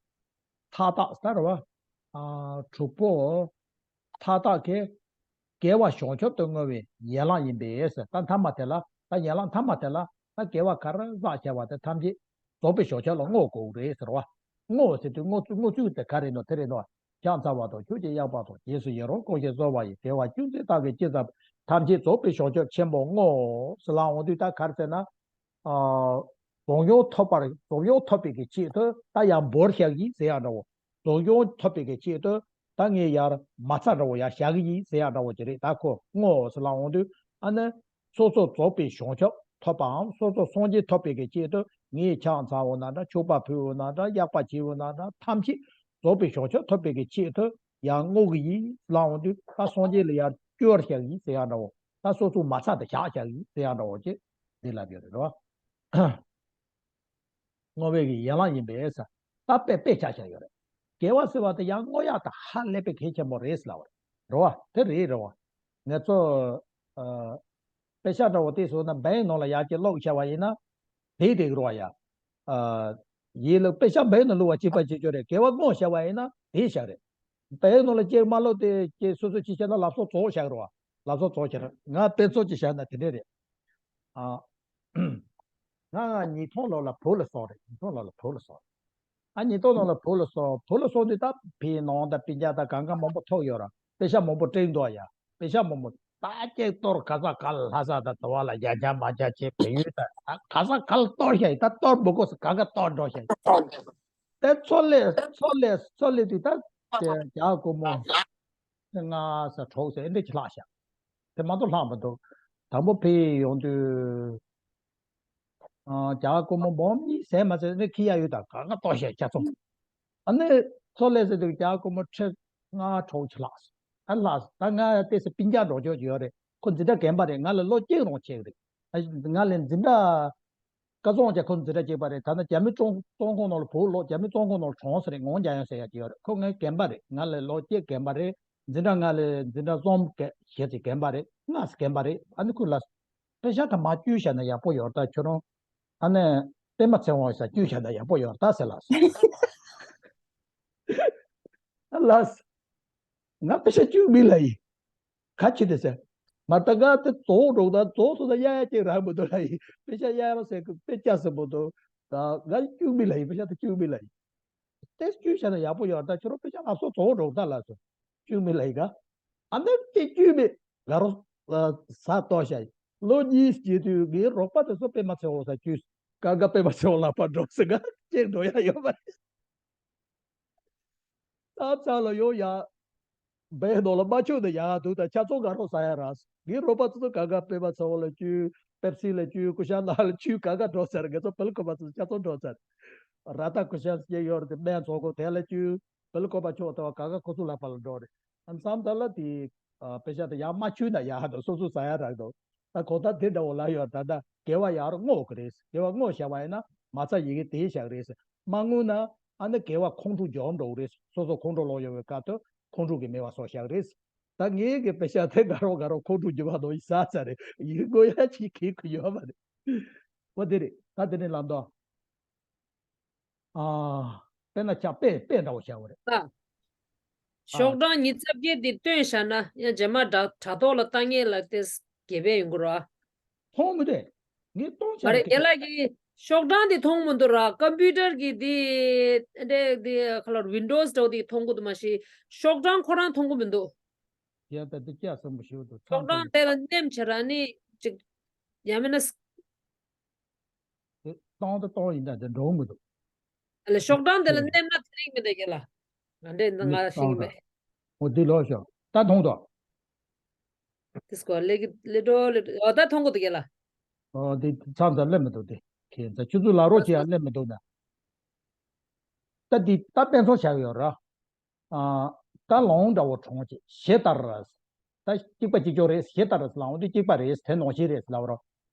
མཐའ་དག་ཟེར་བ། ཨ་དྲུག་པོ། མཐའ་དག་གི་དགེ་བ་བྱང་ཆུབ་ཏུ་བསྔོ་བའི་ཡན་ལག་ཡིན་པས་ཟེར། ད་མཐའ་མ་དེ་ལ་ད་ཡན་ལག་མཐའ་མ་དེ་ལ་ད་དགེ་བ་ག་རེ་བསགས་བྱ་བ་དེ་ཐམས་ཅད་རྫོགས་པའི་བྱང་ཆུབ་ལ་བསྔོ་དགོས་རེད་ཟེར་བ། བསྔོ་ཟེར་དུས་བསྔོ་ཚུལ་བསྔོ་ཚུལ་དེ་ག་རེ་ཡིན་ནོ་དེ་རེད་ནོ། ཕྱག་འཚལ་བ་དང་ཆོས་ཀྱི་གཡག་པ་དང་། རྗེས་སུ་ཡི་རང་བསྐོར་ཞིང་གཟོར་བ་ཡིས། དགེ་བ་ཅུང་ཟད་དག་གིས་ཅི་བསགས་པ། ཐམས་ཅད་རྫོགས་པའི་བྱང་ཆུབ་ཆེན་པོར་བསྔོ་ཟེར་ལབ་འོང་དུས་ད་ག་རེ་ཟེར་ན། ཨ། རྫོགས་བྱང་ཐོབ་པར། རྫོགས་བྱང་ཐོབ་པའི་གི་ཆེད་དུ་ད་ཡར་འབུལ་བཞག་གི་ཟེར་ཡག་འདྲ་བོ། རྫོགས་བྱང་ཐོབ་པའི་གི་ཆེད་དུ་ད་ངས་ཡར་མ་རྩ་འདྲ་བོ་ཡར་བཞག་གི་ཡིན་ཟེར་ཡག་འདྲ་བོ་ཅིག་རེད། ད་ཁོ་བསྔོ་ཟེར་ལབ་འོང་དུས་ཨ་ནི་སོ་སོ་རྫོགས་པའི་བྱང་ཆུབ་ཐོབ་པའམ་སོ་སོ་སངས་རྒྱས་ཐོབ་པའི་གི་ཆེད་དུ་ངས་ཕྱག་འཚལ་འོ་ན་འདྲ། མཆོད་པ་ཕུལ་འོ་ན་འདྲ། གཡག་པ་བྱས་འོ་ན་འདྲ། ཐམས་ཅད་རྫོགས་པའི་བྱང་ཆུབ་ཐོབ་པའི་གི་ཆེད་དུ་ཡར་བསྔོ་གི་ཡིན་ལབ་འོང་དུས་ད་སངས་རྒྱས་ལ་ཡར་སྐྱོར་བཞག་གི་ཡིན་ཟེར་ཡག་འདྲ་བོ། ད་སོ་སོའི་མ་རྩ་དེ་བཞག་བཞག་ཡིན་ཟེར་ཡག་འདྲ་བོ་ཅིག་འདི་ལབ་ཡོད་རེད་རོ། བསྔོ་བའི་གི་ཡན་ལག་ཡིན་པས་ཟེར། ད་དཔེ་དཔེ་ཆ་བཞག་ཡོད་རེད། དགེ་བ་ཟེར་བ་དེ་ཡང་བསྔོ་ཡག་དང་ཧ་ལས་པའི་གལ་ཆེན་པོ་རེད་ཟེར་ལབ་པ་རེད། རེད་བ། དེ་རེད་རེད་བ། ང་ཚོ་ཨ། དཔེ་ཆ་འདྲ་བོ་དེ་བཟོས་ན་བེང་ནང་ལ་ཡར་ཅིག་ལོག་བྱས་པ་ཡིན་ན། དེ་དེ་རེད་བ་ཡ། ཨ། ཡིན་ལ་དཔེ་ཆ་བེང་ནང་བླུགས་པ་གཅིག་པ་གཅིག་གྱུར་རེད། དགེ་བ་བསྔོ་བྱས་པ་ཡིན་ན་དེ་བཞག་རེད། བེང་ནང་ལ་ཅིག་མ་བླུགས་དེ་ཅིག་སོ་སོ་ཅིག་བྱས་ན་ལག་སོགས་རྫོགས་བཞག་རེད་བ། ལག་སོགས་རྫོགས་བྱས་རེད། ང་དཔེ་མཚོན་ཅིག་བཞག་ན་དེ་འདྲ་རེད། ཨ། ང་ང་ཉིས་སྟོང་ལོ་ལ་བོད་ལ་སོང་རེད། ཉིས་སྟོང་ལོ་ལ་བོད་ལ་སོང་། ཨ་ཉིས་སྟོང་ལོ་ལ་བོད་ལ་སོང་། བོད་ལ་སོང་དུས་ད་ཕའི་ནང་ད་སྤུན་ཀྱག་ད་གང་ག་མང་པོ་ཐུག་ཡོད་ར། པེ་ཤག་མང་པོ་སྤྲད་འདུག་ཡ། པེ་ཤག་མང་པོ་ད་ཅིག་གཏོར། ག་ས་ག་ལ་ལྷ་ས་ད་དུ་བ་ལ་རྒྱ་རྒྱ་མ་རྒྱ་ཅེས་བལ་ཡུལ་ད་ག་ས་ག་ལ་གཏོར་ཤག་ཡིན། ད་གཏོར་མི་དགོས་སུ་ག་ག་གཏོར་འགྲོ་ཤག་ཡིན། ད་མཚོ་ལས་མཚོ་ལས་མཚོ་ལས་དུས་ད་རྒྱ་སྒོར་མོ་ལྔ་ས་དྲུག་ས་ཨེ་འདྲ་ཅིག་ལྷག་ཤག་དེ་མ་གཏོགས་ལྷག་མི་འདུག་དང་པོ་ཕེབས་ཡོང་དུས། ཨ། རྒྱ་སྒོར་མོ་འབུམ་གཉིས་ཟེར་མ་ཟེར་ནི་ཁི་ཡ་ཡོད་ད་ག་ག་གཏོར་ཤག་ཆ་ཚང་། ཨ་ནི་མཚོ་ལས་ཟེར་དུས་རྒྱ་སྒོར་མོ་ཁྲི་ལྔ་དྲུག་ཅིག་ལྷག་སོང་། ཨ་ལྷག་སོང་། ད་ང་ཏོག་ཙམ་སྤུན་ཀྱག་འགྲོ་ཆོག་ཅིག་ཡོད་རེད། ཁོ་འཛིན་གྲྭ་རྒན་པ་རེད། ང་ལས་ལོ་གཅིག་རང་ཆེ་གི་རེད། ཨ། ང་ལས་འཛིན་གྲྭ་སྐལ་བཟང་ཅག་ཁོ་འཛིན་གྲྭ་གཅིག་པ་རེད། ད་ནི་རྒྱ་མི་བཙོན་བཙོན་ཁང་ནང་ལ་བུད་ལོག་རྒྱ་མི་བཙོན་ཁང་ནང་ལ་གྲོངས་ཟེར་རེད། ངོ་རྒྱ་ཡང་ཟེར་ཡ་ཅིག་ཡོད་རེད། ཁོ་ངའི་རྒན་པ་རེད། ང་ལས་ལོ་གཅིག་རྒན་པ་རེད། འཛིན་གྲྭ་ང་ལས་འཛིན་གྲྭ་གསུམ་ག་ཞེ་ཅིག་རྒན་པ་རེད། ལྔ་ཙམ་རྒན་པ་རེད། ཨ་ནི་ཁོ་ལ་པེ་ཤག་ད་མར་བསྐྱུར་བཞག་ན་ཡག་པོ་ཡོད་ད། ཁྱོད་རང་ཨ་ནི་པད་མ་ཚེ་དབང་ཡོད་ས་བསྐྱུར་བཞག་ན་ཡག་པོ་ཡོད་ད་ཟེར་ལབ་སོང་། ཨ་ལགས། ང་པེ་ཤག་བསྐྱུར་མི་ལ་ཡིན། ག་ཅི་དེ་ཟེར། མ་ད་ག་དེ་རྫོགས་འགྲོ་ད། རྫོགས་སོང་ད་གཡར་ཡ་ཅིག་རག་མི་འདུག་ལ་ཡིན། པེ་ཤག་གཡར་རོགས་ཟེར་གི་དཔེ་སྐྱ་ཟེར་མི་འདུག་ད་ང་བསྐྱུར་མི་ལ་ཡིན། པེ་ཤག་དེ་བསྐྱུར་མི་ལ་ཡིན། དེ་བསྐྱུར་བཞག་ན་ཡག་པོ་ཡོད་ད། ཁྱོད་རང་པེ་ཤག་ལག་སོགས་རྫོགས་འགྲོ་ད་ལ་སོ། བསྐྱུར་མི་ལ་ཡིན་ག་ཨ་ནི་དེ་བསྐྱུར་མི་དགའ་རོགས་ཟ་གཏོར་བཞག་ཡིན། ལོ་གཉིས་སྐྱེས་དུས་ངའི་རོགས་པ་དེ་ཚོ་པད་མ་ཚེ་དབང་ལ་བཅུག་ག་ག་པད་མ་ཚེ་དབང་ལག་པ་འགྲོ་ཟེར་ག་གཅིག་འགྲོ་ཡ་ཡོད་མ་རེད། ད་ཚ་ལ་ཡོང་ཡ། སྦས་ནོ་ལ་མ་ཆུ་ནི་ཡ་འདུག་ད་ཆ་ཚང་ག་རོགས་ཟ་ཡ་ར། ངའི་རོགས་པ་ཚོ་ག་ག་པད་མ་ཚེ་དབང་ལ་བཅུག་པེབ་སི་ལ་བཅུག་ཀུ་ཤ་ན་ལ་བཅུག་ག་ག་འགྲོ་ཟེར། ངེད་ཚོ་བལ་ཁོ་པ་ཚོ་ཆ་ཚང་འགྲོ་ཟེར། ར་ད་ཀུ་ཤ་སྐྱེ་ཡོད་རེད་དེ་སྨན་ཚོགས་གོ་དེ་ལ་བཅུག་བལ་ཁོ་པ་ཆོག་ཏེ་བ་ག་ག་ཁོ་ཚོ་ལག་པ་ལ་འགྲོ་རེད། ཨ་མཚམས་ད་ལ་དེ་ཨ་པེ་ཤ་དེ་ཡ་མ་ཆུ་ན་ཡ་འདུག་སོ་སོ་ཟ་ཡ་རག་འདུག་ད་གོ་ད་དེ་འདྲ་བོ་ལ་ཡོད་ད་ད་དགེ་བ་ཡར་བསྔོ་གི་རེད། དགེ་བ་བསྔོ་བྱ་བ་ཡིན་ན་མ་ཚ་ཡི་གེ་དེ་བཞག་རེད། མ་བསྔོ་ན་ཨ་ནི་དགེ་བ་ཁོང་ཁྲོ་འཇོམས་འགྲོ་གི་རེད། སོ་སོ་ཁོང་ཁྲོ་ལོག་ཡོང་བའི་སྐབས་དུ་ཁོང་ཁྲོ་གི་མེད་པ་སོགས་བཞག་རེད། ད་ངེད་ཀྱི་པེ་ཤ་དེ་ག་རོ་ག་རོ་ཁོང་ཁྲོ་འཇོམས་པ་དོ་ཡི་ཟ་ཚ་རེད། ཡི་གེ་བསྔོ་ཡ་ཅིག་གི་གུ་ཡོད་མ་རེད། འོ་དེ་རེད། ད་དེ་ནས་ལམ་དོ། ཨ། དཔེར་ན་ཆ་དཔེ་དཔེ་འདྲ་བོ་བྱ་བ་རེད། ཨ། ཨ། ཤོག་གྲངས་ཉི་ཤུ་རྩ་བརྒྱད་འདི་བཏོན་བཞག་ན་ཡང་རྗེས་མ་དྲ་དྲ་ཐོག་ལ་ལྟ་ངེས་ལ་དེ་དགེ་བས་ཡོང་གི་རོ། མཐོང་མི་འདུག་ངས་སྟོང་ཆ་མ་རེད། རྒན་ལགས་ཀྱིས་ཤོག་གྲངས་འདི་མཐོང་མི་འདུག་ར། ཀམ་པུ་ཊར་གྱི་འདི་འདི་འདི་ཁ་ལོར་ཝིན་ཌོ་སི་འདྲ་བོ་འདི་མཐོང་གི་འདུག་མ་གཞི་ཤོག་གྲངས་ཁོ་རང་མཐོང་གི་མི་འདུག་ཡ་ད་འདི་སྐྱ་སོན་པོ་ཞིག་འདུག་ཤོག་གྲངས་དེ་ལ་མནན་བྱས་ར་ནི་ཅིག་ཡང་མིན་ན། དེ་སྟོང་དང་སྟོང་ཡིན་ད་དེ་འགྲོ་མི་འདུག་ཨ་ལས་ཤོག་གྲངས་དེ་ལ་མནན་ན་དེ་རིང་མི་འདུག་རྒན་ལགས། ང་འདྲས་འདི་ང་ཤེས་ཀྱི་མེད། འོ་དེ་ལོག་ཤོག་ད་མཐོང་དོ། དེ་སྐོར་ལེ་གི་ལེ་འགྲོ་ལེ་འགྲོ་ཨོ་ད་མཐོང་གི་འདུག་རྒན་ལགས། ཨོ་དེ་མཚམས་མཚམས་སླེབས་མི་འདུག་དེ་ཁྱེད་ཚ་ཆུ་ཚོད་ལ་རོགས་བྱེད་ཡ་སླེབས་མི་འདུག་ན། ད་དེ་ད་དཔེ་མཚོན་བྱ་གི་ཡོད་ར། ཨ། ད་ལོང་འདྲ་བོ་གྲོང་ཆེ་ཞེ་ལྟར། ད་གཅིག་པ་གཅིག་ཀྱོག་རེད། ཞེ་ལྟར་ལ་འོང་དུས་གཅིག་པ་རེད། དེ་ནང་བཞིན་རེད་ལབ་རོ།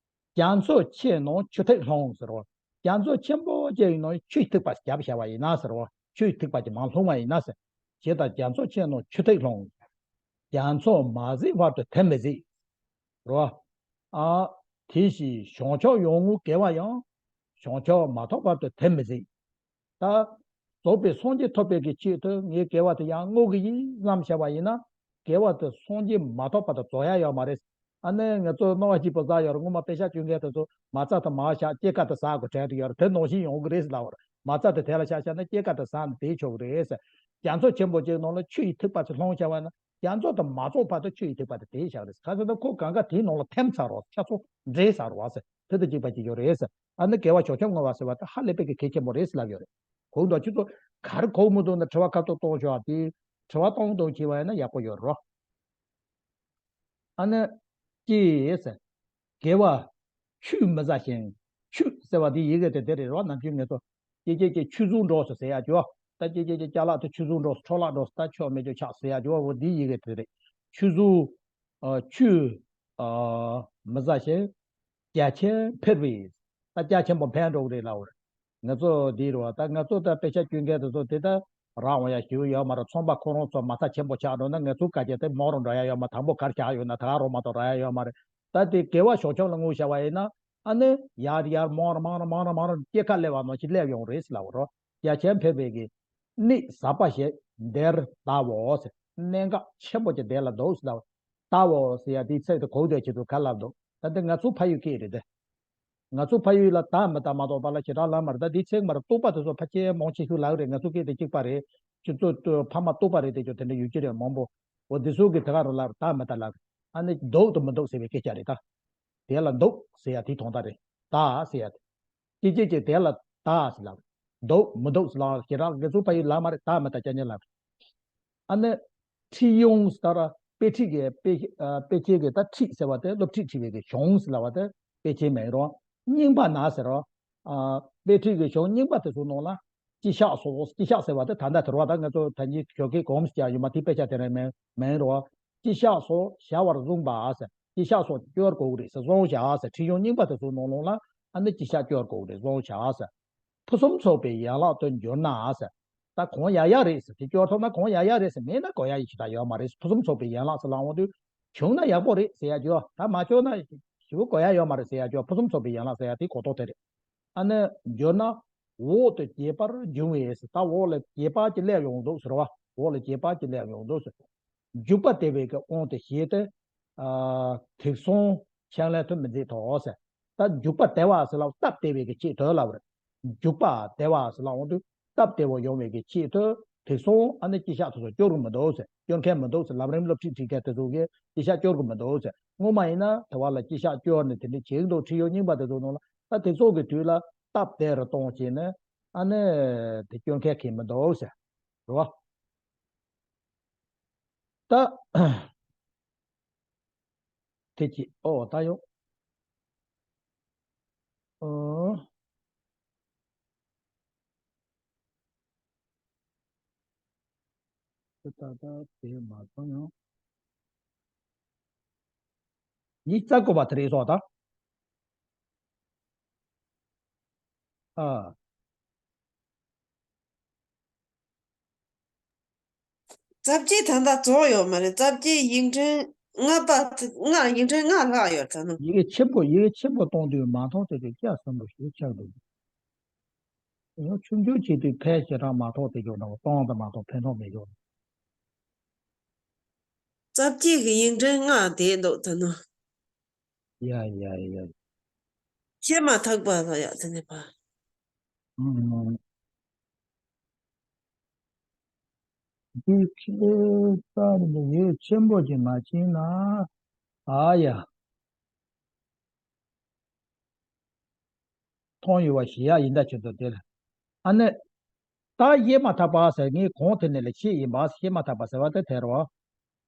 རྒྱ་མཚོ་ཆེ་ནང་ཆུ་ཐིགས་ལྷུང་ཟེར་རོ། རྒྱ་མཚོ་ཆེན་པོ་ཅིག་ཡིན་ནང་ཆུ་ཡི་ཐིགས་པ་བརྒྱབ་བྱ་བ་ཡིན་ན་ཟེར་རོ། ཆུ་ཡི་ཐིགས་པ་ཅིག་མར་ལྷུང་བ་ཡིན་ན་ཟེར། ཞེ་ལྟར་རྒྱ་མཚོ་ཆེ་ནང་ཆུ་ཐིགས་ལྷུང་། རྒྱ་མཚོ་མ་གཟིགས་བར་དུ་དེ་མི་གཟིགས། རོ། ཨ། དེ་བཞིན་བྱང་ཕྱོགས་ཡོངས་བསྔོས་དགེ་བ་ཡང་། བྱང་ཕྱོགས་མ་ཐོབ་བར་དུ་དེ་མི་གཟིགས། ད། རྫོགས་པའི་སངས་རྒྱས་ཐོབ་པའི་གི་ཆེད་དུ་ངས་དགེ་བ་དེ་ཡང་བསྔོ་གི་ཡིན་བསམ་བྱ་བ་ཡིན་ན། དགེ་བ་དེ་སངས་རྒྱས་མ་ཐོབ་བར་དུ་རྫོགས་ཡ་ཡོད་མ་རེད། ཨ་ནི་ང་ཚོ་རྣོ་བ་སྐྱིད་པོ་ཟ་ཡོད་རེད། སྔོན་མ་པེ་ཤ་སྤྱོད་མཁན་དེ་ཚོ་མ་རྩ་དང་མར་བཞག་སྐྱེ་ཀ་དེ་ཟ་དགོས་དྲན་དུ་ཡོད་རེད། དེ་ནང་བཞིན་ཡོང་གི་རེད་ལབ་པ་རེད། མ་རྩ་དེ་དེ་ལ་བཞག་བཞག་ན་སྐྱེ་ཀ་དེ་ཟ་ནས་བསྡད་ཆོག་གི་རེད། རྒྱ་མཚོ་ཆེན་པོ་ཅིག་ནང་ལ་ཆུ་ཡི་ཐིགས་པ་ཅིག་ལྷུང་བྱ་བ་ན། རྒྱ་མཚོ་དེ་མ་རྫོགས་བར་དུ་ཆུ་ཡི་ཐིགས་པ་དེ་དེ་བཞག་རེད། ག་ཟེར་ན་ཁོ་གང་ག་དེའི་ནང་ལ་ཐིམ་ཚར་རོགས། ཆ་ཚང་འདྲེས་ཚར་རོགས་ཟེར། དེ་དང་གཅིག་པ་གཅིག་ཡོད་རེད་ཟེར། ཨ་ནི་དགེ་བ་བྱང་ཆུབ་བསྔོ་བ་ཟེར་བ་དེ་ཧ་ལས་པའི་གི་གལ་ཆེན་པོ་རེད་ཟེར་ལབ་ཡོད་རེད། གོང་དུ་ཁྱོད་ཚོ་ག་རེ་གོ་མི་འདུག་ན་དྲི་བ་ཁ་ཐོག་གཏོང་ཤོག་ཨ། དེ་དྲི་བ་གཏོང་གཏོང་བྱས་པ་ཡིན་ན་ཡག་པོ་ཡོད་རོ། ཨ་ནི། ཀྱེ་ཟེར། དགེ་བ་ཆུད་མི་ཟ་ཞིང་། ཆུད་ཟེར་བ་དེ་ཡི་གེ་དེ་དེ་རེད་རོ། ནམ་རྒྱུན་ངེད་ཚོ། ཀྱེ་ཀྱེ་ཀྱེ་ཆུད་ཟོས་འགྲོ་སོང་ཟེར་ཡ་ཅོ། ད་ཀྱེ་ཀྱེ་ཀྱེ་ཅ་ལག་དེ་ཆུད་ཟོས་འགྲོ་སོང་། འཕྲོ་བརླག་འགྲོ་སོང་། ད་ཆོ་མེད་ཅོ་ཆག་ཟེར་ཡ་ཅོ། འོ་དེ་ཡི་གེ་དེ་རེད། ཆུད་ཟོས། ཨ། ཆུད། ཨ། མི་ཟ་ཞིང་། རྒྱ་ཆེན་འཕེལ་བས། ད་རྒྱ་ཆེན་པོ་འཕེལ་འགྲོ་གི་རེད་ལབ་པ་རེད། ང་ཚོ་འདི་རེད་བ། ད་ང་ཚོ་ད་པེ་ཤ་སྤྱོད་མཁན་དེ་ཚོ་དེ་ད་རག་འོང་ཡ་ཞེ་པོ་ཡོད་མ་རེད། ཚོང་པ་ཁོ་རང་ཚོ་མ་རྩ་ཆེན་པོ་ཆགས་འགྲོ་ན་ང་ཚོ་ག་ཅེ་དེ་མོ་རང་འགྲོ་ཡ་ཡོད་མ། དང་པོ་གར་ཆགས་ཡོད་ན་ད་ག་རོ་མ་གཏོགས་རག་ཡ་ཡོད་མ་རེད། ད་དེ་དགེ་བ་བྱང་ཆུབ་ལ་བསྔོ་བྱ་བ་ཡིན་ན། ཨ་ནི་ཡར་ཡར་མང་རུ་མང་རུ་མང་རུ་མང་རུ་སྐྱེ་ཁ་སླེབས་པ་ནང་བཞིན་སླེབས་ཡོང་རེད་ལབ་པ་རོ། རྒྱ་ཆེན་འཕེལ་བའི་གི། གནས་ཟབ་པ་ཞིག་འདིར་ལྟའོ་ཟེར། གནད་འགག་ཆེན་པོ་ཅིག་འདི་ལ་འདུག་ཟེར་ལབ། ལྟའོ་ཟེར་ཡ་དེའི་ཚིག་དེ་གོ་བདེ་ཆེད་དུ་ག་ལབ་འདུག་ད་འདི་ང་ཚོ་ཕ་ཡུལ་སྐད་རེད་དེ། ང་ཚོ་ཕ་ཡུལ་ལ་ད་མི་ད་མ་གཏོགས་པ་ལ་ཞེ་དྲག་ལབ་མ་རེད། ད་འདིའི་ཚིག་མ་རེད། རྟོག་པ་དེ་ཚོ་ཕལ་ཆེར་མང་ཆེ་ཤོས་ལབ་རེད། ང་ཚོ་སྐད་དེ་གཅིག་པ་རེད། ཁྱོད་ཚོ་ཕ་མ་རྟོག་པ་རེད་དེ་ཚོ་དེ་འདྲ་ཡོད་ཀྱི་རེད་མང་པོ། འོ་འདི་ཚོ་གི་དེ་ག་རུ་ལབ་རེད། ད་མི་ད་ལབ་རེད། ཨ་ནི་འདུག་དང་མི་འདུག་ཟེར་བའི་སྐད་ཆ་རེད་ད། དེ་ལ་འདུག་ཟེར་ཡ་དེ་དོན་དག་རེད། ད་ཟེར་ཡ་དེ། ཀྱེ་ཀྱེ་ཀྱེ་དེ་ལ་ད་ཟེར་ལབ། འདུག་མི་འདུག་ཟེར་ལབ་ཞེ་དྲག་ང་ཚོ་ཕ་ཡུལ་ལབ་མ་རེད། ད་མི་ད་ཅ་ཉེ་ལབ། ཨ་ནི། ཁྲིད་གཞུང་ཟེར་ད་ར་དཔེ་ཁྲིད་ཀྱི་དཔེ་ཨ་དཔེ་ཆའི་གི་ད་ཁྲིད་ཟེར་བ་དེ་སློབ་ཁྲིད་ཁྲིད་པའི་གི་གཞུང་ཟེར་ལབ་པ་དེ་དཔེ་ཆའི་མིང་རོ། རྙིང་པ་ན་ཟེར་རོ། ཨ་དཔེ་ཁྲིད་ཀྱི་གཞུང་རྙིང་པ་དེ་ཚོ་ནང་ལ་སྤྱི་བཤགས་སོགས། སྤྱི་བཤགས་ཟེར་བ་དེ་ད་ལྟ་དེ་རུ་བ་ད་ང་ཚོ་ད་ནི་ཞོགས་ཀས་གོམས་ཀྱང་ཡོད་མ། དེ་དཔེ་ཆ་དེ་རེད་མིན་མིན་རོ། སྤྱི་བཤགས་སོགས་བྱ་བར་བཟུང་བ་ཟེར། སྤྱི་བཤགས་སོགས་སྐྱོར་དགོས་རེད་ཟེར། བཟུང་བྱ་ཟེར། ཁྲིད་གཞུང་རྙིང་པ་དེ་ཚོ་ནང་ལོགས་ལ་ཨ་ནི་སྤྱི་བཤགས་སྐྱོར་དགོས་རེད། བཟུང་བྱ་ཟེར། ཕུན་སུམ་ཚོགས་པའི་ཡན་ལག་ཏུ་འགྱུར་ན་ཟེར། ད་གང་ཡག་ཡག་རེད་ཟེར། དེ་སྐྱོར་ཐུབ་ན་གང་ཡག་ཡག་རེད་ཟེར། མེད་ན་དགོས་ཡག་ཡི་ཆི་ད་ཡོད་མ་རེད། ཕུན་སུམ་ཚོགས་པའི་ཡན་ལག་ཟེར་ལབ་འོང་དུས། བྱུང་ན་ཡག་པོ་རེད་ཟེར་ཡ་ཅོ། ད་མ་བྱུང་ན་ཞེ་པོ་དགོས་ཡག་ཡོད་མ་རེད་ཟེར་ཡ་ཅོ། ཕུན་སུམ་ཚོགས་པའི་ཡན་ལག་ཟེར་ཡ་དེ་གོ་རྟོགས་དེ་རེད། ཨ་ནི། འགྱུར་ན། འོག་ཏུ་དགྱེས་པར་འབྱུང་བས་ཟེར། ད་འོག་ལ་དགྱེས་པ་ཅིག་སླེབས་ཡོང་འདུག་ཟེར་བ། འོག་ལ་དགྱེས་པ་ཅིག་སླེབས་ཡོང་འདུག་ཟེར། འཇུག་པ་བདེ་བའི་གི་དབང་དུ་བྱས་ཏེ། ཨ། དུག་གསུམ་ཕྱག་ལེན་དུ་མི་མཛད་དོ་ཟེར། ད་འཇུག་པ་བདེ་བ་ཟེར་ལབ་སྟབས་བདེ་བའི་གི་ཆེད་དུ་ལབ་རེད། འཇུག་པ་བདེ་བ་ཟེར་ལབ་འོང་དུས་སྟབས་བདེ་བོ་ཡོང་བའི་གི་ཆེད་དུ་དུག་གསུམ་ཨ་ནི་སྤྱི་བཤགས་དེ་ཚོ་སྐྱོར་གི་མི་འདུག་ཟེར། སྐྱོར་མཁན་མི་འདུག་ཟེར། ལམ་རིམ་སློབ་ཁྲིད་ཁྲིད་མཁན་དེ་ཚོ་གིས་སྤྱི་བཤགས་སྐྱོར་གི་མི་འདུག་ཟེར། སྔོན་མ་ཡིན་ན་དེ་བ་ལ་སྐྱི་གཤག་སྐྱོར་ནས་དེ་འདྲ་བྱེད་ཀྱི་འདུག་ཁྲིད་ཡོད་རྙིང་པ་དེ་ཚོ་ནང་ལ། ད་དེ་ཚོ་གི་དུས་ལ་སྟབས་བདེ་རུ་གཏོང་བྱས་ནས་ཨ་ནི་དེ་སྐྱོན་ཁས་ཁེལ་མི་འདུག་ཟེར་རེད་བ། ད། དེ་གཅིག་ཨོ་ད་ཡོང་། ཨོ། དེ་ད་ལྟ་དེ་མ་སོང་ཡང་། ཡིག་རྩ་བཀོད་པ་དེ་རེད་སོགས་དང་། ཨ། རྩ་བརྒྱད་ད་ལྟ་རྫོགས་ཡོད་མ་རེད། རྩ་བརྒྱད་ཡིག་ཕྲེང་ལྔ་པ་ལྔ། ཡིག་ཕྲེང་ལྔ་ལྷག་ཡོད་ཙང་ན། ཡི་གེ་ཆེན་པོ། ཡི་གེ་ཆེན་པོ་གཏོང་དུས་མ་མཐོང་དེ་དུས་སྐྱ་གསོན་པོ་ཞིག་ཆགས་འདུག་ཡང་ཆུང་ཆུང་བྱེད་དུས་ཕལ་ཆེར་རང་མ་མཐོང་དེ་འཇོག་ན་གཏོང་དང་མ་གཏོང་ཕན་ཐོགས་མེད་འཇོག་རྩ་བརྒྱད་ཀྱི་ཡིག་ཕྲེང་ལྔ་བསྡད་འདུག་ད་ན། ཡ་ཡ་ཡ། བཤད་མ་ཐག་པ་ལ་ཡ་དེ་ནས་ཕ། འདི་ཁྱེད་རྩ་ནས་ཡིད་ཆེན་པོ་ཅིག་མ་བྱིན་ན། ཨ་ཡ། མཐོང་ཡོད་པ་ཞིག་ཡ་ཡིན་ད་ཆེད་དུ་དེ་ལ། ཨ་ནི། ད་བཤད་མ་ཐག་པ་ཟེར་ངས་གོང་དེ་ནས་ལ་བཤད་ཡིན་པ། བཤད་མ་ཐག་པ་ཟེར་བ་དེ་དེ་རེད་བ།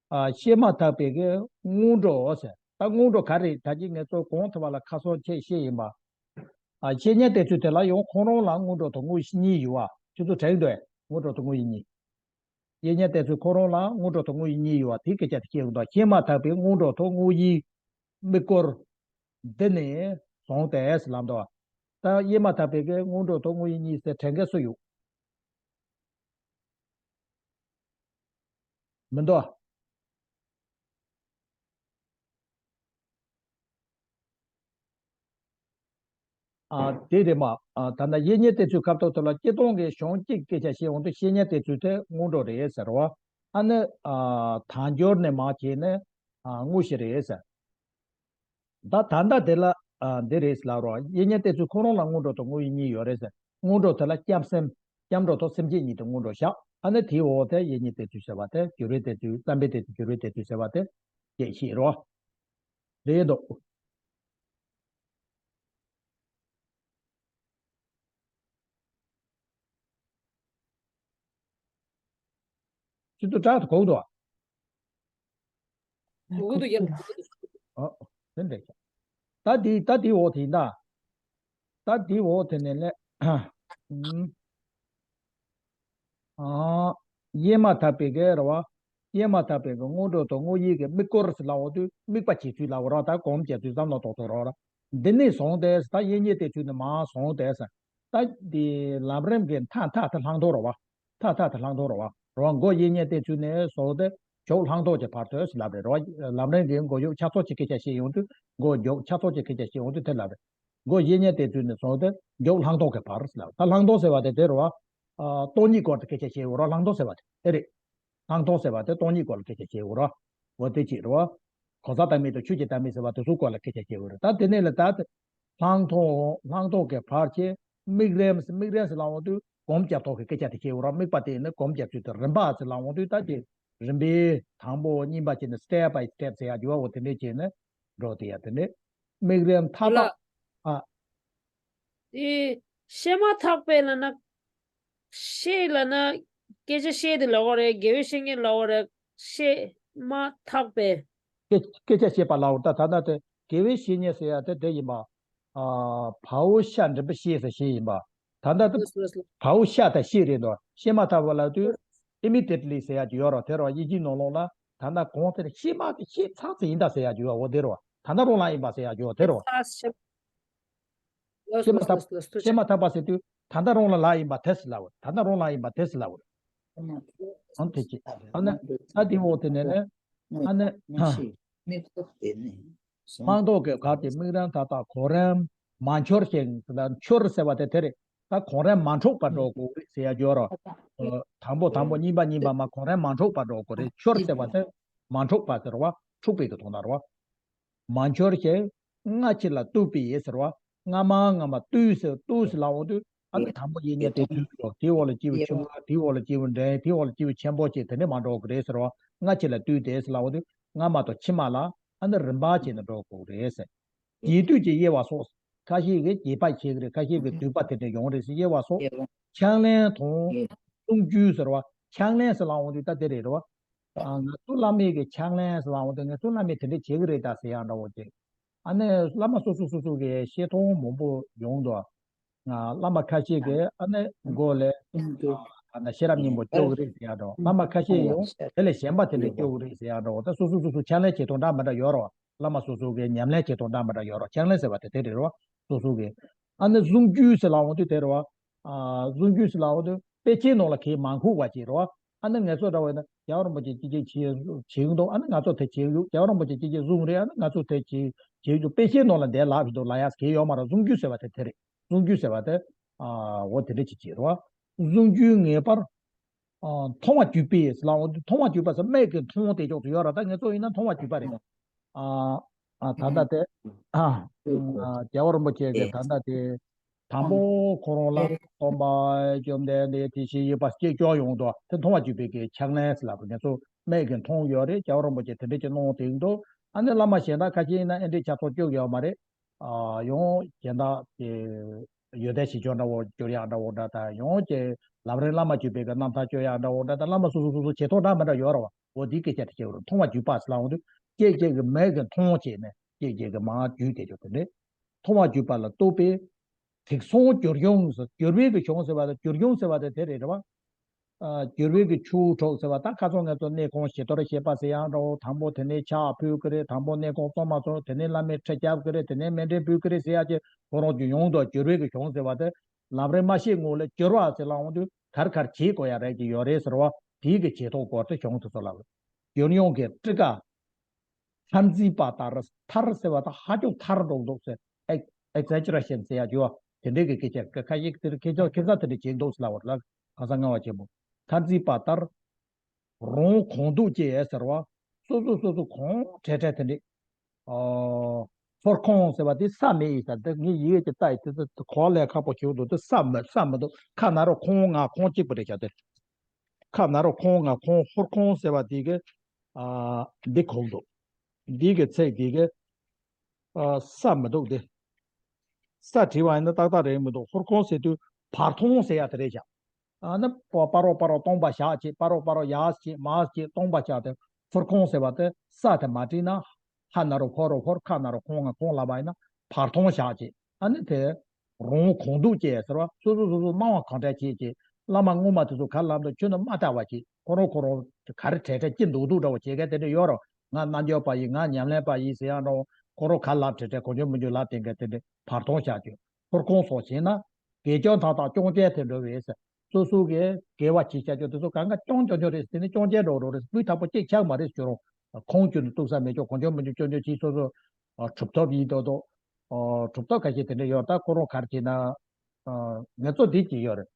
ཨ། བཤད་མ་ཐག་པའི་གི་སྔོན་འགྲོ་ཟེར། ད་སྔོན་འགྲོ་ག་རེ་ད་ཅི་ངས་གཙོ་གོང་དུ་བ་ལ་ཁ་སང་ཆེད་བཤད་ཡིན་པ། ཨ། བཤད་ཉན་དེ་ཚོས་དེ་ལ་ཡང་ཁོང་རང་ལ་སྔོན་འགྲོ་དང་དངོས་གཞི་གཉིས་ཡོད་བ། ཁྱོད་ཚོ་དྲན་འདུག་སྔོན་འགྲོ་དང་དངོས་གཞི་གཉིས། བཤད་ཉན་དེ་ཚོས་ཁོང་རང་ལ་སྔོན་འགྲོ་དང་དངོས་གཞི་གཉིས་ཡོད་བ། དེའི་སྐད་ཆ་དེ་བཤད་ཡོང་དོ། བཤད་མ་ཐག་པའི་སྔོན་འགྲོ་དང་དངོས་གཞི་དམིགས་སྐོར་འདི་ནས་བཟུང་སྟེ་ཟེར་ལབ་འདུག་ད་བཤད་མ་ཐག་པའི་གི་སྔོན་འགྲོ་དང་དངོས་གཞི་གཉིས་ཟེར་དྲན་མཁན་སུ་ཡོད། མི་འདུག་ཨ། དེ་རེད་མ། ཨ། ད་ལྟ་བཤད་ཉན་དེ་ཚོའི་སྐབས་ཐོག་དེ་ལ་སྤྱིར་བཏང་གི་གཞུང་གཅིག་སྐད་ཆ་བཤད་འོང་དུས། བཤད་ཉན་དེ་ཚོའི་ཐད་སྔོན་འགྲོ་རེད་ཟེར་བ། ཨ་ནི། ཨ། དལ་འབྱོར་ནས་མར་བྱས་ནས། ཨ། དངོས་གཞི་རེད་ཟེར། ད་ད་ལྟ་དེ་ལ། ཨ། འདི་རེད་ལབ་རོགས། བཤད་ཉན་དེ་ཚོས་ཁོ་རང་ལ་སྔོན་འགྲོ་དང་དངོས་གཞི་གཉིས་ཡོད་རེད་ཟེར། སྔོན་འགྲོ་དེ་ལ་སྐྱབས་སེམས། སྐྱབས་འགྲོ་དང་སེམས་བསྐྱེད་གཉིས་དེ་སྔོན་འགྲོ་བཞག་ཨ་ནི་དེའི་འོག་དེ་བཤད་ཉན་དེ་ཚོས་ཟེར་བ་དེ་བསྒྱུར་བའི་དེ་ཚོས། བསམ་པའི་དེ་ཚོས་བསྒྱུར་བའི་དེ་ཚོས་ཟེར་བ་དེ་སྐད་བཤད་རོགས། རེད་འདུག་ཁྱེད་ཚོ་སྐྲག་ཏུ་གོ་གི་འདུག་ཨ། གོ་གི་འདུག་ཡ། ཨ། དེ་འདྲ་ཤག་ད་འདི་ད་འདི་འོག་དེ་ཡིན་ད། ད་འདི་འོག་དེ་ནས་ལས། ཨ། བཤད་མ་ཐག་པའི་གི་རེད་བ། བཤད་མ་ཐག་པའི་གི་སྔོན་འགྲོ་དང་དངོས་གཞི་གི་དམིགས་སྐོར་ཟེར་ལབ་འོང་དུས། དམིགས་པ་བྱེད་ཚུལ་ལབ་ར། ད་གོམས་བྱེད་ཚུལ་བསམ་བློ་གཏོང་ཚུལ་རོགས་ར། འདི་ནས་བཟུང་སྟེ་ད་བཤད་ཉན་དེ་ཚོ་ནས་མར་བཟུང་སྟེ་ཟེར། ད་འདི་ལམ་རིམ་གྱི་མཐའ་མཐའ་དེ་ལྷག་མཐོང་རེད་བ། མཐའ་མཐའ་དེ་ལྷག་མཐོང་རེད་བ། རེད་བ། མགོ་བཤད་ཉན་དེ་ཚོ་ནས་བཟུང་སྟེ་མཇུག་ལྷག་མཐོང་གི་བར་དུ་ལབ་རེད། རེད་བ། ལམ་རིམ་གྱི་མགོ་མཇུག་ཆ་ཚང་གི་སྐད་ཆ་བཤད་ཡོང་དུས། མགོ་མཇུག་ཆ་ཚང་གི་སྐད་ཆ་བཤད་ཡོང་དུས་དེ་ལབ་རེད། མགོ་བཤད་ཉན་དེ་ཚོ་ནས་བཟུང་སྟེ་མཇུག་ལྷག་མཐོང་གི་བར་ལབ། ད་ལྷག་མཐོང་ཟེར་བ་དེ་དེ་རེད་བ། ཨ། སྟོང་ཉིད་སྐོར་གྱི་སྐད་ཆ་བཤད་ཡོད་རེད། ལྷག་མཐོང་ཟེར་བ་དེ་དེ་རེད། ལྷག་མཐོང་ཟེར་བ་དེ་སྟོང་ཉིད་སྐོར་ལ་སྐད་ཆ་བཤད་ཡོད་རེད། འོ་དེ་གཅིག་རེད་བ། གང་ཟག་བདག་མེད་དང་ཆོས་ཅན་བདག་མེད་ཟེར་བ་དེ་ཚོའི་སྐོར་ལ་སྐད་ཆ་བཤད་ཡོད་རེད། ད་དེ་ནས་ལ་ད་དེ་ལྷག་མཐོང་། ལྷག་མཐོང་གི་བར་བྱས། དམིགས་རིམ། དམིགས་རིམ་ཟེར་ལབ་འོང་དུས་གོམས་བྱེད་ཐོག་གི་སྐད་ཆ་དེ་བཤད་ཡོད་རེད། དམིགས་པ་དེ་ནི་གོམས་བྱེད་ཚུལ་དེ་རིམ་པ་ཟེར་ལབ་འོང་དུས། ད་དེ་རིམ་པས་དང་པོ་གཉིས་པ་བྱས་ནས་step by step ཟེར་ཡ་ཡོད་བ། འོ་དེ་འདྲས་བྱས་ནས་འགྲོ་དེ་ཡ། དེ་ནས་དམིགས་རིམ་མཐའ་ལ། དག་ཨ། དེ་བཤད་མ་ཐག་པའི་ལབ་ན། བཤད་ལབ་ན་སྐད་ཆ་བཤད་དེ་ལབ་དགོས་རེད། དགེ་བའི་བཤེས་གཉེན་ལབ་དགོས་རེད། བཤད་མ་ཐག་པའི། སྐད་སྐད་ཆ་བཤད་པ་ལབ་དགོས། ད་ད་ལྟ་དེ་དགེ་བའི་བཤེས་གཉེན་ཟེར་ཡ་དེ་དེ་ཡིན་པ། ཨ། བའོ་ཤ་འགྲེང་བུ་བཤད་ཟེར་བཤད་ཡིན་པ། ད་ལྟ་དེ་ལོས་ལོས་ལོས། བའོ་ཤ་དང་བཤད་རེད་འདུག་བཤད་མ་ཐག་པ་ལབ་དུས་immediately ཟེར་ཡ་ཅིག་ཡོད་རེད། དེ་རེད་བ། དབྱིན་ཇིའི་ནང་ལོགས་ལ་ད་ལྟ་གོང་དེ་ནས་བཤད་མ་བཤད་ཚར་ཚར་ཡིན་ད་ཟེར་ཡ་ཅིག་ཡོད། འོ་དེ་རེད་བ། ད་ལྟ་རང་ལ་ཡིན་པ་ཟེར་ཡ་ཅིག་ཡོད། དེ་རེད་བ། ལོས་བཤད་མ་ཐག་ལོས་ལོས་ལོས། བཤད་མ་ཐག་པ་ཟེར་དུས་ད་ལྟ་རང་ལ་ལབ་ཡིན་པ་དེ་ཟེར་ལབ་པ་རེད། ད་ལྟ་རང་ལ་ཡིན་པ་དེ་ཟེར་ལབ་པ་རེད། ཨང་དེ་ཅི། ཨ་ནི་ད་དེ་འོག་དེ་ནས་ནས་ཨ་ནི་ལྷག་མཐོང་གི་བར་གྱི་དམིགས་རིམ་མཐའ་དག་གོམས་རིམ་མ་འཆོར་ཞིང་། འཆོར་ཟེར་བ་དེ་དེ་རེད། ད་གོམས་རིམ་མ་འཕྲོག་པར་འགྲོ་དགོས་རེད་ཟེར་ཡ་ཡོད་རེད། དང་པོ་དང་པོ་གཉིས་པ་གཉིས་པ་མར་གོམས་རིམ་མ་འཕྲོག་པར་འགྲོ་དགོས་རེད། འཆོར་ཟེར་བ་དེ་མ་འཕྲོག་པ་ཟེར་བ། འཁྲུགས་པའི་གི་དོན་དག་རེད་བ། མ་འཆོར་ཞིང་སྔ་ཕྱི་ལ་ལྟོས་པའི་ཟེར་བ། སྔ་མ་སྔ་མ་ལྟོས་ཟེར། ལྟོས་ཟེར་ལབ་འོང་དུས་ཨ་ནི་དང་པོ་བཤད་ཉན་དེ་ཚོ་ཡོད། དེའི་འོག་ལ་སྐྱེས་བུ་ཆུང་ངུ། དེའི་འོག་ལ་སྐྱེས་བུ་འབྲིང་། དེའི་འོག་ལ་སྐྱེས་བུ་ཆེན་པོ་བྱས་དེ་འདྲས་མར་འགྲོ་དགོས་རེད་ཟེར་བ། སྔ་ཕྱི་ལ་ལྟོས་ཏེ་ཟེར་ལབ་འོང་དུས་སྔ་མ་དང་ཕྱི་མ་ལ། ཨ་ནི་རིམ་པ་བྱས་ནས་འགྲོ་དགོས་རེད་ཟེར། རྒྱས་བསྡུས་ཀྱི་དབྱེ་བ་སོགས། ཁ་ཤས་ཀྱིས་རྒྱས་པ་བྱེད་ཀྱི་རེད། ཁ་ཤས་ཀྱིས་བསྡུས་པ་དེ་འདྲ་ཡོང་རེད་ཟེར། དབྱེ་བ་སོགས། ཕྱག་ལེན་དང་གསུང་རྒྱུན་ཟེར་བ། ཕྱག་ལེན་ཟེར་ལབ་འོང་དུས་ད་དེ་རེད་བ། ཨ། ང་ཚོ་བླ་མའི་གི་ཕྱག་ལེན་ཟེར་ལབ་འོང་དུས་ང་ཚོ་བླ་མས་དེ་འདྲ་བྱེད་ཀྱི་རེད་ད་ཟེར་ཡག་འདྲ་བོ་ཅིག་ཨ་ནི་བླ་མ་སོ་སོ་སོ་སོ་གི་བཤད་སྟངས་མང་པོ་ཡོང་འདུག་ང་བླ་མ་ཁ་ཤས་ཀྱིས་ཨ་ནི་མགོ་ལ་ཨ་ནི་ཤེས་རབ་སྙིང་པོ་སྐྱོར་གྱི་རེད་ཟེར་ཡག་འདྲ་བོ། བླ་མ་ཁ་ཤས་ཡང་དེ་ལས་གཞན་པ་དེ་འདྲ་སྐྱོར་གྱི་རེད་ཟེར་ཡག་འདྲ་བོ། ད་སོ་སོ་སོ་སོ་ཕྱག་ལེན་བྱེད་སྟངས་འདྲ་མི་འདྲ་ཡོད་རེད་བ། བླ་མ་སོ་སོ་གི་ཉམས་ལེན་བྱེད་སྟངས་འདྲ་མི་འདྲ་ཡོད་རེད། ཕྱག་ལེན་ཟེར་བ་དེ་དེ་རེད་རེད་བ། སོ་སོ་གི། ཨ་ནི་གསུང་རྒྱུན་ཟེར་ལབ་འོང་དུས་དེ་རེད་བ། ཨ། གསུང་རྒྱུན་ཟེར་ལབ་འོང་དུས་དཔེ་ཆའི་ནང་ལ་གང་མ་འཁོད་པ་ཅིག་རེད་བ། ཨ་ནི་ངེད་ཚོ་འདྲ་བོ་ཡིན་ན་རྒྱལ་བ་རིན་པོ་ཆེ་ཅི་ཅི་བྱེད་བྱེད་ཀྱི་འདུག་ཨ་ནི་ང་ཚོ་དེ་བྱེད་ཀྱི་ཡོད། རྒྱལ་བ་རིན་པོ་ཆེ་ཅི་ཅི་གསུངས་རེད། ཨ་ནི་ང་ཚོ་དེ་བྱེད་བྱེད་ཀྱི་འདུག་དཔེ་ཆའི་ནང་ལ་འདི་ལབ་ཀྱི་འདུག་ལབ་ཡག་གང་ཡོད་མ་རེད། གསུང་རྒྱུན་ཟེར་བ་དེ་དེ་རེད། གསུང་རྒྱུན་ཟེར་བ་དེ། ཨ། འོ་དེ་འདྲ་ཅིག་བྱེད་རེད་བ། གསུང་རྒྱུན་ངེས་པར། ཨ། མཐོང་བ་བརྒྱུད་པས་ལབ་འོང་དུས་མཐོང་བ་བརྒྱུད་པ་ཟེར་སྨན་གྱིས་མཐོང་དེ་ཅོག་ཏུ་ཡོད་རེད། ད་ངེད་ཚོ་ཡིན་ན་མཐོང་བ་བརྒྱུད་པ་རེད། ཨ། ཨ། ད་ལྟ་དེ། ཨ། ཨ། རྒྱལ་བ་རིན་པོ་ཆེ་གིས་ད་ལྟ་དེ། དང་པོ་ཁོ་རང་ལ་སྟོན་པ་བཅོམ་ལྡན་འདས་དེ་བཞིན་གཤེགས་པ་སྐྱེས་སྐྱོ་ཡོང་དུས་དེ་མཐོང་བ་བརྒྱུད་པའི་གི་ཕྱག་ལེན་ལབ་པ་ངེད་ཚོ་སྨན་གྱིས་མཐོང་ཡོད་རེད། རྒྱལ་བ་རིན་པོ་ཆེ་དེ་འདྲ་ཅིག་གནང་དེ་འདུག་ཨ་ནི་བླ་མ་གཞན་དག་ཁ་ཤས་ཡིན་ན་ཨེ་འདྲའི་ཆ་ཚང་སྐྱོ་གི་ཡོད་མ་རེད། ཨ། ཡང་གཞན་དག་དེ། ཡོན་ཏན་ཞེ་ཆུང་འདྲ་བོ་སྐྱོར་ཡག་འདྲ་བོ་འདྲ་དང་། ཡང་ཅིག་ལམ་རིམ་བླ་མ་བརྒྱུད་པའི་གི་རྣམ་ཐར་སྐྱོར་ཡག་འདྲ་བོ་འདྲ་དང་། བླ་མ་སོ་སོ་སོ་སོ་བྱེད་སྟངས་འདྲ་མི་འདྲ་ཡོད་རེད་བ། འོ་འདི་སྐད་ཆ་དེ་བཤད་རོགས། མཐོང་བ་བརྒྱུད་པ་ཟེར་ལབ་འོང་དུས་ཀྱེ་ཀྱེ་གི་མིག་གིས་མཐོང་བྱས་ནས་ཀྱེ་ཀྱེ་གི་མར་བརྒྱུད་དེ་ཆོག་དེ་འདྲས། མཐོང་བ་བརྒྱུད་པ་ལ་ལྟོས་པའི་དྲི་བསུང་བསྒྱུར་གཞུང་ཟེར། བསྒྱུར་བའི་གི་གཞུང་ཟེར་བ་དང་བསྒྱུར་གཞུང་ཟེར་བ་དེ་དེ་རེད་རེད་བ། ཨ། བསྒྱུར་བའི་གི་ཆུ་འཁྲུགས་ཟེར་བ། ད་ཁ་སང་ངེད་ཚོ་གནས་ཁང་ཞི་དོར་བཤད་པ་ཟེར་ཡག་འདྲ་བོ། དང་པོ་དེ་ནས་ཕྱག་ཕུལ་གི་རེད། དང་པོ་གནས་ཁང་བཙོང་མ་བཙོང་། དེ་ནས་བླ་མས་ཁྲལ་རྒྱབ་གི་རེད། དེ་ནས་མཎྜལ་ཕུལ་གི་རེད་ཟེར་ཡག་ཅིག་ཁོ་རང་ཚོ་ཡོང་དུས་བསྒྱུར་བའི་གི་གཞུང་ཟེར་བ་དེ། ལམ་རིམ་མ་ཤེས་སྔོན་ལ་བསྒྱུར་བ་ཟེར་ལབ་འོང་དུས་ག་རེ་ག་རེ་བྱེད་དགོས་ཡག་རེད་ཀྱི་ཡོད་རེད་ཟེར་བ། དེའི་གི་བྱེད་སྟངས་སྐོར་དེ་གཞུང་དེ་ཚོ་ལབ་རེད། བསྒྱུར་གཞུང་གི་ཊཱི་ཀ་མཐར་འཛིན་པ་ལྟར། མཐར་ཟེར་བ་དང་ཧ་ཅང་མཐར་འགྲོ་འདུག་ཟེར། ཨེག་ཨེག་ཛེ་ཇེ་རེ་ཤན་ཟེར་ཡག་ཅིག་ཡོད། དེ་འདྲའི་གི་སྐད་ཆ་ཁ་ཤས་དེར་ཁྱེད་ཚོ་ཁྱེད་ཚོ་དེ་འདྲ་བྱེད་འདུག་ཟེར་ལབ་པ་རེད། གང་ཟག་ངལ་བ་ཆེན་པོ། མཐར་འཛིན་པ་ལྟར། རང་གང་འདོད་ཅེས་ཟེར་བ། སོ་སོ་སོ་སོ་གང་འཕྲལ་འཕྲལ་དེ་འདྲ། ཨོ། ཧོར་ཁོང་ཟེར་བ་དེ་ས་མེད་ཡིན་ས་དེ། ངས་ཡི་གེ་ཅིག་ལྟ་ཡི་དེ་ཚོ་གོ་ལས་ཁག་པོ་ཞིག་འདུག་དེ་ས་མི་ས་མི་འདུག་ཁ་ན་རོ་ཁོང་ང་ཁོང་གཅིག་པུ་རེད་ཤག་དེ། ཁ་ན་རོ་ཁོང་ང་ཁོང་། ཧོར་ཁོང་ཟེར་བ་དེ་གི། ཨ། འདི་གོ་འདུག་འདི་གི་ཚེག་འདི་གི། ཨ། ས་མི་འདུག་དེ། ས་བྲིས་པ་ཡིན་ན་ཏག་ཏག་རེད་མི་འདུག་ཧོར་ཁོང་ཟེར་དུས་བར་མཐོངས་ཟེར་ཡག་དེ་རེད་ཤག་ཨ་ནི་སྤ་རོ་སྤ་རོ་སྟོང་པ་བཞག་ཅིག་སྤ་རོ་སྤ་རོ་ཡར་ཅིག་མར་ཅིག་སྟོང་པ་བཞག་དེ། ཧོར་ཁོང་ཟེར་བ་དེ་ས་དེ་མ་བྲིས་ན། ཧ་ན་རོ་ཧོ་རོ་ཧོར། ཁ་ན་རོ་ཁོང་ང་ཁོང་ལབ་པ་ཡིན་ན་བར་མཐོངས་བཞག་ཅིག་ཨ་ནི་དེ་རང་གང་འདོད་ཅེས་ཟེར་བ། སོ་སོ་སོ་སོ་སྣང་བ་གང་འཕྲལ་བྱེད་ཅིག་བླ་མ་སྔོན་མ་དེ་ཚོ་ག་རེ་ལབ་འདུག་ཁྱོན་ནས་མ་བལྟ་བ་ཅིག་ཁོ་རང་ཁོ་རང་ག་རེ་འཕྲལ་འཕྲལ་ཅི་འདུག་འདུག་འདྲ་བོ་བྱེད་མཁན་དེ་འདྲ་ཡོད་རེད། ང་རྣལ་འབྱོར་པ་ཡིན། ང་ཉམས་ལེན་པ་ཡིན་ཟེར་ཡག་འདྲ་བོ། ཁོ་རང་ག་རེ་ལབ་འཕྲལ་འཕྲལ་གང་བྱུང་མང་བྱུང་ལབ་བསྡད་མཁན་དེ་འདྲ་བར་མཐོངས་བཞག་ཅིག་ཧོར་ཁོང་སོགས་བྱས་ན་དགེ་སྦྱོར་མཐའ་དག་སྐྱོན་ཅན་དུ་འགྲོ་བས་ཟེར། སོ་སོ་གིས་དགེ་བ་བྱེད་བྱ་རྒྱུ་དེ་ཚོ་གང་ག་སྐྱོན་སྐྱོན་སྐྱོན་རེད། དེ་ནི་སྐྱོན་ཅན་འགྲོ་འགྲོ་རེད། སྤུས་དག་པོ་གཅིག་ཆགས་མ་རེད། ཁྱོད་རང་ཁོང་ཁྱོད་ནི་གཏུག་ས་མེད། ཁྱོད་གང་བྱུང་མང་བྱུང་སྐྱོན་སྐྱོན་བྱས། སོ་སོ་གྲུབ་ཐོབ་ཡིན་མདོག་མདོག་གྲུབ་ཐོབ་ཁ་ཤས་དེ་འདྲ་ཡོད། ད་ཁོ་རང་ག་རེ་བྱས་ན། ངེད་ཚོ་འདི་གཅིག་ཡོད་རེད།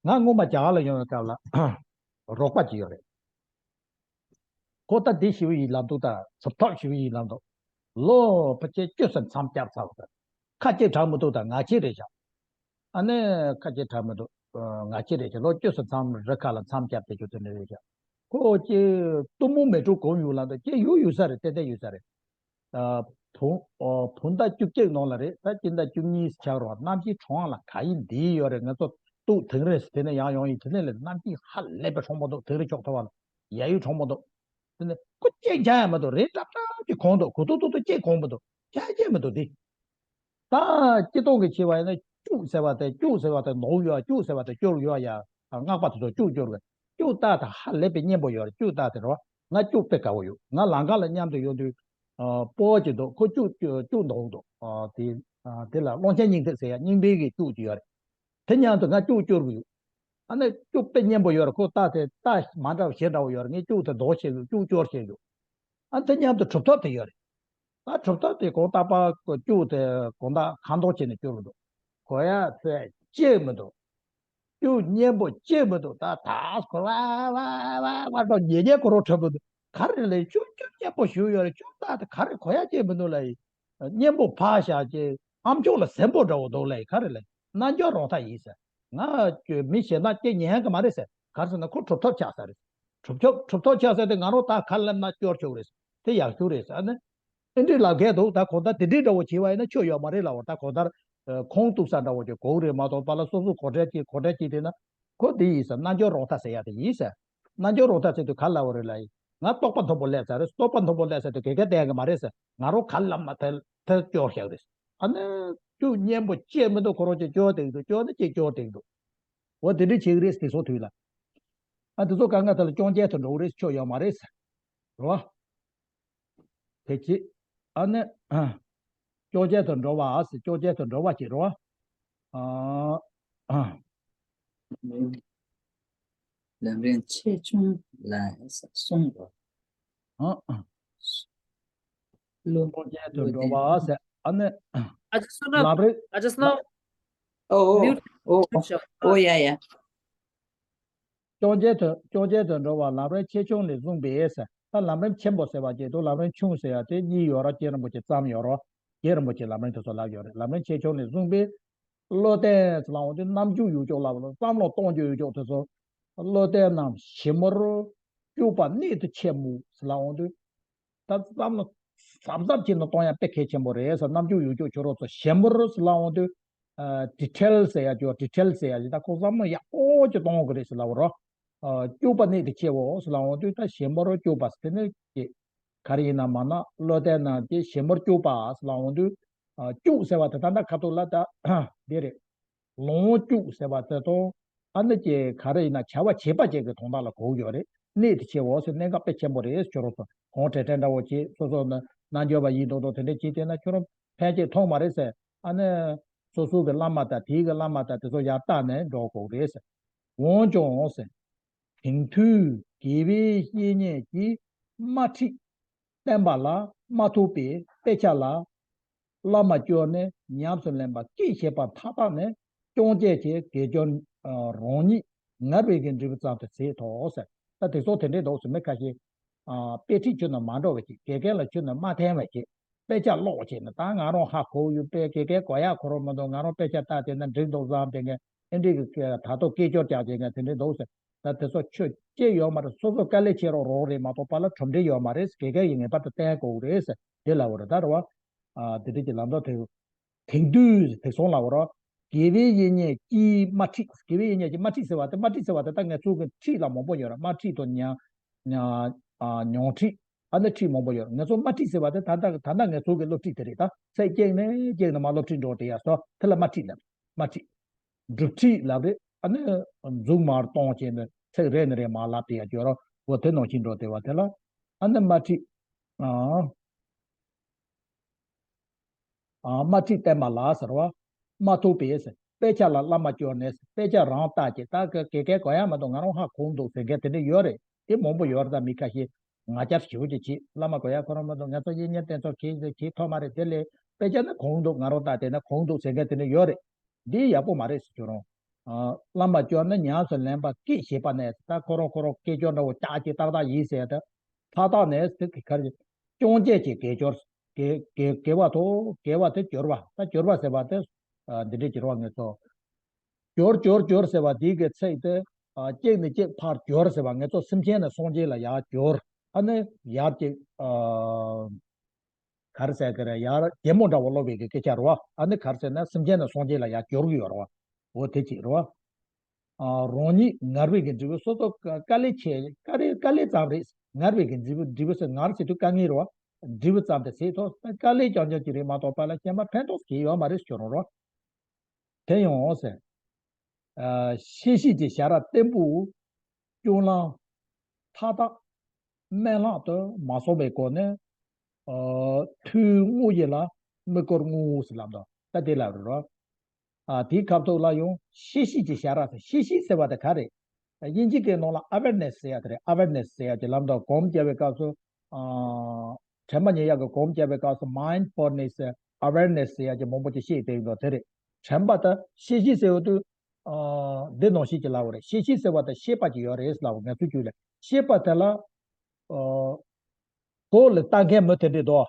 ང་སྔོན་མ་རྒྱ་གར་ལ་ཡོང་བའི་སྐབས་ལ་རོགས་པ་གཅིག་ཡོད་རེད། ཁོ་ད་འདི་ཞེ་པོ་ཡིན་ལབ་འདུག་ད་གྲུབ་ཐོབ་ཞེ་པོ་ཡིན་ལབ་འདུག་ལོ་ཕལ་ཆེར་བཅུ་ཙམ་མཚམས་བརྒྱབ་ཚར་བ་དང་། ཁ་ལྕེ་དྲག་མི་འདུག་ད་ང་ལྕེ་རེད་ཤག་ཨ་ནི་ཁ་ལྕེ་དྲག་མི་འདུག་ང་ལྕེ་རེད་ཤག་ལོ་བཅུ་ཙམ་མཚམས་རི་ཁ་ལ་མཚམས་བརྒྱབ་དེ་ཆོག་དེ་འདྲ་རེད་ཤག་ཁོ་ལྕེ་གཏུམ་མོ་མེ་དྲོད་གོམས་ཡོད་ལབ་འདུག་ལྕེ་ཡོད་ཡོད་ས་རེད། ཏན་ཏན་ཡོད་ས་རེད། ཨ། བུ། ཨོ། བུ་ཟླ་བཅུ་གཅིག་ནང་ལ་རེད། ད་སྤྱི་ཟླ་བཅུ་གཉིས་ཆགས་རོགས། གནམ་གཤིས་གྲང་ལ་ག་ཡིན་འདི་ཡོད་རེད། ང་ཚོ་ཏུའུ་དིང་རི་དེ་ནས་ཡར་ཡོང་ཡིན། དེ་ནས་ལ་གནམ་གཤིས་ཧ་ལས་པའི་གྲང་མོ་འདུག་དིང་རི་ཕྱོགས་མཐོ་བ་ལ་ཡ་ཡུལ་གྲང་མོ་འདུག་དེ་ནས་ཁོ་ཅིག་འཇག་ཡ་མི་འདུག་རི་ཀྲབ་ཀྲབ་ཀྱི་གོང་འདུག་གུ་དུ་དུ་དུ་ཅིག་གོང་མི་འདུག་ཅག་ཅག་མི་འདུག་འདི། ད་སྤྱི་སྟོང་གི་ཆེ་བ་ཡིན་ན་སྐྱུག་ཟེར་བ་དེ། སྐྱུག་ཟེར་བ་དེ་ནོར་ཡོད། སྐྱུག་ཟེར་བ་དེ་སྐྱོར་ཡོད་ཡ། སྔགས་པ་དེ་ཚོ་སྐྱུག་སྐྱོར་གི། སྐྱུག་རྟགས་དེ་ཧ་ལས་པའི་སྙན་པོ་ཡོད་རེད། སྐྱུག་རྟགས་དེ་རེད་བ། ང་སྐྱུག་དཔེ་དགའ་བོ་ཡོད། ང་ལམ་ཁ་ལ་མཉམ་དུ་ཡོང་དུས། ཨ། སྤོ་བོ་ཅིག་འདུག་ཁོ་སྐྱུག་སྐྱུག་སྐྱུག་འདོགས་འདུག་ཨ། དེ། ཨ། དེ་ལ་ཀློང་ཆེན་སྙིང་ཐིག་ཟེར་ཡ་རྙིང་པའི་གི་སྐྱུག་ཅིག་ཡོད་རེད། དེ་མཉམ་དུ་ང་སྐྱུག་སྐྱོར་གི་ཡོད། ཨ་ནི་སྐྱུག་དཔེ་སྙན་པོ་ཡོད་རེད། ཁོ་རྟགས་དེ་རྟགས་མ་འདྲ་བ་ཞེ་འདྲ་བོ་ཡོད་རེད། ངས་སྐྱུག་དེ་འདོགས་བྱེད་དགོས། སྐྱུག་སྐྱོར་བྱེད་དགོས། ཨ། དེ་མཉམ་དུ་གྲུབ་ཐོབ་དེ་ཡོད་རེད། ད་གྲུབ་ཐོབ་དེ་གང་ལྟར་པ་སྐྱུག་དེ་གང་ལྟར་ཁ་འདོགས་བྱས་ནས་སྐྱུག་གི་འདུག་གོ་ཡ་ཚོད་ཅིག་མི་འདུག་སྐྱུག་སྙན་པོ་ཅིག་མི་འདུག་ད་ད་ཁོ་བ་བ་བ་བ་འགྲོ་ཉེ་ཉེ་ཁོ་རང་འཕྲོད་མི་འདུག་ག་རེ་ལས་སྐྱུག་སྐྱུག་སྙན་པོ་ཞུ་ཡོད་རེད། སྐྱུག་རྟགས་དེ་ག་རེ་གོ་ཡ་ཅིག་མི་འདུག་ལ་ཡིན། སྙན་པོ་ཕར་བཞག་ཅིག་ཨ་མཆོག་ལ་ཟན་པོ་འདྲ་བོ་འདུག་ལ་ཡིན། ག་རེ་ལ་ཡིན། རྣལ་འབྱོར་རང་རྟགས་ཡིན་ཟེར། ང་ཁྱོད་མི་གཞན་དག་ཅིག་ཉན་གི་མ་རེད་ཟེར། ག་རེ་ཟེར་ན་ཁོ་གྲུབ་ཐོབ་ཆགས་ས་རེད། གྲུབ་ཐོབ་གྲུབ་ཐོབ་ཆགས་ས་དེ་ང་རང་ད་ག་ལབ་ན་སྐྱོར་ཆོག་རེད། དེ་ཡག་ཤོས་རེད་ཟེར། ཨ་ནི་ཨེ་འདྲས་ལབ་མཁན་འདུག་ད་གང་ལྟར་དེ་འདྲས་འདྲ་བོ་བྱས་པ་ཡིན་ན་ཆོ་ཡོད་མ་རེད་ལབ་པ། ད་གང་ལྟར་ཁོང་གཏུག་ས་འདྲ་བོ་ཅིག་དགོས་རེད་མ་གཏོགས་པ་ལ་སོ་སོ་གོ་སྒྲ་གཅིག་གོ་སྒྲ་གཅིག་བལྟས་ན་ཁོ་དེ་ཡིན་ཟེར། རྣལ་འབྱོར་རང་མཐའ་ཟེར་ཡ་དེ་ཡིན་ཟེར། རྣལ་འབྱོར་རང་མཐའ་ཟེར་དུས་ག་ལབ་པ་རེད་ལབ་ཡིན། ང་རྟོགས་པ་མཐོན་པོ་སླེབས་ཚར་རེད། རྟོགས་པ་མཐོན་པོ་སླེབས་ཚར་དུས་དགེ་རྒན་བསྟེན་གི་མ་རེད་ཟེར། ང་རང་ག་ལ་ལབ་མ་ཐལ་ཐལ་སྐྱོར་བཞག་རེད། ཨ་ནི་ཁྱོད་སྙན་པོ་བཤད་མི་འདུག་ཁོ་རང་ཅིག་སྐྱོར་བསྡད་འདུག་སྐྱོར་ན་ཅིག་སྐྱོར་བསྡད་འདུག་འོ་དེ་འདྲ་བྱེད་གི་རེད། དེ་ཚོ་དུས་ལ། ཨ་དེ་ཚོ་ག་ང་ད་ལ་སྐྱོན་ཅན་དུ་འགྲོ་གི་རེད། ཆོ་ཡོད་མ་རེད་ཟེར། རེད་བ། དེ་བྱེད། ཨ་ནི། ཨ། སྐྱོན་ཅན་དུ་འགྲོ་བ་ཟེར། སྐྱོན་ཅན་དུ་འགྲོ་བ་ཅིག་རེད་བ། ཨ། ཨ། ལམ་རིམ་ཆེ་ཆུང་ལ་གསུངས་པ། ཨ། ཨ། བློ། སྐྱོན་ཅན་དུ་འགྲོ་བ་ཟེར། ཨ་ནི། ཨ་ཅག་བསོད་ནམས། ལམ་རིམ། ཨ་ཅག་བསོད་ནམས། ཨོ། མིའུ་ཊི། ཨོ། ཨོ། ཨོ། ཡ་ཡ། སྐྱོན་ཅན་དུ། སྐྱོན་ཅན་དུ་འགྲོ་བ་ལམ་རིམ་ཆེ་ཆུང་ལས་གསུངས་པས་ཟེར། ད་ལམ་རིམ་ཆེན་པོ་ཟེར་བ་བྱས་འདུག་ལམ་རིམ་ཆུང་ཟེར་ཡ་དེ་གཉིས་ཡོད་ར། རྗེ་རིན་པོ་ཆེ་བརྩམས་ཡོད་ར། རྗེ་རིན་པོ་ཆེ་ལམ་རིམ་དེ་ཚོ་ལབ་ཡོད་རེད། ལམ་རིམ་ཆེ་ཆུང་ལས་གསུངས་པས། བློ་བརྟན་ཟེར་ལབ་འོང་དུས་རྣམ་འགྱུར་ཡོད་ཀྱོག་ལབ་ལ་བསམ་བློ་གཏོང་རྒྱུ་ཡོད་ཀྱོག་དེ་ཚོ། བློ་བརྟན་རྣམས་ཞིབ་མོར་དཀྱུགས་པ་གནད་དུ་ཆེ་མོ་ཟེར་ལབ་འོང་དུས། ད་བསམ་བློ་གཟབ་གཟབ་བྱས་ནས་གཏོང་ཡ་དཔེ་གལ་ཆེན་པོ་རེད་ཟེར། རྣམ་འགྱུར་ཡོད་ཀྱོག་ཁྱོད་རང་ཚོ་ཞིབ་མོར་ཟེར་ལབ་འོང་དུས། ཨ། ཌི་ཊེལ་ཟེར་ཡ་ཅིག་ཡོད། ཌི་ཊེལ་ཟེར་ཡ་ཅིག་ད་ཁོ་བསམ་བློ་ཡག་པོ་ཅིག་གཏོང་དགོས་རེད་ཟེར་ལབ་པ་རེད། ཨ། དཀྱུགས་པ་གནད་དུ་ཆེའོ་ཟེར་ལབ་འོང་དུས་ད་ཞིབ་མོར་དཀྱུགས་པ་ཟེར་དེ་ནི་ཅིག་ག་རེ་ཡིན་ན་མ་ན་བློ་བརྟན་ན་དེ་ཞིབ་མོར་དཀྱུགས་པ་ཟེར་ལབ་འོང་དུས། ཨ། དཀྱུགས་ཟེར་བ་དེ་ད་ལྟ་ཁ་ཐུག་ལ་ད་འདི་རེད། ལོངས་སྤྱོད་ཟེར་བ་དེ་དང་། ཨ་ནི་ཀྱི་ག་རེ་ཡིན་ན་བྱ་བ་བྱེད་པ་ཅན་གྱི་དོན་དག་ལ་གོ་གི་ཡོད་རེད། གནད་དུ་ཆེ་བོ་ཟེར་གནད་འགག་དཔེ་ཆེན་པོ་རེད། ཁྱོད་རང་ཚོ་གོང་དྲན་དྲན་འདྲ་བོ་བྱེད། སོ་སོ་ནི་རྣལ་འབྱོར་པ་ཡིན་མདོག་མདོག་དེ་འདྲ་བྱེད་བསྡད་ན་ཁྱོད་རང་ཕན་ཆེ་ཐོགས་མ་རེད་ཟེར། ཨ་ནི་སོ་སོ་གི་བླ་མ་དང་དེའི་གི་བླ་མ་དང་དེ་ཚོ་ཡར་བལྟས་ནས་འགྲོ་དགོས་རེད་ཟེར། འོན་ཀྱང་ཟེར། དེང་དུས་དགེ་བའི་བཤེས་གཉེན་གྱིས་དམར་ཁྲིད་བསྟན་པ་ལ་མ་ཐུག་པའི་དཔེ་ཆ་ལ་བླ་མ་སྐྱོར་ནས་ཉམས་སུ་ལེན་པ་སྐད་བྱེད་པ་མཐའ་དག་ནི་སྐྱོན་ཅན་གྱི་དགེ་སྦྱོར་རང་ཉིད་ངར་བའི་གི་འབྲས་བུ་ཙམ་དུ་ཟད་དོ་ཟེར། ད་དེ་ཚོ་དེ་འདྲའི་འདུག་ཟེར། མི་ཁ་ཤས་དཔེ་ཁྲིད་ཁྱོན་ནས་མ་འགྲོ་བའི་ཅིག་དགེ་རྒན་ལ་ཁྱོན་ནས་མ་འཐེན་བའི་ཅིག་དཔེ་ཆ་ཀློག་བྱས་ནས་ད་ང་རང་ཧ་གོ་ཡོད་པས་དགེ་རྒན་གོ་ཡག་ཁོ་རང་མི་འདུག་ང་རང་དཔེ་ཆ་ལྟ་དེ་ན་འགྲིག་འདུག་བསམ་དེ་ངས་ཨེ་འགྲིག་གི་ད་ལྟ་སྐད་ཅོར་རྒྱག་བྱས་ངས་དེ་འདྲའི་འདུག་ཟེར། ད་དེ་ཚོ་ཆོས་ཅི་ཡོད་མ་རེད། སོ་སོ་དཀའ་ལས་བྱེད་རོགས་རོགས་རེད་མ་གཏོགས་པ་ལ་གྲུབ་འབྲས་ཡོད་མ་རེད། དགེ་རྒན་ཡིན་ངེས་པར་དུ་བསྟེན་དགོས་རེད་ཟེར་དེ་ལབ་པ་རེད། ད་རེད་བ། ཨ། དེ་འདྲ་གྱི་ལམ་འགྲོ་དེ། དེང་དུས་དེ་སོང་ལབ་པ་རེད། དགེ་བའི་བཤེས་གཉེན་གྱིས་དམར་ཁྲིད། དགེ་བའི་བཤེས་གཉེན་གྱིས་དམར་ཁྲིད་ཟེར་བ་དེ། དམར་ཁྲིད་ཟེར་བ་དེ་ད་ངེད་ཚོ་གི་ཁྲིད་ལ་མང་པོ་ཡོད་རེད། དམར་ཁྲིད་དང་ཉ་ཉ་ཨ་ཉོན་ཁྲིད། ཨ་ནི་ཁྲིད་མང་པོ་ཡོད་རེད། ངེད་ཚོ་དམར་ཁྲིད་ཟེར་བ་དེ་ད་ལྟ་ད་ལྟ་ངེད་ཚོ་གི་སློབ་ཁྲིད་དེ་རེད། ད་ཚེ་གཅིག་ནས་གཅིག་ནས་མར་སློབ་ཁྲིད་འགྲོ་དེ་ཡ་སོ་དེ་ལ་དམར་ཁྲིད་ལབ། དམར་ཁྲིད། སྒྲུབ་ཁྲིད་ལབ་རེད། ཨ་ནི་མཇུག་མར་གཏོང་བྱས་ནས་ཚིག་རེ་ནས་རེ་མར་ལབ་དེ་ཡ་སྐྱོར་རོ། འོ་དེ་ནང་བཞིན་འགྲོ་དེ་བ་དེ་ལ། ཨ་ནི་དམར་ཁྲིད། ཨ། ཨ། དམར་ཁྲིད་བསྟན་པ་ལ་ཟེར་བ། མ་ཐུག་པས་ཟེར། དཔེ་ཆ་ལ་བླ་མ་སྐྱོར་ནས་ཟེར། དཔེ་ཆ་རང་ལྟ་བྱས། ད་གི་དགེ་རྒན་གོ་ཡག་མི་འདུག་ང་རང་ཧ་གོ་འདུག་ཟེར་མཁན་དེ་འདྲ་ཡོད་རེད། དེ་མང་པོ་ཡོད་རེད། ད་མི་ཁ་ཤས་ང་རྒྱལ་ཞེ་པོ་ཅིག་བྱེད། བླ་མ་གོ་ཡག་ཁོ་རང་མི་འདུག་ང་ཚོ་གཡས་གཉེན་དེ་ཚོ་གིས་བྱེད་ཐུབ་མ་རེད། དེ་ལས་དཔེ་ཆ་ནི་གོ་འདུག་ང་རང་ལྟ་བསྡད་ན་གོ་འདུག་ཟེར་མཁན་དེ་འདྲ་ཡོད་རེད། འདི་ཡག་པོ་མ་རེད་ཟེར། ཁྱོད་རང་། ཨ། བླ་མ་སྐྱོར་ནས་ཉམས་སུ་ལེན་པ་སྐད་བྱེད་པ་ནས། ད་ཁོ་རང་ཁོ་རང་སྐད་ཅོར་འདྲ་བོ་ལྕགས་ཀྱི་ཏག་ཏག་ཡིན་ཟེར་ད། མཐའ་དག་ནས་དེ་གི་ཁར་སྐྱོན་ཅན་གྱི་དགེ་སྦྱོར། དགེ་དགེ་དགེ་བ་དང་དགེ་བ་དེ་སྦྱོར་བ། ད་སྦྱོར་བ་ཟེར་བ་དེ། ཨ། འདི་འདྲའི་སྦྱོར་བ་ངེད་ཚོ། སྦྱོར་སྦྱོར་སྦྱོར་ཟེར་བ་འདི་གི་ཚིག་དེ། ཨ། གཅིག་ནས་གཅིག་ཕར་སྦྱོར་ཟེར་བ་ངེད་ཚོ་སེམས་ཅན་ནས་སངས་རྒྱས་ལ་ཡར་སྦྱོར། ཨ་ནི་ཡར་གཅིག་ཨ། ག་རེ་ཟེར་གི་རེད། ཡར་གད་མོ་འདྲ་བོ་སློག་པའི་གི་སྐད་ཆ་རེད་བ། ཨ་ནི་ག་རེ་ཟེར་ན་སེམས་ཅན་ནས་སངས་རྒྱས་ལ་ཡར་སྦྱོར་གི་ཡོད་རེད་བ། འོ་དེ་གཅིག་རེད་བ། ཨ། རང་ཉིད་ངར་བའི་གི་འབྲས་བུ། སོ་སོ་དཀའ་ལས་ཆེ། དཀའ་ལས་དཀའ་ལས་ཙམ་རེད། ངར་བའི་གི་འབྲས་བུ། འབྲས་བུ་ཟེར་ངར་ཟེར་དུས་དཀའ་ངལ་རེད་བ། འབྲས་བུ་ཙམ་དེ་ཟད་ཐོག་དཀའ་ལས་རྐྱང་རྐྱང་ཅིག་རེད་མ་གཏོགས་པ་ལ་གཞན་པ་ཕན་ཐོགས་གང་ཡང་ཡོད་མ་རེད་ཟེར་རོ། དེ་ཡང་ཟེར། ཨ། གཤེ་གཤེ་གི་ཞལ་རས་བརྟན་པོ་སྤྱོད་ལམ་མཐའ་དག་སྨོན་ལམ་དུ་མ་སོང་བའི་སྒོ་ནས། ཨ། ཐུན་དངོས་ཡིན་ལ་དམིགས་སྐོར་དངོས་ཟེར་ལབ་འདུག་ད་དེ་ལ་རེད་རོ། ཨ། དེའི་ཁ་ཐུག་ལ་ཡང་གཤེ་གཤེ་གི་ཞལ་རས་ཟེར། གཤེ་གཤེ་ཟེར་བ་དེ་ག་རེད། དབྱིན་ཇི་སྐད་ནང་ལ་ཨ་ཝེར་ནེ་སི་ཟེར་ཡ་དེ་རེད། ཨ་ཝེར་ནེ་སི་ཟེར་ཡ་གི་ལབ་འདུག་སྒོམ་རྒྱག་པའི་སྐབས་སུ། ཨ། དྲན་པ་ཉེར་བཞག་གི་སྒོམ་རྒྱག་པའི་སྐབས་སུ་མའིན་ཌི་ཕུལ་ནེ་སི། ཨ་ཝེར་ནེ་སི་ཟེར་ཡ་གི་མང་པོ་ཅིག་བཤད་བསྡད་ཡོད་འདུག་དེ་རེད། དྲན་པ་དང་གཤེ་གཤེ་ཟེར་ཡོང་དུས། ཨ། འདི་ནང་བཞིན་གྱི་ལབ་པ་རེད། གཤེ་གཤེ་ཟེར་བ་དང་ཤེས་པ་ཅིག་ཡོད་རེད་ལབ་པ། ང་ཚོའི་རྒྱུད་ལ་ཤེས་པ་དེ་ལ། ཨ། གོ་ལ་ལྟ་མཁན་མི་དེ་འདྲས་འདུག་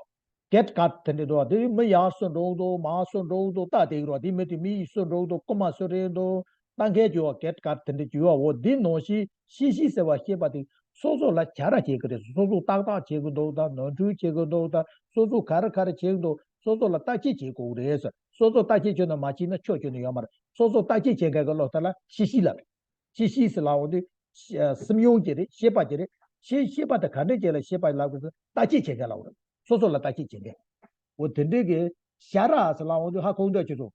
གེ་ཊི་གཱཌ་དེ་འདྲས་འདུག་དེ་མི་ཡར་སོང་འགྲོ་འདུག་མར་སོང་འགྲོ་འདུག་ལྟ་བསྡད་ཀྱི་རེད་བ། དེ་མི་དེ་མི་ཡར་སོང་འགྲོ་འདུག་རྐུན་མ་སུ་རེད་འདུག་ལྟ་མཁན་ཅིག་ཡོད་པ། གེ་ཊི་གཱཌ་དེ་འདྲས་ཅིག་ཡོད་པ། འོ་འདི་ནང་བཞིན་གཤེ་གཤེ་ཟེར་བ་ཤེས་པ་དེ་ སོ་སོ་ལ་བྱ་ར་བྱེད་ཀྱི་རེད། སོ་སོ་ཏག་ཏག་བྱེད་ཀྱི་འདུག་དང་ནོར་འཁྲུལ་བྱེད་ཀྱི་འདུག་དང་སོ་སོ་ག་རེ་ག་རེ་བྱེད་ཀྱི་འདུག་སོ་སོ་ལ་བརྟག་དཔྱད་བྱེད་དགོས་ཀྱི་རེད་ཟེར། སོ་སོ་བརྟག་དཔྱད་བྱས་ན་མ་བྱས་ན་ཆོག་ཆོག་ནི་ཡོད་མ་རེད། སོ་སོ་བརྟག་དཔྱད་བྱེད་མཁན་གྱི་བློ་ལྟ་ལ་ཤེས་བཞིན་ལབ་རེད། ཤེས་བཞིན་ཟེར་ལབ་འོང་དུས་ཤེས་སེམས་ཡོངས་ཀྱི་རེད། ཤེས་པ་ཀྱི་རེད། ཤེས་ཤེས་པ་དེ་ག་འདྲས་བྱས་ལ་ཤེས་པ་ལབ་དགོས་ཟེར་བརྟག་དཔྱད་བྱེད་མཁན་ལབ་རེད། སོ་སོ་ལ་བརྟག་དཔྱད་བྱེད་མཁན། འོ་དེ་འདྲས་ཀྱི་བྱ་ར་ཟེར་ལབ་འོང་དུས་ཧ་གོ་འདོད་ཀྱི་ཚོ།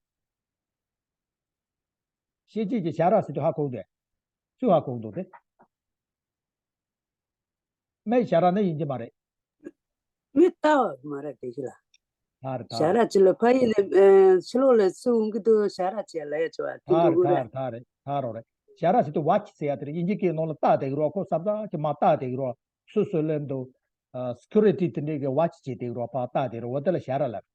ཤེས་བྱེད་ཀྱི་བྱ་ར་ཟེར་དུས་ཧ་གོ་འདོད། སུས་ཧ་གོ་འདོད་དེ། སྨན་བྱ་ར་ནི་ཡིན་གྱི་མ་རེད། མི་ལྟ་བ་མ་རེད་དེ་ཅི་ལ། ཐར་ཐར། བྱ་ར་ཅི་ལ་ཕ་ཡི་ལ་ཕྱི་ལོགས་ལ་སུ་འོང་གི་འདུག་བྱ་ར་ཅི་ལ་ཡ་ཅི་བ་དེ་ཐར་འགྲོ་གི་རེད། ཐར་ཐར་ཐར་རོ་རེད། བྱ་ར་ཟེར་དུས་ཝ་ཆི་ཟེར་ཡ་དེ་རེད། དབྱིན་ཇི་སྐད་ནང་ལ་ལྟ་བསྡད་ཀྱི་རོ། ཁོ་བསམ་ཚང་གི་མ་ལྟ་བསྡད་ཀྱི་རོ། སུ་སུ་ལེན་འདུག་སི་ཁུ་རི་ཊི་དེ་འདྲས་ཀྱི་ཝ་ཆི་བྱེད་བསྡད་ཀྱི་རོ། ཕ་ལྟ་བསྡད་རོ། འོ་དེ་ལ་བྱ་ར་ལབ།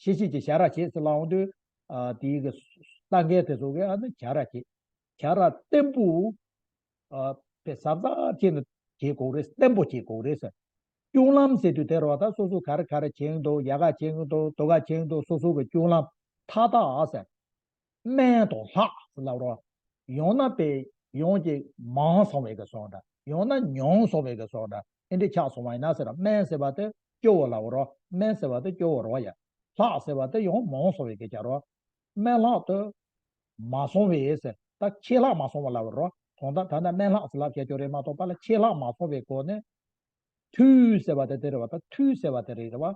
ཤེས་བྱེད་ཀྱི་བྱ་ར་བྱེད་ཟེར་ལབ་འོང་དུས། ཨ་དེའི་གི་ལྟ་མཁན་དེ་ཚོ་གི་ཨ་ནི་བྱ་ར་བྱེད། བྱ་ར་བརྟན་པོ། ཨ་དཔེ་གཟབ་གཟབ་བྱས་ནས་བྱེད་དགོས་རེད། བརྟན་པོ་བྱེད་དགོས་རེད་ཟེར། སྐྱོང་ལམ་ཟེར་དུས་དེ་རེད་བ། ད་སོ་སོ་ག་རེ་ག་རེ་བྱེད་ཀྱི་འདུག་ཡག་ག་བྱེད་ཀྱི་འདུག་དོ་ག་བྱེད་ཀྱི་འདུག་སོ་སོ་གི་སྐྱོང་ལམ་མཐའ་དག་ཟེར། དམན་དང་ལྷག་ཟེར་ལབ་རོ། ཡང་ན་དཔེ་ཡང་ཅིག་མང་སོང་བའི་གི་བཟོ་འདྲ། ཡང་ན་ཉུང་སོང་བའི་གི་བཟོ་འདྲ། ཨེ་འདྲ་ཆགས་སོང་བ་ཡིན་ན་ཟེར་ར། དམན་ཟེར་བ་དེ་སྐྱོ་བོ་ལབ་རོ། དམན་ཟེར་བ་དེ་སྐྱོ་བོ་རོ་ཡ། ལྷག་ཟེར་བ་དེ་ཡང་མང་སོང་བའི་སྐད་ཆ་རོ། དམན་ལྷག་ཏུ་མ་སོང་བས་ཟེར། ད་ཆད་ལྷག་མ་སོང་བ་ལབ་རོ། དོན་དག་ད་ལྟ་དམན་ལྷག་ཟེར་ལབ་བཤད་རྒྱུ་རེད་མ་གཏོགས་པ་ལ་ཆད་ལྷག་མ་སོང་བའི་སྒོ་ནས། མཐུ་ཟེར་བ་དེ་དེ་རེད་བ། ད་མཐུ་ཟེར་བ་དེ་རེད་རེད་བ།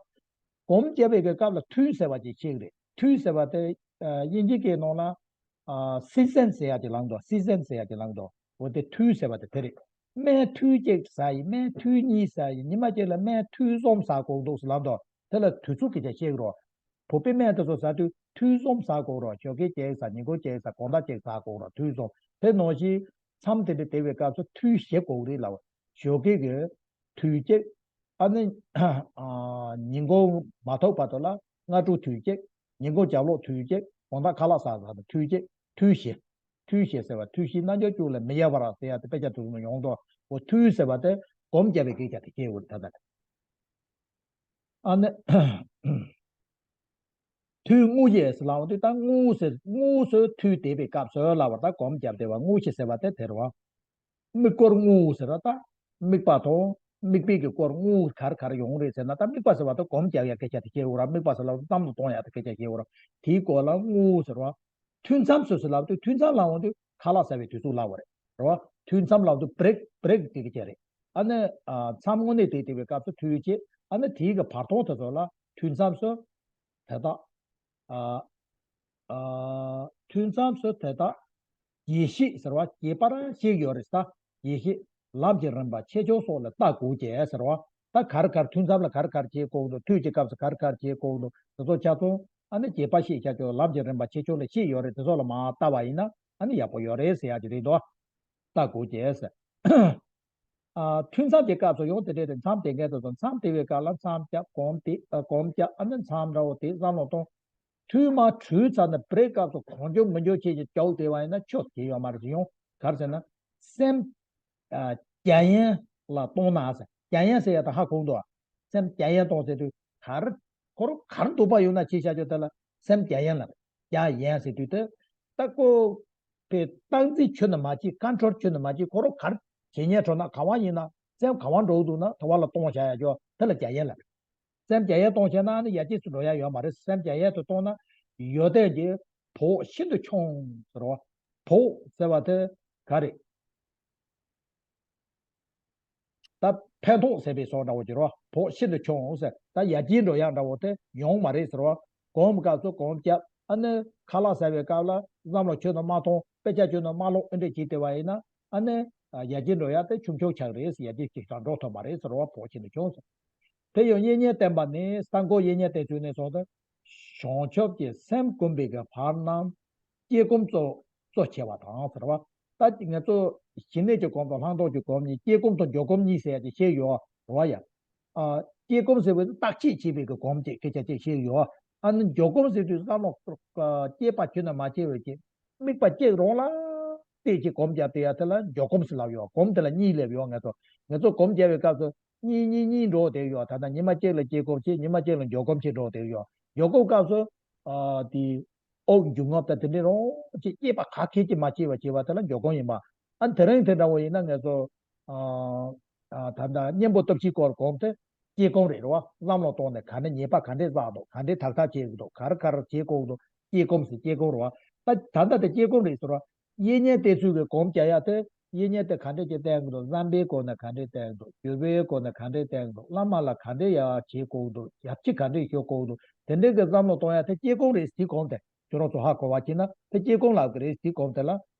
སྒོམ་རྒྱབ་པའི་གི་སྐབས་ལ་མཐུ་ཟེར་བ་ཅིག་ཤེས་ཀྱི་རེད། མཐུ་ཟེར་བ་དེ་ཨ་དབྱིན་ཇི་སྐད་ནང་ལ་ཨ་སི་ཛན་ཟེར་ཡ་ཅིག་ལངས་འདུག་སི་ཛན་ཟེར་ཡ་ཅིག་ལངས་འདུག་འོ་དེ་མཐུ་ཟེར་བ་དེ་དེ་རེད། སྨན་ཐུན་གཅིག་ཟ་ཡི། སྨན་ཐུན་གཉིས་ཟ་ཡི། ཉི་མ་གཅིག་ལ་སྨན་ཐུན་གསུམ་ཟ་དགོས་འདུག་ཟེར་ལབ་འདུག་དེ་ལ་དུས་ཚོད་སྐད་ཆ་བཤད་ཀྱི་རོ། བོད་པའི་སྨན་དེ་ཚོ་ཟ་དུས་ཐུན་གསུམ་ཟ་དགོས་རོ། ཞོགས་ཀས་གཅིག་ཟ། ཉིན་གུང་གཅིག་ཟ། དགོང་དག་གཅིག་ཟ་དགོས་རོ། ཐུན་གསུམ། དེ་ནང་བཞིན་མཚམས་དེ་འདྲ་དེ་བའི་སྐབས་སུ་ཐུན་བཞི་དགོས་རེད་ལབ། ཞོགས་ཀས་ཀྱི་ཐུན་གཅིག་ཨ་ནི་ཨ་ཉིན་གུང་མ་ཐུག་བར་དུ་ལ་སྔ་དྲོ་ཐུན་གཅིག་ཉིན་གུང་རྒྱབ་ལོགས་ཐུན་གཅིག་དགོང་དག་ཁ་ལག་ཟ་ཟ་ནས་ཐུན་གཅིག་ཐུན་བཞི། ཐུན་བཞི་ཟེར་བ། ཐུན་བཞི་རྣལ་འབྱོར་བཅུ་ལས་མི་གཡོ་བར་ཟེར་ཡ་དེ་དཔེ་ཆ་དེ་ཚོ་ནས་ཡོང་འདུག་འོ་ཐུན་ཟེར་བ་དེ་སྒོམ་རྒྱབ་པའི་སྐད་ཆ་དེ་སྐྱེ་བོར་ད་ལྟ། ཨ་ནི། ཐུན་དངོས་གཞི་ཟེར་ལབ་པ་དེ་ད་དངོས་ཟེར། དངོས་སུ་ཐུན་དེ་བའི་སྐབས་སུ་ལབ་པ་ད་སྒོམ་རྒྱབ་བསྡད་པ་དངོས་གཞི་ཟེར་བ་དེ་དེ་རེད་བ། དམིགས་སྐོར་དངོས་ཟེར་བ་ད། དམིགས་པ་དང་དམིགས་པའི་གི་སྐོར་དངོས་ག་རེ་ག་རེ་ཡོང་རེད་ཟེར་ན། ད་དམིགས་པ་ཟེར་བ་ད་སྒོམ་རྒྱག་ཡ་སྐད་ཆ་དེ་སྐྱེ་བོ་ར། དམིགས་པ་ཟེར་ལབ་བསམ་བློ་གཏོང་ཡ་དེ་སྐད་ཆ་སྐྱེ་བོ་ར། དེའི་སྐོར་ལ་དངོས་ཟེར་བ། ཐུན་མཚམས་སུ་ཟེར་ལབ་དུས་ཐུན་མཚམས་ལབ་འོང་དུས་ཁ་ལག་ཟ་བའི་དུས་ཚོད་ལབ་པ་རེད། རེད་བ། ཐུན་མཚམས་ལབ་དུས་བྷི་རེག་བྷི་རེག་དེ་གི་ཆ་རེད། ཨ་ནི་ཨ་མཚམས་དངོས་གནས་དེ་དེ་བའི་སྐབས་སུ་ཐུན་གཅིག་ཨ་ནི་དེའི་གི་བར་སྟོང་དེ་ཚོ་ལ་ཐུན་མཚམས་སུ་དེ་དག་ཨ་ཨ་ཐུན་མཚམས་སུ་དེ་དག་རྒྱས་བཤད་ཟེར་བ་རྒྱས་པར་བཤད་ཡོད་རེད་ད། རྒྱས་བཤད་ལམ་གྱི་རིམ་པ་ཆེ་ཆུང་སོགས་ལ་ལྟ་དགོས་ཀྱི་ཟེར་བ། ད་ག་རེ་ག་རེ་ཐུན་མཚམས་ལ་ག་རེ་ག་རེ་བྱེད་དགོས་འདུག་ཐུན་གྱི་སྐབས་སུ་ག་རེ་ག་རེ་བྱེད་དགོས་འདུག་དེ་ཚོ་ཆ་ཚང་ཨ་ནི་རྒྱས་པ་བཤད་བྱ་ཆོག་ལམ་གྱི་རིམ་པ་ཆེ་ཆུང་ལ་བཤད་ཡོད་རེད། དེ་ཚོ་ལ་མར་ལྟ་བ་ཡིན་ན་ཨ་ནི་ཡག་པོ་ཡོད་རེད་ཟེར་ཡག་ཅིག་རེད་དོ། ལྟ་དགོས་ཀྱི་ཟེར། ཨ་ཐུན་མཚམས་ཀྱི་སྐབས་སུ་ཡང་དེ་འདྲས་རེད། མཚམས་དེ་འགའ་དེ་ཚོ་མཚམས་དེ་བའི་སྐབས་ལ་མཚམས་བཅད་སྒོམ་དེ་ཨ་སྒོམ་བཅད་ཨ་ནི་མཚམས་འདྲ་བོ་དེ་བསམ་བློ་གཏོང་། ཐུན་མ་གྲོལ་ཚར་ནས་བྷི་རེག་སྐབས་སུ་གང་བྱུང་མི་འགྱུར་ཆེད་ཀྱི་སྐྱོག་དེ་བ་ཡིན་ན་ཆོག་གི་ཡོད་མ་རེད། ཡང་ག་རེ་ཟེར་ན་སེམས་ཨ་རྒྱ་ཡན་ལ་གཏོང་ན་ཟེར། རྒྱ་ཡན་ཟེར་ཡ་ད་ཧ་གོ་འདུག་ཨ། སེམས་རྒྱ་ཡན་གཏོང་ཟེར་དུས་ག་རེ་ཁོ་རང་ག་རེ་འདོད་པ་ཡོད་ན་བྱེད་བྱ་ཆོག་དེ་ལ་སེམས་རྒྱ་ཡན་ལ། རྒྱ་ཡན་ཟེར་དུས་དེ་ད་ཁོ་པའི་སྟངས་འཛིན་ཁྱོན་ནས་མ་བྱེད། ཀོན་ཊོལ་ཁྱོན་ནས་མ་བྱེད། ཁོ་རང་ག་རེ་བྱེད་ཉན་འགྲོ་ན་ག་བ་ཡིན་ན་སེམས་ག་བ་འགྲོ་འདུག་ན་དེ་བ་ལ་གཏོང་བྱ་ཡ་ཆོག་དེ་ལ་རྒྱ་ཡན་ལ། སེམས་རྒྱ་ཡན་གཏོང་བྱས་ན་ནི་ཡར་རྒྱས་སུ་འགྲོ་ཡ་ཡོད་མ་རེད། སེམས་རྒྱ་ཡན་དུ་གཏོང་ན་ཡོན་ཏན་གྱི་བོགས་ཤིན་ཏུ་ཆུང་ཟེར་བ། བོགས་ཟེར་བ་དེ་ག་རེད། ད་ཕན་ཐོགས་ཟེར་བའི་བཟོ་འདྲ་བོ་ཅིག་རེད་བ། བོགས་ཤིན་ཏུ་ཆུང་ཟེར། ད་ཡར་རྒྱས་འགྲོ་ཡག་འདྲ་བོ་དེ་ཡོང་མ་རེད་ཟེར་བ། སྒོམ་སྐབས་སུ་སྒོམ་རྒྱབ། ཨ་ནི་ཁ་ལག་ཟ་བའི་སྐབས་ལ་བསམ་བློ་ཁྱོན་ནས་མ་གཏོང་། དཔེ་ཆ་ཁྱོན་ནས་མ་ཀློག་ཨེ་འདྲས་བྱས་བསྡད་པ་ཡིན་ན་ཨ་ནི་ཡར་རྒྱས་འགྲོ་ཡག་དེ་ཆུང་ཆུང་ཆགས་རེད་ཟེར། ཡར་རྒྱས་ཅིག་ཀྱང་འགྲོ་ཐུབ་མ་རེད་ཟེར་བ། བོགས་ཤིན་ཏུ་ཆུང་ཟེར། དེ་ཡང་དབྱེ་བསྙེན་བསྟན་པ་ནི་གསང་སྒོ་དབྱེ་བསྙེན་བསྟན་ཚུལ་ནས་སོང་སྟེ། བྱང་ཆུབ་ཀྱི་སེམས་བསྒོམ་པའི་གི་བར་རྣམས་དཀྱིལ་སྒོམ་གཙོ་གཙོ་ཆེ་བ་དང་ཟེར་བ། ད་ང་ཚོ་ཞི་གནས་ཀྱི་སྒོམ་དང་ལྷག་མཐོང་གི་སྒོམ་གཉིས། དཀྱིལ་སྒོམ་དང་འཇོག་སྒོམ་གཉིས་ཟེར་ཡ་ཅིག་བཤད་ཡོད་རེད་བ་ཡ། ཨ་དཀྱིལ་སྒོམ་ཟེར་བའི་བརྟག་དཔྱད་བྱེད་པའི་གི་སྒོམ་ཅིག་སྐད་ཆ་ཅིག་བཤད་ཡོད། ཨ་ནི་འཇོག་སྒོམ་ཟེར་དུས་བསམ་བློ་བསྐྱེད་པ་ཁྱོན་ནས་མ་བྱས་པའི་གི་དམིགས་པ་གཅིག་རང་ལ་གཏད་ཀྱི་སྒོམ་རྒྱབ་བསྡད་ཡ་དེ་ལ་འཇོག་སྒོམ་ཟེར་ལབ་ཡོད། སྒོམ་དེ་ལ་གཉིས་སླེབས་ཡོད། ང་ཚོ་ང་ཚོ་སྒོམ་རྒྱབ་པའི་སྐབས་སུ་གཉིས་གཉིས་གཉིས་འགྲོ་བསྡད་ཡོད། ད་ལྟ་ཉི་མ་གཅིག་ལ་དཀྱིལ་སྒོམ་བྱེད། ཉི་མ་གཅིག་ལ་འཇོག་སྒོམ་བྱེད་འགྲོ་བསྡད་ཡོད། འཇོག་སྒོམ་སྐབས་སུ་ཨ་དེ་ཨོ་འཇུག་ངོགས་དང་དེ་འདྲའི་རང་ཅིག་བསྐྱེད་པ་ག་གེ་ཅིག་མ་བྱས་པ་བྱས་པ་དེ་ལ་འཇོག་སྒོམ་ཡིན་པ། ཨ་དེ་རིང་དེ་འདྲ་བོ་ཡིན་ན་ང་ཚོ་ཨ་ ད་ལྟ་གཉེན་པོ་སྟོབས་བཞིའི་སྐོར་གོམས་ཏེ། སྐྱེ་གོམས་རེད་རོ། བསམ་བློ་གཏོང་ནས་ག་འདྲ་ཉེས་པ་ག་འདྲས་བསགས་འདུག་ག་འདྲས་དག་ཐག་བྱེད་དགོས་འདུག་ག་རེ་ག་རེ་བྱེད་དགོས་འདུག་སྐྱེ་གོམས་སུ་སྐྱེ་གོམས་རེད་བ། ད་ད་ལྟ་དེ་སྐྱེ་གོམས་རེད་ཟེར་བ། གཡས་གཉེན་བསྟེན་ཚུལ་གྱི་གོམས་རྒྱག་ཡ་དེ། གཡས་གཉེན་དེ་ག་འདྲས་ཀྱི་བསྟེན་དགོས་འདུག་བསམ་པའི་སྒོ་ནས་ག་འདྲས་བསྟེན་དགོས་འདུག་བརྗོད་པའི་སྒོ་ནས་ག་འདྲས་བསྟེན་དགོས་འདུག་བླ་མ་ལ་ག་འདྲས་ཡ་བྱེད་དགོས་འདུག་ཡ་ཅི་ག་འདྲས་ཞུ་དགོས་འདུག་དེ་འདྲས་ཀྱི་བསམ་བློ་གཏོང་ཡ་དེ་སྐྱེ་གོམས་རེད་དེ་གོམས་དེ། ཁྱོད་རང་ཚོ་ཧ་གོ་བ་བྱས་ན་དེ་སྐྱེ་གོམས་ལབ་ཀྱི་རེད་དེ་གོམས་དེ་ལ།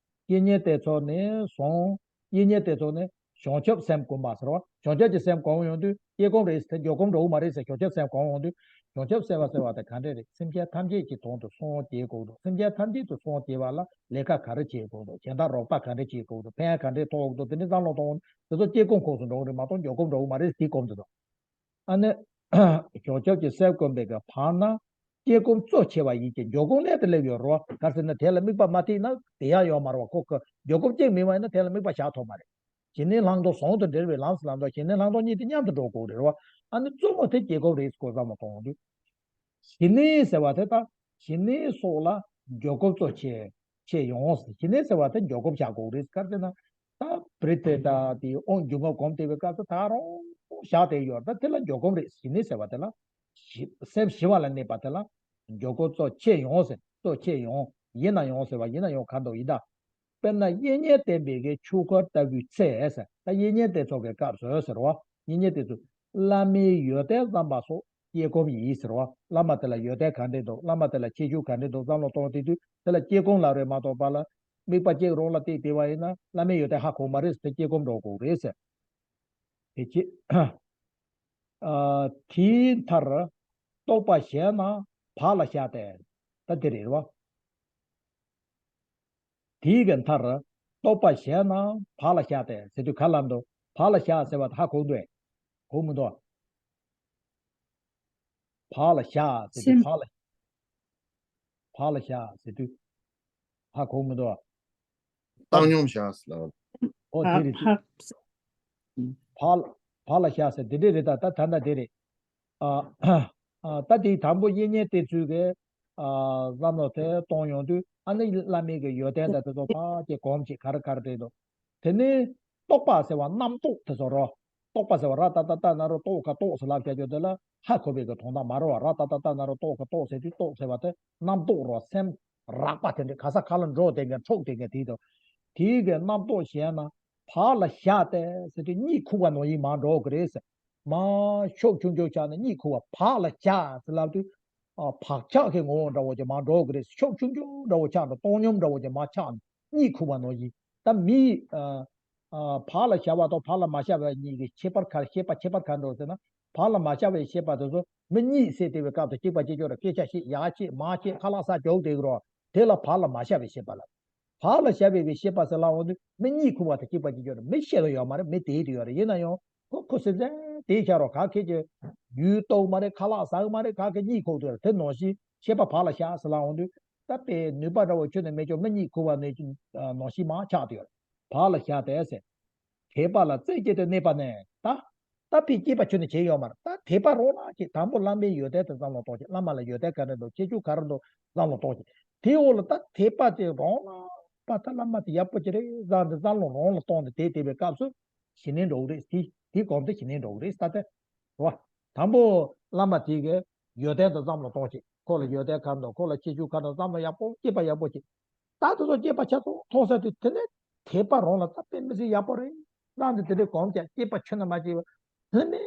གཡས་གཉེན་བསྟེན་ཚུལ་ནས་བཟུང་། གཡས་གཉེན་བསྟེན་ཚུལ་ནས་བྱང་ཆུབ་སེམས་སྒོམ་པ་ཟེར་བ། བྱང་ཆུབ་ཀྱི་སེམས་སྒོམ་ཡོང་དུས་སྐྱེ་གོམས་རེད་ཟེར་འགྱོ་གོམས་འགྲོ་གི་མ་རེད་ཟེར། བྱང་ཆུབ་སེམས་སྒོམ་ཡོང་དུས་བྱང་ཆུབ་སེམས་དཔའ་ཟེར་བ་དེ་ག་འདྲས་རེད། སེམས་ཅན་ཐམས་ཅད་ཀྱི་དོན་དུ་སངས་རྒྱས་དགོས་འདུག་སེམས་ཅན་ཐམས་ཅད་དུ་སངས་རྒྱས་པ་ལ་ལས་ཀ་ག་རེ་བྱེད་དགོས་འདུག་གཞན་དག་རོགས་པ་ག་འདྲས་བྱེད་དགོས་འདུག་ཕན་ག་འདྲས་ཐོགས་འདུག་དེ་འདྲས་བསམ་བློ་གཏོང་། དེ་ཚོ་སྐྱེ་གོམས་ཁོངས་སུ་འགྲོ་གི་རེད་མ་གཏོགས་འགྱོ་གོམས་འགྲོ་གི་མ་རེད་ཟེར་གོམས་དེ་དང་། ཨ་ནི། བྱང་ཆུབ་ཀྱི་སེམས་བསྒོམ་པའི་གི་བར་ན། སྐྱེ་གོམས་གཙོ་ཆེ་བ་ཡིན་གྱི་འགྱོ་གོམས་ལས་དེ་སླེབས་ཡོད་རོ། ག་ཟེར་ན་དེ་ལ་དམིགས་པ་མ་ཐེག་ན་དེ་ཡང་ཡོད་མ་རེད་བ། ཁོ་ཁོ་འགྱོ་གོམས་གཅིག་མིན་པ་ཡིན་ན་དེ་ལ་དམིགས་པ་བཞག་ཐུབ་མ་རེད། ཞི་གནས་ལྷག་མཐོང་ཟུང་དུ་འབྲེལ་བའི་ལམ་ཟེར་ལབ་འདུག་ཞི་གནས་ལྷག་མཐོང་གཉིས་དེ་མཉམ་དུ་འགྲོ་དགོས་རེད་བ། ཨ་ནི་གཙོ་བོ་དེ་སྐྱེ་གོམས་རེད་ཟེར་བསམ་བློ་གཏོང་དུས། ཞི་གནས་ཟེར་བ་དེ་དང་ཞི་གནས་སོགས་ལ་འགྱོ་གོམས་གཙོ་ཆེ་ཆེ་ཡོང་ཟེར། ཞི་གནས་ཟེར་བ་དེ་འགྱོ་གོམས་བཞག་དགོས་རེད། ག་རེ་ཟེར་ན། ད་པྲི་ཏི་ད་དེ་དབང་སྒྱུ་མ་སྒོམ་བསྡད་པའི་སྐབས་སུ་ད་རུང་བཞག་བསྡད་ཡོད། ད་དེ་ལ་འགྱོ་གོམས་རེད། ཞི་གནས་ཟེར་བ་དེ་ལ། ཞི་སེམས་ཞི་བ་ལ་གནས་པ་དེ་ལ་འགྱོ་གོམས་གཙོ་ཆེ་ཡོང་ཟེར། གཙོ་ཆེ་ཡོང་། ཡིན་ན་ཡང་ཟེར་བ་ཡིན་ན་ཡང་ག་འདྲ་ཡིན་ད། དཔེར་ན་གཡས་གཉེན་བསྟེན་པའི་གི་ཆོས་སྐོར་ལྟ་བུའི་ཚེ་ཟེར། ད་གཡས་གཉེན་བསྟེན་ཚུལ་གྱི་སྐབས་སུ་ཟེར་བ། གཡས་གཉེན་བསྟེན་ཚུལ། བླ་མའི་ཡོན་ཏན་བསམ་པ་སོགས་སྐྱེ་གོམས་ཡིན་ཟེར་བ། བླ་མ་དེ་ལ་ཡོན་ཏན་ག་འདྲས་འདུག་བླ་མ་དེ་ལ་ཁྱད་ཆོས་ག་འདྲས་འདུག་བསམ་བློ་གཏོང་དུས་དུས་དེ་ལ་སྐྱེ་གོམས་ལབ་རེད་མ་གཏོགས་པ་ལ། དམིགས་པ་གཅིག་རང་ལ་གཏད་བསྡད་པ་ཡིན་ན་བླ་མའི་ཡོན་ཏན་ཧ་གོ་མ་རེད་ཟེར། དེ་སྐྱེ་གོམས་འགྲོ་དགོས་རེད་ཟེར། དེ་ཅི། ཨ། དེའི་མཐར། རྟོག་པ་ཞན་ན་བག་ལ་ཞ་སྟེ། ད་དེ་རེད་བ། དེའི་གི་མཐར། རྟོག་པ་ཞན་ན་བག་ལ་ཞ་སྟེ་ཟེར་དུས་ག་ལབ་འདུག་བག་ལ་ཞ་ཟེར་བ་ཧ་གོ་འདུག་གོ་མི་འདུག་བག་ལ་ཞ་ཟེར་དུས་སེམས། བག་ལ། བག་ལ་ཞ་ཟེར་དུས། ཧ་གོ་མི་འདུག་བཏང་སྙོམས་བཞག་ཟེར་ལ། ཨོ་དེ་རེད། ཧ་ཧ། བག་ལ། བག་ལ་ཞ་ཟེར་དེ་འདྲས་རེད། ད་ད་ད་ལྟ་དེ་རེད། ཨ། ཨ། ད་དེའི་དང་པོ་གཡས་གཉེན་བསྟེན་ཚུལ་གྱི། ཨ། བསམ་བློ་དེ་གཏོང་ཡོང་དུས་ཨ་ནི་བླ་མའི་གི་ཡོན་ཏན་དང་དེ་ཚོ་ཕར་ཅིག་གོམས་ཅིག་ག་རེ་ག་རེ་རེད་འདུག་དེ་ནས་རྟོག་པ་ཟེར་བ་རྣམ་རྟོག་དེ་ཚོ་རོ། རྟོག་པ་ཟེར་བ་ར་ཏ་ཏ་ཏ་ན་རོ་རྟོ་ག་རྟོག་ཟེར་ལབ་བྱ་རྒྱུ་དེ་ལ་ཧ་གོ་བའི་གི་དོན་དག་མ་རེད་བ། ར་ཏ་ཏ་ཏ་ན་རོ་རྟོ་ག་རྟོག་ཟེར་དུས་རྟོག་ཟེར་བ་དེ་རྣམ་རྟོག་རོ། སེམས་རགས་པ་དེ་འདྲ་ག་ས་ག་ལ་འགྲོ་བསྡད་མཁན་འཕྲོག་བསྡད་མཁན་དེ་དང་། དེའི་གི་རྣམ་རྟོག་ཞན་ན་བག་ལ་ཞ་སྟེ་ཟེར་དུས་གཉིད་ཁུག་པ་ནང་བཞིན་མར་འགྲོ་གི་རེད་ཟེར། མར་ཤུགས་ཆུང་ཆུང་ཆགས་ནས་གཉིད་ཁུག་པ། བག་ལ་ཞ་ཟེར་ལབ་དུས། ཨ། བག་ཆགས་ཀྱི་ངོ་བོ་འདྲ་བོ་ཅིག་མར་འགྲོ་གི་རེད། ཤུགས་ཆུང་ཆུང་འདྲ་བོ་ཆགས་འགྲོ། བཏང་སྙོམས་འདྲ་བོ་ཅིག་མར་ཆགས་ནས་གཉིད་ཁུག་པ་ནང་བཞིན། ད་མི། ཨ། ཨ། བག་ལ་ཞ་བ་དང་བག་ལ་མ་ཞ་བ་གཉིས་ཀྱི་ཁྱད་པར་ག་ཤེས་པ་ཁྱད་པར་ག་འདྲ་ཟེར་ན། བག་ལ་མ་ཞ་བའི་ཤེས་པ་དེ་ཚོ་མི་གཉིད་སད་བསྡད་པའི་སྐབས་སུ་གཅིག་པ་གཅིག་རྐྱང་ར་སྐད་ཆ་བཤད། ཡར་བཤད་མར་བཤད་ཁ་ལག་ཟ་རྒྱུག་བསྡད་ཀྱི་རོ། དེ་ལ་བག་ལ་མ་ཞ་བའི་ཤེས་པ་ལབ། བག་ལ་ཞ་བའི་གི་ཤེས་པ་ཟེར་ལབ་འོང་དུས་མི་གཉིད་ཁུག་པ་དང་གཅིག་པ་གཅིག་རྐྱང་ར། མི་བཤད་ལ་ཡོད་མ་རེད། མི་བསྡད་དེ་ཡོད་རེད། ཡིན་ན་ཡང་ཁོ་ཁོ་སེམས་ཙམ་བསྡད་ཤག་རོ། ག་གེ་ཅིག་ཡུལ་རྟོགས་མ་རེད། ཁ་ལག་ཟ་གི་མ་རེད། ག་གེ་གཉིད་ཁུག་དེ་ཡོད་རེད། དེ་ནང་བཞིན་ཤེས་པ་བག་ལ་ཞ་ཟེར་ལབ་འོང་དུས་ད་དཔེ་ནུས་པ་འདྲ་བོ་ཁྱོན་ནས་མེད་ཀྱང་མི་གཉིད་ཁུག་པ་ནང་བཞིན་མར་ཆགས་དེ་ཡོད་རེད། བག་ལ་ཞ་སྟེ་ཟེར། དད་པ་ལ་རྩེ་གཅིག་ཏུ་གནས་པ་ནས་ད། ད་ཕར་སྐྱེས་པ་ཁྱོན་ནས་བྱས་ཡོད་མ་རེད། ད་དད་པ་རང་ལ་ཅིག་དང་པོ་བླ་མའི་ཡོན་ཏན་དེ་བསམ་བློ་གཏོང་ཅིག་བླ་མ་ལ་ཡོན་ཏན་ག་འདྲ་འདུག་ཁྱད་ཆོས་ག་རེ་འདུག་བསམ་བློ་གཏོང་ཅིག་དེའི་འོག་ལ་ད་དད་པ་དེ་རང་ལ་པ་ད་བླ་མ་དེ་ཡག་པོ་ཅིག་རེད་བསམ་སྟེ་བསམ་བློ་རང་ལ་གཏོང་སྟེ་དེ་བསྡད་པའི་སྐབས་སུ་ཞི་གནས་འགྲོ་གི་རེད། དེ་དེ་གོམས་དེ་ཞི་གནས་འགྲོ་གི་རེད། ད་དེ་རེད་བ། དང་པོ་བླ་མ་དེ་གི་ཡོན་ཏན་དེ་བསམ་བློ་གཏོང་ཅིག་ཁོ་ལ་ཡོན་ཏན་ག་འདུག་ཁོ་ལ་ཁྱད་ཆོས་ག་འདུག་བསམ་བློ་ཡག་པོ་སྐྱེས་པ་ཡག་པོ་ཅིག་ད་དེ་ཚོ་སྐྱེས་པ་ཆ་ཚང་མཐོང་ས་དུས་དེ་ནས་དད་པ་རང་ལ་ད་དཔེ་མི་སྲིད་ཡག་པོ་རེད་བསམ་སྟེ་དེ་འདྲའི་གོམས་ཀྱང་སྐྱེས་པ་ཁྱོན་ནས་མ་སྐྱེས་པ་ལྷད་མེད་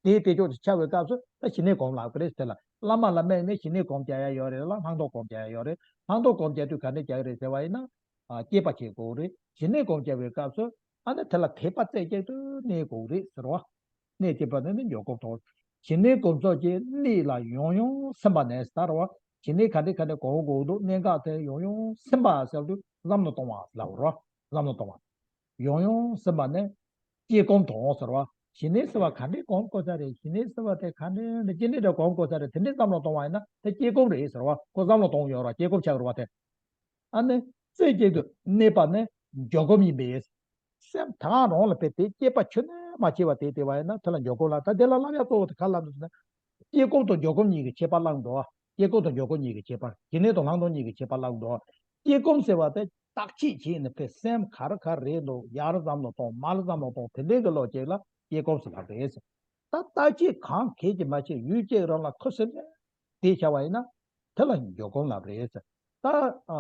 དེའི་དེ་ཕྱོགས་སུ་ཆགས་པའི་སྐབས་སུ་ད་ཞི་གནས་གོམས་ལབ་ཀྱི་རེད། དེ་ལ་བླ་མ་ལ་དམིགས་ནས་ཞི་གནས་གོམས་རྒྱག་ཡ་ཡོད་རེད་ལ། ལྷག་མཐོང་གོམས་རྒྱག་ཡ་ཡོད་རེད། ལྷག་མཐོང་གོམས་རྒྱག་དུས་ག་འདྲ་རྒྱག་གི་རེད་ཟེར་བ་ཡིན་ན། ཨ། སྐྱེས་པ་བྱེད་དགོས་རེད། ཞི་གནས་གོམས་རྒྱག་པའི་སྐབས་སུ་ཨ་ནི་དེ་ལ་དད་པ་རྩེ་གཅིག་ཏུ་གནས་དགོས་རེད་ཟེར་བ། གནས་གཅིག་པ་ནི་ནི་འགྱོ་གོམས་ཐོག་ཞི་གནས་གོམས་ཚུལ་གྱི་གནས་ལ་ཡང་ཡང་སེམས་པ་ནས་ཟེར་བ། ཞི་གནས་ག་འདྲ་ག་འདྲ་གོམས་དགོས་འདུག་གནད་འགག་དེ་ཡང་ཡང་སེམས་པ་ཟེར་དུས་བསམ་བློ་གཏོང་བ་ལབ་རོ། བསམ་བློ་གཏོང་བ། ཡང་ཡང་སེམས་པ་ནས་སྐྱེ་གོམས་དང་ཟེར་བ། ཞི་གནས་ཟེར་བ་ག་འདྲས་གོམས་དགོས་ས་རེད། ཞི་གནས་ཟེར་བ་དེ་ག་འདྲས་ནས་ཅི་འདྲས་འདྲ་གོམས་དགོས་ས་རེད། དེ་འདྲས་བསམ་བློ་གཏོང་བ་ཡིན་ན་དེ་སྐྱེ་གོམས་རེད་ཟེར་བ། ཁོ་བསམ་བློ་གཏོང་ཡོད་ར་སྐྱེ་གོམས་ཆགས་རེད་བ་དེ། ཨ་ནི་རྩེ་གཅིག་ཏུ་གནས་པ་ནི་འགྱོ་གོམས་ཡིན་པས། སེམས་ད་རང་ལ་དཔེ་དེ་སྐྱེས་པ་ཁྱོན་ནས་མ་སྐྱེས་པ་དེ་དེ་བ་ཡིན་ན་དེ་ལ་འགྱོ་གོམས་ལ། ད་དེ་ལ་བསླབ་ཡ་གཙོ་བོ་དེ་ག་ལ་འདུག་ཟེར་ན། སྐྱེ་གོམས་དང་འགྱོ་གོམས་གཉིས་ཀྱི་ཁྱད་པར་བླངས་འདུག་སྐྱེ་གོམས་དང་འགྱོ་གོམས་གཉིས་ཀྱི་ཁྱད་པར། ཞི་གནས་དང་ལྷག་མཐོང་གཉིས་ཀྱི་ཁྱད་པར་བླངས་འདུག་སྐྱེ་གོམས་ཟེར་བ་དེ་ བརྟག་དཔྱད་བྱས་ནས་ཕའི་སེམས་ག་རེ་ག་རེ་རེད་འདུག་ཡར་བསམ་བློ་གཏོང་མར་བསམ་བློ་གཏོང་དེ་འདྲའི་གི་བློ་ཅིག་ལ་སྐྱེ་སྐོམ་ཟེར་ལབ་རེད་ཟེར། ད་བརྟག་དཔྱད་གང་གལ་གྱི་མ་བྱས་ཡུལ་གཅིག་རང་ལ་ཁུ་སིམ་མེར་བསྡད་བྱ་བ་ཡིན་ན་དེ་ལ་འགྱུར་སྐོམ་ལབ་རེད་ཟེར། ད་ཨ་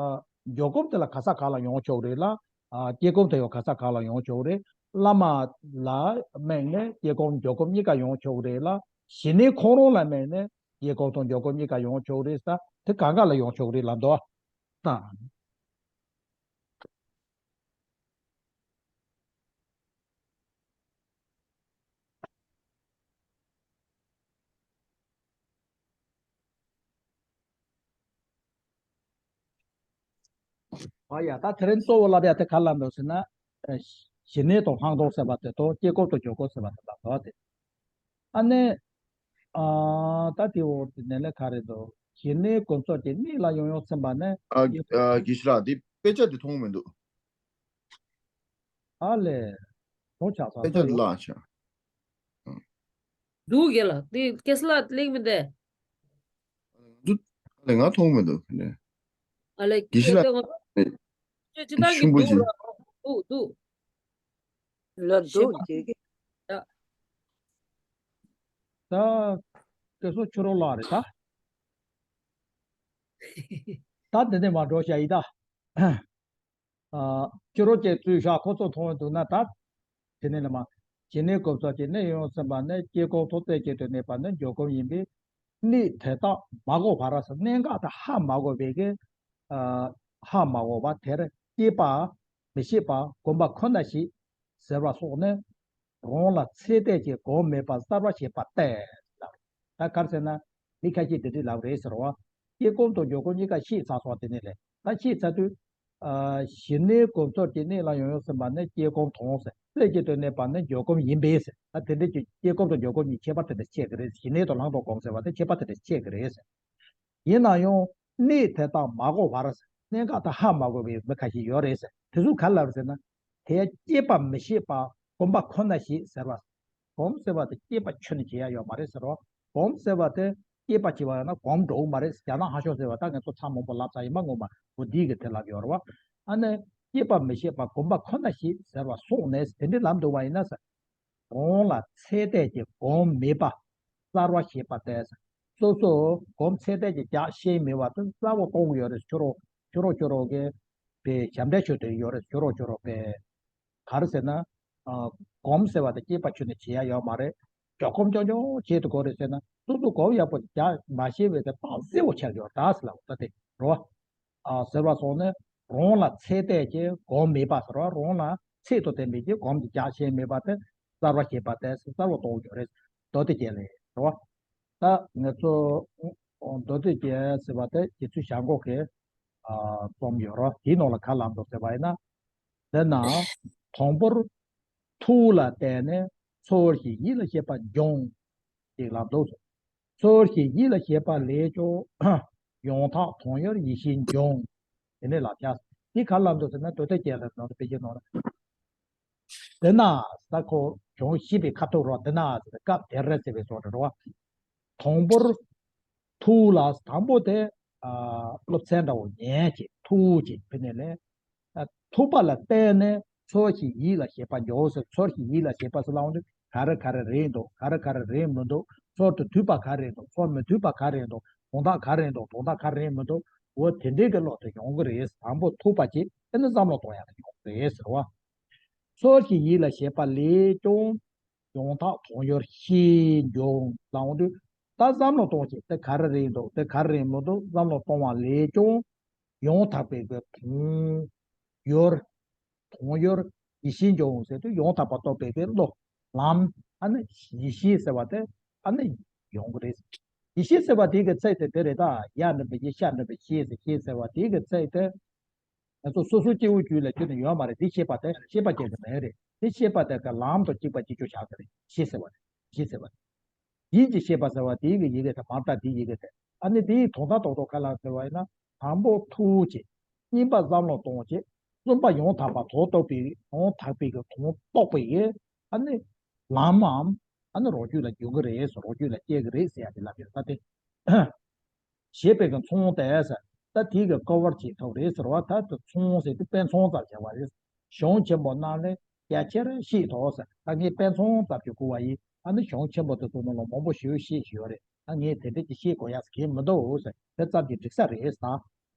འགྱུར་སྐོམ་དེ་ལ་ག་ས་ག་ལ་ཡོང་ཆོག་རེད་ལ། ཨ་སྐྱེ་སྐོམ་དེ་ཡང་ག་ས་ག་ལ་ཡོང་ཆོག་རེད། བླ་མ་ལ་དམིགས་ནས་སྐྱེ་སྐོམ་འགྱུར་སྐོམ་གཉིས་ཀ་ཡོང་ཆོག་རེད་ལ། ཞི་གནས་ཁོ་རང་ལ་དམིགས་ནས་སྐྱེ་སྐོམ་དང་འགྱུར་སྐོམ་གཉིས་ཀ་ཡོང་ཆོག་རེད་ཟེར། དེ་གང་ག་ལ་ཡོང་ཆོག་རེད་ལབ་འདུག་ད། ཨ་ཡ། ད་དེ་རིང་གཙོ་བོ་ལབ་ཡ་དེ་ག་ལ་འདུག་ཟེར་ན། ཨ་ཞི་གནས་དང་ལྷག་མཐོང་ཟེར་བ་དེ་དང་སྐྱེ་སྐོམ་དང་འགྱུར་སྐོམ་ཟེར་བ་དེ་ལ་འདུག་དེ། ཨ་ནི། ཨ་ད་དེ་འོག་དེ་ནས་ལས་ག་རེ་འདུག་ཞི་གནས་གོམས་སོགས་ཀྱི་གནས་ལ་ཡང་ཡང་ཚིམ་པ་ནི། ཨ་ཨ་དགེ་བཤེས་ལགས། འདི་དཔེ་ཆ་འདི་མཐོང་མི་འདུག་ཨ་ལས། མཐོང་ཆགས་ས་དཔེ་ཆ་འདི་བརླག་ཆགས། འདུག་གེ་ལ། དེ་ཀེ་སི་ལ་གླེང་མི་འདས། འདུག་ཨ་ལས་ང་མཐོང་མི་འདུག་ནས། ཨ་ལས་དགེ་བཤེས་ལགས། ཁྱོད་ང་ཁྱོད་ཅི་ལྟར་གྱི་ཆུང་པོ་འདུག་ཅིག་ལ། འདུག་འདུག་ལ་འདུག་ཞེས་པ། ཀྱེ་ཀྱེ། ད། ད། སྐལ་བཟང་ཆོས་རབ་ལགས་རེད་ད། ད་འདི་ནས་མར་འགྲོ་བྱ་ཡི་ད། ཨ་ཆོས་རབ་ཀྱིས་གཙོས་བྱ་ཁོ་ཚོ་མཐོང་འདུག་ན་ད། དེ་ནས་ལ་མ། ཞི་གནས་གོམས་སོགས་ཀྱི་གནས་ཡོང་ཟིན་པ་ནི་སྐྱེ་སྐོམ་ཐོག་བཙལ་གྱི་དོན་གནས་པ་ནི་འགྱུར་སྐོམ་ཡིན་པས། གནས་དེ་དག་མ་གོ་བར་ཟེར། གནད་འགག་དེ་ཧ་མ་གོ་བའི་གི། ཨ་ཧ་མ་གོ་བ་དེར་སྐྱེས་པ་མི་ཤེས་པ་གོམས་པ་ཁོ་ན་ཞིག་ཟེར་བ་སོགས་ནི། རང་ལ་ཚེ་འདས་ཀྱི་གོམས་མེད་པ་གསར་བ་ཞེས་པ་སྟེ། ལབ། ད་ག་རེ་ཟེར་ན། མི་ཁ་ཤས་དེ་འདྲ་ལབ་རེད་ཟེར་བ། སྐྱེ་སྐོམ་དང་འགྱུར་སྐོམ་གཉིས་ཀ་ཤེས་ཚར་སོང་། དེ་ནས་ལས་ད་ཤེས་ཚར་དུས། ཨ་ཞི་གནས་གོམས་སོགས་ཀྱི་གནས་ལ་ཡོང་ཡོང་ཟིན་པ་ནི་སྐྱེ་སྐོམ་དང་ཟེར། བཙལ་གྱི་དོན་གནས་པ་ནི་འགྱུར་སྐོམ་ཡིན་པས་ཟེར། ད་དེ་འདྲ་གྱི་སྐྱེ་སྐོམ་དང་འགྱུར་སྐོམ་གཉིས་ཁྱད་པར་དེ་འདྲ་ཕྱེ་གི་རེད། ཞི་གནས་དང་ལྷག་མཐོང་གོམས་ཟེར་བ་དེ་ཁྱད་པར་དེ་འདྲ་ཕྱེ་གི་རེད་ཟེར། ཡིན་ན་ཡང་གནས་དེ་དག་མ་གོ་བར་ཟེར། གནད་འགག་དེ་ཧ་མ་གོ་བའི་མི་ཁ་ཤས་ཡོད་རེད་ཟེར། དེ་ཚོ་ག་རེ་ལབ་ཟེར་ན། དེ་སྐྱེས་པ་མི་ཤེས་པ་གོམས་པ་ཁོ་ན་ཞིག་ཟེར་བ། གོམས་ཟེར་བ་དེ་སྐྱེས་པ་ཁྱོན་ནས་བྱེད་ཡ་ཡོད་མ་རེད་ཟེར་རོ། གོམས་ཟེར་བ་དེ་སྐྱེས་པ་བྱེད་པ་ཡོད་ན་གོམས་འགྲོ་གི་མ་རེད། རྒྱ་ནག་ཧ་ཤོ་ཟེར་བ་ད་ངས་ཚོ་ཚང་མང་པོ་ལབ་ཚར་ཡིན་པ་ངོ་མ་འོ་འདིའི་གི་དེ་ལབ་ཡོད་རེད་བ། ཨ་ནི་སྐྱེས་པ་མི་ཤེས་པ་གོམས་པ་ཁོ་ན་ཞིག་ཟེར་བ་སོགས་ནས་དེ་འདྲའི་ལབ་འདུག་བ་ཡིན་ན་ཟེར། གོང་ལ་ཚེ་འདས་ཀྱི་གོམས་མེད་པ་གསར་བ་ཞེས་པ་སྟེ། སོ་སོ་གོམས་ཚེ་འདས་ཀྱི་རྒྱགས་ཤེས་མེད་པ་དེ་གསར་བ་གཏོང་གི་ཡོད་རེད། ཆོས་རོགས་ཆོས་རོགས་ཆོས་རོགས་ཀྱི་པའི་ཞབས་འདྲེན་ཆོས་དེ་ཡོད་རེད། ཆོས་རོགས་ཆོས་རོགས་པའི་ག་རེ་ཟེར་ན། ཨ་གོམས་ཟེར་བ་དེ་སྐྱེས་པ་ཁྱོན་ནས་བྱེད་ཡ་ཡོད་མ་རེད། འགྱུར་སྐོམ་རྐྱང་རྐྱང་བྱེད་དུ་གོ་རེད་ཟེར་ན་སོ་སོ་གོམས་ཡག་པོ་རྒྱགས་མ་ཤེས་པའི་དེ་སྤང་གསལ་བོ་ཆགས་ཡོད་ད་ཟེར་ལ་ད་དེ་རོ། ཨ་ཟེར་བ་སོགས་ནི་རང་ལ་ཚད་ལྡན་གྱི་གོམས་མེད་པ་ཟེར་བ། རང་ལ་ཚད་དང་ལྡན་པའི་གི་གོམས་ཀྱི་རྒྱགས་ཤེས་མེད་པ་དེ་གསར་བ་ཞེས་པ་སྟེ་གསར་བ་གཏོང་རྒྱུ་རེད། མདོ་སྡེ་རྒྱན་ལས་རེད་བ། ད་ང་ཚོ་མདོ་སྡེ་རྒྱན་ཟེར་བ་དེ་རྗེ་བཙུན་བྱམས་མགོན་གྱིས་ཨ་རྩོམ་ཡོད་རེད། དེའི་ནང་ལ་ག་ལབ་འདུག་ཟེར་བ་ཡིན་ན། དེས་ན་དང་པོར་ཐུགས་ལ་བརྟེན་ནས་ཚོར་ཞིང་ཡིད་ལ་བྱེད་པ་འབྱུང་། ཅེས་ལབ་འདུག་ཚོར་ཞིང་ཡིད་ལ་བྱེད་པ་ལས་ཀྱང་། ཡང་དག་དོན་ཡོད་ཡིད་ཤེས་འབྱུང་། དེ་ནས་ལབ་ཀྱང་། འདི་ག་ལ་འདུག་ཟེར་ན་མདོ་སྡེ་རྒྱན་ལ་ནོར་དཔེ་ཆའི་ནང་ལ། འདི་ན་ས་ཁོ་བྱུང་ཤེས་པའི་ཁ་ཐུག་རོ། འདི་ན་ཟེར་སྐབས་དེར་ཟེར་བའི་བཟོ་འདྲ་རོ། དང་པོར་ཐུགས་ལ་དང་པོ་དེ་ཨ་སློབ་ཚན་འདྲ་བོ་ཉན་བྱས་ཐུགས་ཀྱི་ཕི་ནས་ལས། ཐུགས་པ་ལ་བརྟེན་ནས་ཚོར་ཞིང་ཡིད་ལ་བྱེད་པ་འཇོག་ཟེར། ཚོར་ཞིང་ཡིད་ལ་བྱེད་པ་ཟེར་ལབ་འོང་དུས་ག་རེ་ག་རེ་རེད་འདུག་ག་རེ་ག་རེ་རེད་མི་འདུག་ཚོར་དུ་འདུས་པ་ག་རེ་འདུག་ཚོར་མི་འདུས་པ་ག་རེ་འདུག་དོན་དག་ག་རེ་འདུག་དོན་དག་ག་རེ་མི་འདུག་འོ་དེ་འདྲའི་གི་བློ་དེ་ཡོང་གི་རེད། དང་པོ་ཐུགས་པ་གཅིག་ཨེ་ནི་བསམ་བློ་གཏོང་ཡག་དེ་ཡོང་གི་རེད་ཟེར་བ། ཚོར་ཞིང་ཡིད་ལ་བྱེད་པ་ལས་ཀྱང་། ཡང་དག་དོན་ཡོད་ཤེས་འབྱུང་ལབ་འོང་དུས་ད་བསམ་བློ་གཏོང་བྱེད་དེ་ག་རེ་རེད་འདུག་དེ་ག་རེ་རེད་མི་འདུག་བསམ་བློ་གཏོང་བ་ལས་ཀྱང་། ཡང་དག་པའི་གི་དོན་ཡོད། དོན་ཡོད་ཡིད་ཤེས་འབྱུང་ཟེར་དུས་ཡང་དག་པ་རྟོགས་པའི་གི་བློ། ལམ། ཨ་ནི་ཡིད་ཤེས་ཟེར་བ་དེ་ཨ་ནི་ཡོང་གི་རེད། ཡིད་ཤེས་ཟེར་བ་དེ་གི་ཚིག་དེ་དེ་རེད་ད། ཡར་འདྲེན་པའི་ཡིད། ཤར་འདྲེན་པའི་ཤེས་ཟེར། ཤེས་ཟེར་བ་དེ་གི་ཚིག་དེ། ང་ཚོ་སོ་སོའི་སྐྱེ་བོའི་རྒྱུད་ལ་ཁྱོན་ནས་ཡོད་མ་རེད། དེ་ཤེས་པ་དེ་ཤེས་པ་ཅན་དུ་མེད་རེད། དེ་ཤེས་པ་དེ་ག་ལམ་དང་གཅིག་པ་གཅིག་གྱུར་ཆགས་ཀྱི་རེད། ཤེས་ཟེར་བ་རེད། ཤེས་ཟེར་བ་རེད། ཡིད་ཀྱི་ཤེས་པ་ཟེར་བ་དེའི་གི་ཡི་གེ་དེ་མར་ལྟ་དེའི་ཡི་གེ་དེ། ཨ་ནི་དེའི་དོན་དག་རྡོག་རྡོག་ག་ལ་ཟེར་བ་ཡིན་ན། དང་པོ་ཐུགས་རྗེ། གཉིས་པ་བསམ་བློ་གཏོང་བྱེད། གསུམ་པ་ཡང་དག་པ་དོན་རྟོགས་པའི་ཡང་དག་པའི་གི་དོན་རྟོགས་པའི་ཡི། ཨ་ནི་ལམ་མམ། ཨ་ནི་རང་རྒྱུད་ལ་འཇུག་གི་རེད། རང་རྒྱུད་ལ་སྐྱེ་གི་རེད་ཟེར་ཡ་དེ་ལབ་ཡོད་ད་དེ། ཞེས་པའི་གི་མཚུངས་ཏེ་ཟེར། ད་དེའི་གི་ཀོ་བར་བྱེད་ཐུབ་རེད་ཟེར་བ། ད་དེ་ཚོང་ཟེར་དུས་དཔེ་མཚོན་ཙམ་བྱས་པ་རེད། གཞུང་ཆེན་པོ་རྣམས་ལས་རྒྱ་ཆེར་ཤེས་དོ་ཟེར། ད་ངས་དཔེ་མཚོན་ཙམ་ཞིག་བསྐུར་བ་ཡིན། ཨ་ནི་གཞུང་ཆེན་པོ་དེ་ཚོ་ནང་ལ་མང་པོ་ཞིག་ཤེས་ཡོད་རེད། ད་ངས་དེ་འདྲ་ཅིག་ཤེས་དགོས་ཡ་ཟེར་གྱི་མི་འདུག་ཟེར། དེ་ཙམ་གྱིས་འགྲིག་ས་རེད་ཟེར།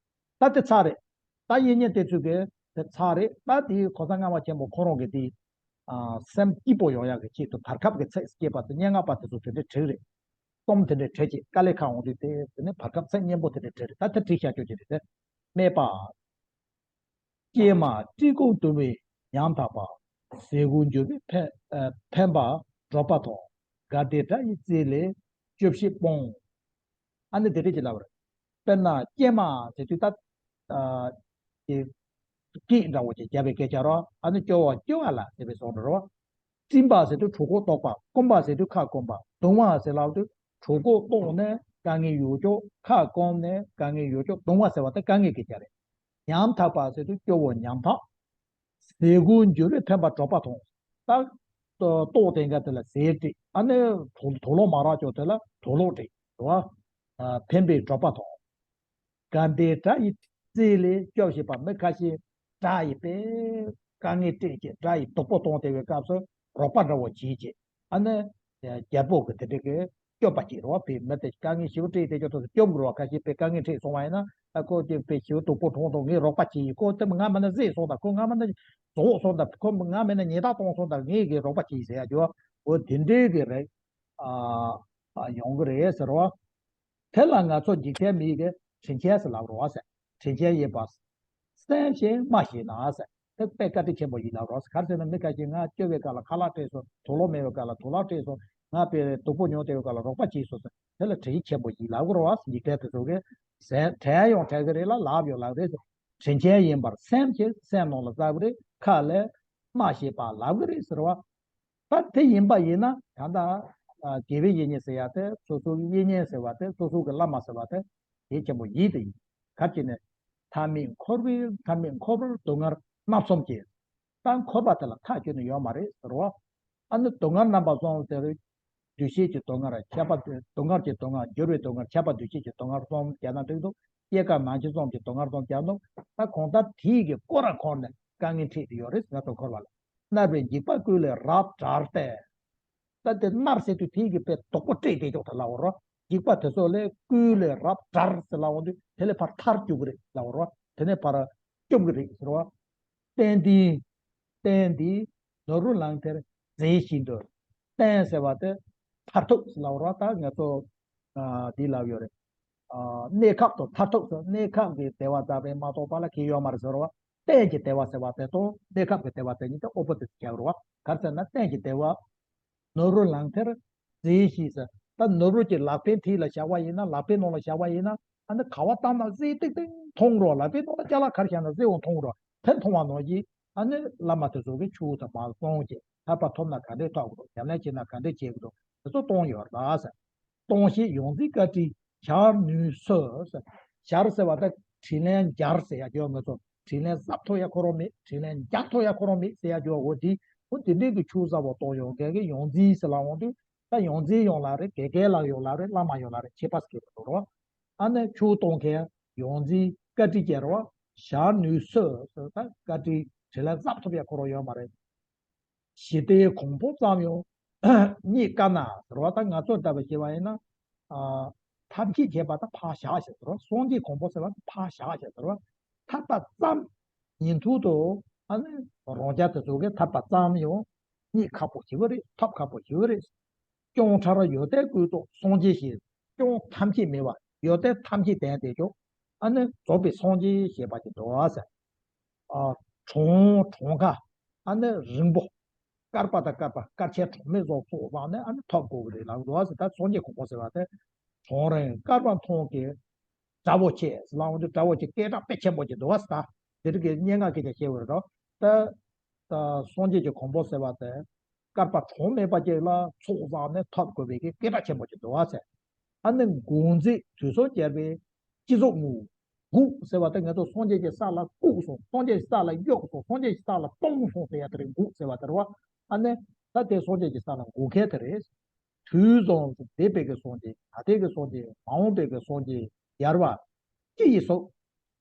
ད་དེ་ཚར་རེད། ད་དབྱིག་གཉེན་དེ་ཚོ་གི་དེ་ཚར་རེད། ད་དེའི་གོ་ས་སྔ་མ་ཆེན་པོ་ཁོ་རང་གི་དེ། ཨ། སེམས་སྐྱིད་པོ་ཡོང་ཡག་གི་ཆེད་དུ་བར་སྐབས་ཀྱི་ཚེ་སྐྱེས་པ་དེ་སྙན་ངག་པ་དེ་ཚོ་དེ་འདྲ་བྲིས་རེད། རྩོམ་དེ་འདྲ་བྲིས་ཀྱི་དཀའ་ལས་ཁག་འོང་དུས་དེ་དེ་ནས་བར་སྐབས་ཚེ་སྙན་པོ་དེ་འདྲ་བྲིས་རེད། ད་དེ་བྲིས་བཞག་ཆོག་ཀྱི་རེད་དེ། སྨྲས་པ། ཀྱེ་མ་སྤྲིན་ཀུན་དུ་མའི་ཉམ་ཐག་པ། ཟས་ཀུན་འགྱུར་བས་ཕན་ཨ་ཕན་པ་འགྲོགས་པ་མཐོང་། དགའ་ལྡན་དགྲ་ཡི་རྩལ་ལས་སྐྱོ་བྱེད་སྤོང་། ཨ་ནི་དེ་འདྲ་ཅིག་ལབ་རེད། དཔེར་ན་ཀྱེ་མ་ཟེར་དུས་ད། ཨ། ཀྱེ། སྐད་འདྲ་བོ་ཅིག་རྒྱབ་པའི་སྐད་ཆ་རོ། ཨ་ནི་སྐྱོ་བ་སྐྱོ་བ་ལ་ཟེར་བའི་བཟོ་འདྲ་རོ། སྤྲིན་པ་ཟེར་དུས་གྲོད་ཁོག་ལྟོགས་པ། སྐོམ་པ་ཟེར་དུས་ཁ་སྐོམ་པ། གདུང་བ་ཟེར་ལབ་དུས་གྲོད་ཁོག་ལྟོགས་ནས་དཀའ་ངལ་ཡོད་ཅོག་ཁ་སྐོམ་ནས་དཀའ་ངལ་ཡོད་ཅོག་གདུང་བ་ཟེར་བ་དེ་དཀའ་ངལ་གྱི་སྐད་ཆ་རེད། ཉམ་ཐག་པ་ཟེར་དུས་སྐྱོ་བོ་ཉམ་ཐག་ཟས་ཀུན་འགྱུར་བས་ཕན་པ་འགྲོགས་པ་མཐོང་། ད། ལྟོ་ལྟོགས་དེ་འགའ་དེ་ལ་ཟས་སྤྲད། ཨ་ནི་དུག་དུག་སློག་མ་རག་ཅོག་དེ་ལ་དུག་སློག་སྤྲད་རོ། ཨ། ཕན་པའི་འགྲོགས་པ་དང་། དགའ་ལྡན་དགྲ་ཡི་རྩལ་ལས་སྐྱོབ་བྱེད་པ། མི་ཁ་ཤས་དགྲ་ཡི་པའི་དཀའ་ངལ་སྤྲད་ཅིག་དགྲ་ཡི་སྡུག་པོ་གཏོང་བདེ་བའི་སྐབས་སུ་རོགས་པ་འདྲ་བོ་བྱེད་ཅིག་ཨ་ནི། རྒྱལ་པོ་གི་དེ་འདྲ་གི་སྐྱོབ་པ་ཅིག་རོ། པའི་མི་དེ་དཀའ་ངལ་ཞེ་པོ་སྤྲད་དེ་ཅོག་ཏུ་སྐྱོབ་དགོས་རོ། ཁ་ཤས་པའི་དཀའ་ངལ་འཕྲད་སོང་བ་ཡིན་ན། ཨ། ཁོ་དེ་པའི་ཞེ་པོ་སྡུག་པོ་གཏོང་དང་། ངས་རོགས་པ་བྱེད་ཡིན། ཁོ་དེ་ང་མིན་ན་བཟས་སོང་དང་། ཁོ་ང་མིན་ན་ཟོག་སོང་དང་། ཁོ་ང་མིན་ན་ཉེས་རྡུང་གཏོང་སོང་དང་། ངས་གི་རོགས་པ་བྱེད་ཡིན་ཟེར་ཡ་ཅོ། འོ་དེ་འདྲའི་གི་རེད། ཨ། ཨ། ཡོང་གི་རེད་ཟེར་རོ། དེ་ལ་ང་ཚོ་འཇིག་རྟེན་མིའི་གི་དྲིན་ཆེན་ཟེར་ལབ་རོ་ཟེར། དྲིན་ཆེན་ཡིན་པ། སེམས་ཤིང་སྨྲ་ཤེས་ན་ཟེར། དེ་དཔེ་བཀའ་དྲིན་ཆེན་པོ་ཡིན་ལབ་རོ་ཟེར། ག་རེ་ཟེར་ན་མི་ཁ་ཤས་ང་སྐྱོ་བའི་སྐབས་ལ་ཁ་ལག་སྤྲད་སོང་། དུག་སློག་མེད་པའི་སྐབས་ལ་དུག་སློག་སྤྲད་སོང་། ང་དཔེ་སྡུག་པོ་མྱོང་བདེ་བའི་སྐབས་ལ་རོགས་པ་བྱས་སོང་ཟེར། དེ་ལ་དྲིན་ཆེན་པོ་ཡིན་ལབ་རོ་ཟེར། འཇིག་རྟེན་དེ་ཚོ་གི་ཟེར། དྲན་ཡང་དྲན་གི་རེད་ལ་ལབ་ཡང་ལབ་རེད་ཟེར། དྲིན་ཆེན་ཡིན་པར་སེམས་ཤིང་སེམས་ནང་ལ་ཟེར་གི་རེད། ཁ་ལས་སྨྲ་ཤེས་པ་ལབ་གི་རེད་ཟེར་བ། ད་དེ་ཡིན་པ་ཡིན་ན་ད་ལྟ། ཨ། དགེ་བའི་བཤེས་གཉེན་ཟེར་ཡ་དེ་སོ་སོའི་བཤེས་གཉེན་ཟེར་བ་དེ་སོ་སོ་གི་བླ་མ་ཟེར་བ་དེ་གལ་ཆེན་པོ་ཡིན་དེ་ཡིན། ག་རེ་བྱས་ནས། མཐའ་མེད་འཁོར་བའི། མཐའ་མེད་འཁོར་བར་སྡུག་བསྔལ་སྣ་ཚོགས་ཀྱིས། ད་འཁོར་བ་དེ་ལ་མཐའ་ཁྱོན་ནས་ཡོད་མ་རེད་ཟེར་བ། ཨ་ནི་སྡུག་བསྔལ་རྣམ་པ་གསུམ་ཟེར། འདུ་ཤེས་ཀྱི་སྡུག་བསྔལ། ཁྱབ་པ་སྡུག་བསྔལ་གྱི་སྡུག་བསྔལ། འགྱུར་བའི་སྡུག་བསྔལ། ཁྱབ་པ་འདུ་བྱེད་ཀྱི་སྡུག་བསྔལ་གསུམ་བྱས་ན་འགྲིག་འདུག་སྐྱེ་རྒ་ན་འཆི་གསུམ་གྱི་སྡུག་བསྔལ་གསུམ་བྱས་ན། ད་གང་ལྟར་དེའི་གི་སྐོར་ར་འཁོར་ནས་དཀའ་ངལ་འཕྲད་དེ་ཡོད་རེད། ང་ཚོ་འཁོར་བ་ལ། མནར་བའི་འཇིགས་པ་ཀུན་ལས་རབ་བྲལ་ཏེ། ད་དེ་མནར་ཟེར་དུས་དེའི་གི་དཔེ་སྡུག་པོ་སྤྲད་དེ་ཅོག་ཏུ་ལབ་རོ། འཇིགས་པ་དེ་ཚོ་ལས་ཀུན་ལས་རབ་བྲལ་ཟེར་ལབ་འོང་དུས་དེ་ལས་ཕར་ཐར་བཅུག་གི་རེད་ལབ་རོ། དེ་ནས་ཕར་སྐྱོབ་གི་རེད་ཟེར་བ། རྟེན་འདི། རྟེན་འདི་ནོར་བུ་ལག་མཐིལ་འཛིན་བཞིན་དུ། རྟེན་ཟེར་བ་དེ་མཐར་ཐུག་ཟེར་ལབ་རོ། ད་ང་ཚོ། ཨ། འདི་ལབ་ཡོད་རེད། ཨ། གནས་སྐབས་དང་མཐར་ཐུག་ཟེར། གནས་སྐབས་ཀྱི་བདེ་བ་ཙམ་རེད་མ་གཏོགས་པ་ལ་གལ་ཡོད་མ་རེད་ཟེར་བ། རྟེན་གྱི་བདེ་བ་ཟེར་བ་དེ་དང་གནས་སྐབས་ཀྱི་བདེ་བ་དེ་གཉིས་དེ་ཨོ་པོ་ཟིཊ་བྱ་དགོས་རེད་བ། ག་རེ་ཟེར་ན་རྟེན་གྱི་བདེ་བ། ནོར་བུ་ལག་མཐིལ་འཛིན་བཞིན་ཟེར། ད་ནོར་བུ་གྱི་ལག་པའི་མཐིལ་ལ་བཞག་པ་ཡིན་ན། ལག་པའི་ནང་ལ་བཞག་པ་ཡིན་ན། ཨ་ནི་ག་བ་བཏང་ན་གཟི་ཏིག་ཏིག་མཐོང་རོགས། ལག་པའི་ནང་ལ་ཅ་ལག་ག་རེ་བཞག་ན་གཟི་འོང་མཐོང་རོགས། དེ་མཐོང་བ་ནང་བཞིན་ཨ་ནི་བླ་མ་དེ་ཚོ་གིས་ཆོས་དང་མ་གསུངས་ཀྱི། ཐར་པ་ཐོབ་ན་ག་འདྲས་ཐོབ་དགོས། ཉམས་ལེན་བྱེད་ན་ག་འདྲས་བྱེད་དགོས། དེ་ཚོ་གཏོང་ཡོད་རེད་ཟེར། གཏོང་བྱེད་ཡོངས་འཛིན་བཀའ་དྲིན་ཞར་ནུས་སུ་ཟེར། ཞར་ཟེར་བ་ད་དྲིན་ལན་འཇལ་ཟེར་ཡ་ཅོ། ང་ཚོ་དྲིན་ལན་གཟབ་ཐུབ་ཡ་ཁོ་རང་མེད། དྲིན་ལན་འཇལ་ཐུབ་ཡ་ཁོ་རང་མེད་ཟེར་ཡ་ཅོ། འོ་དེ། འོ་དེ་འདྲའི་གི་ཆོས་ཟབ་པོ་གཏོང་ཡོང་མཁན་གི་ཡོངས་འཛིན་ཟེར་ལབ་འོང་དུས། ད་ཡོངས་འཛིན་ཡོང་ལ་རེད། དགེ་རྒན་ལགས་ཡོང་ལ་རེད། བླ་མ་ཡོང་ལ་རེད། ཁྱད་པར་ཟེར་གི་མི་འདུག་རོ། ཨ་ནི་ཆོས་གཏོང་མཁན་ཡོངས་འཛིན་བཀའ་དྲིན་ཅན་རོ། ཞར་ནུས་སུ་ཟེར། ད་བཀའ་དྲིན་དྲིན་ལན་གཟབ་ཐུབ་ཡ་ཁོ་རང་ཡོད་མ་རེད། ཞི་བདེའི་གོང་བུ་བརྩམས་ཡང་རྙེད་དཀའ་ན་ཟེར་བ། ད་ང་ཚོ་ལྟ་བུ་བྱས་པ་ཡིན་ན། ཨ། ཐབས་མཁས་བྱས་པ་ད་ཕར་བཞག་ཟེར་རོ། སངས་རྒྱས་གོ་འཕང་ཟེར་བ་ད་ཕར་བཞག་ཟེར་རོ། ཐར་པ་ཙམ་ཉིན་ཐོ་དུ། ཨ་ནི་རང་རྒྱལ་དེ་ཚོ་གིས་ཐར་པ་ཙམ་ཡང་རྙེད་ཁག་པོ་ཞིག་རེད། ཐོབ་ཁག་པོ་ཞིག་རེད། སྐྱོང་ཁྲར་ཡོན་ཏན་ཀུན་རྫོགས་སངས་རྒྱས་ཞེས། སྐྱོང་ཐམས་ཅད་མེད་པ་ཡོན་ཏན་ཐམས་ཅད་ལྡན་དེ་ཅོ། ཨ་ནི་རྫོགས་པའི་སངས་རྒྱས་ཞེས་པ་ཅིག་འདུག་ཟེར། ཨ། གྲོང་གྲོང་ཁ། ཨ་ནི་རིང་པོ། བསྐལ་པ་དང་བསྐལ་པ། བསྐལ་ཆེན་གྲངས་མེད་རྫོགས་སོགས་བར་ནས་ཨ་ནི་ཐོབ་དགོས་ཀྱི་རེད་ལབ་འདུག་ཟེར། ད་སངས་རྒྱས་གོ་འཕང་ཟེར་བ་དེ། གྲོང་རིང་བསྐལ་པ་མཐོང་གི་དགྲ་བོ་ཆེ་ཟེར་ལབ་འོང་དུས་དགྲ་བོ་ཆེ་སྐད་གྲགས་དཔེ་ཆེན་པོ་ཅིག་འདུག་ཟེར། ད་དེ་རིགས་ཀྱི་སྙན་ངག་སྐད་ཆ་བཤད་འོས་རེད་དོ། ད་ད་སངས་རྒྱས་ཀྱི་གོ་འཕང་ཟེར་བ་དེ། བསྐལ་པ་གྲངས་མེད་པ་ཅིག་ལ་ཚོགས་བསགས་ནས་ཐོབ་དགོས་པའི་གི་སྐད་གྲགས་ཆེན་པོ་ཅིག་འདུག་ཟེར། ཨ་ནི་འགོག་འཛིན་དུས་གསུམ་རྒྱལ་བའི་སྤྱི་གཙུག་ངུ། འགོག་ཟེར་བ་དེ་ང་ཚོ་སངས་རྒྱས་ཀྱི་ས་ལ་བཀུག་སོང་། སངས་རྒྱས་ཀྱི་ས་ལ་གཡུགས་སོང་། སངས་རྒྱས་ཀྱི་ས་ལ་སྤུངས་སོང་ཟེར་ཡ་དེ་རེད། འགོག་ཟེར་བ་དེ་རེད་བ། ཨ་ནི་ད་དེ་སངས་རྒྱས་ཀྱི་ས་ལ་འགོག་མཁན་དེ་རེད། དུས་གསུམ་འདས་པའི་གི་སངས་རྒྱས། ད་ལྟའི་གི་སངས་རྒྱས། མ་འོངས་པའི་གི་སངས་རྒྱས། རྒྱལ་བ་སྤྱི་ཡི་གཟུགས།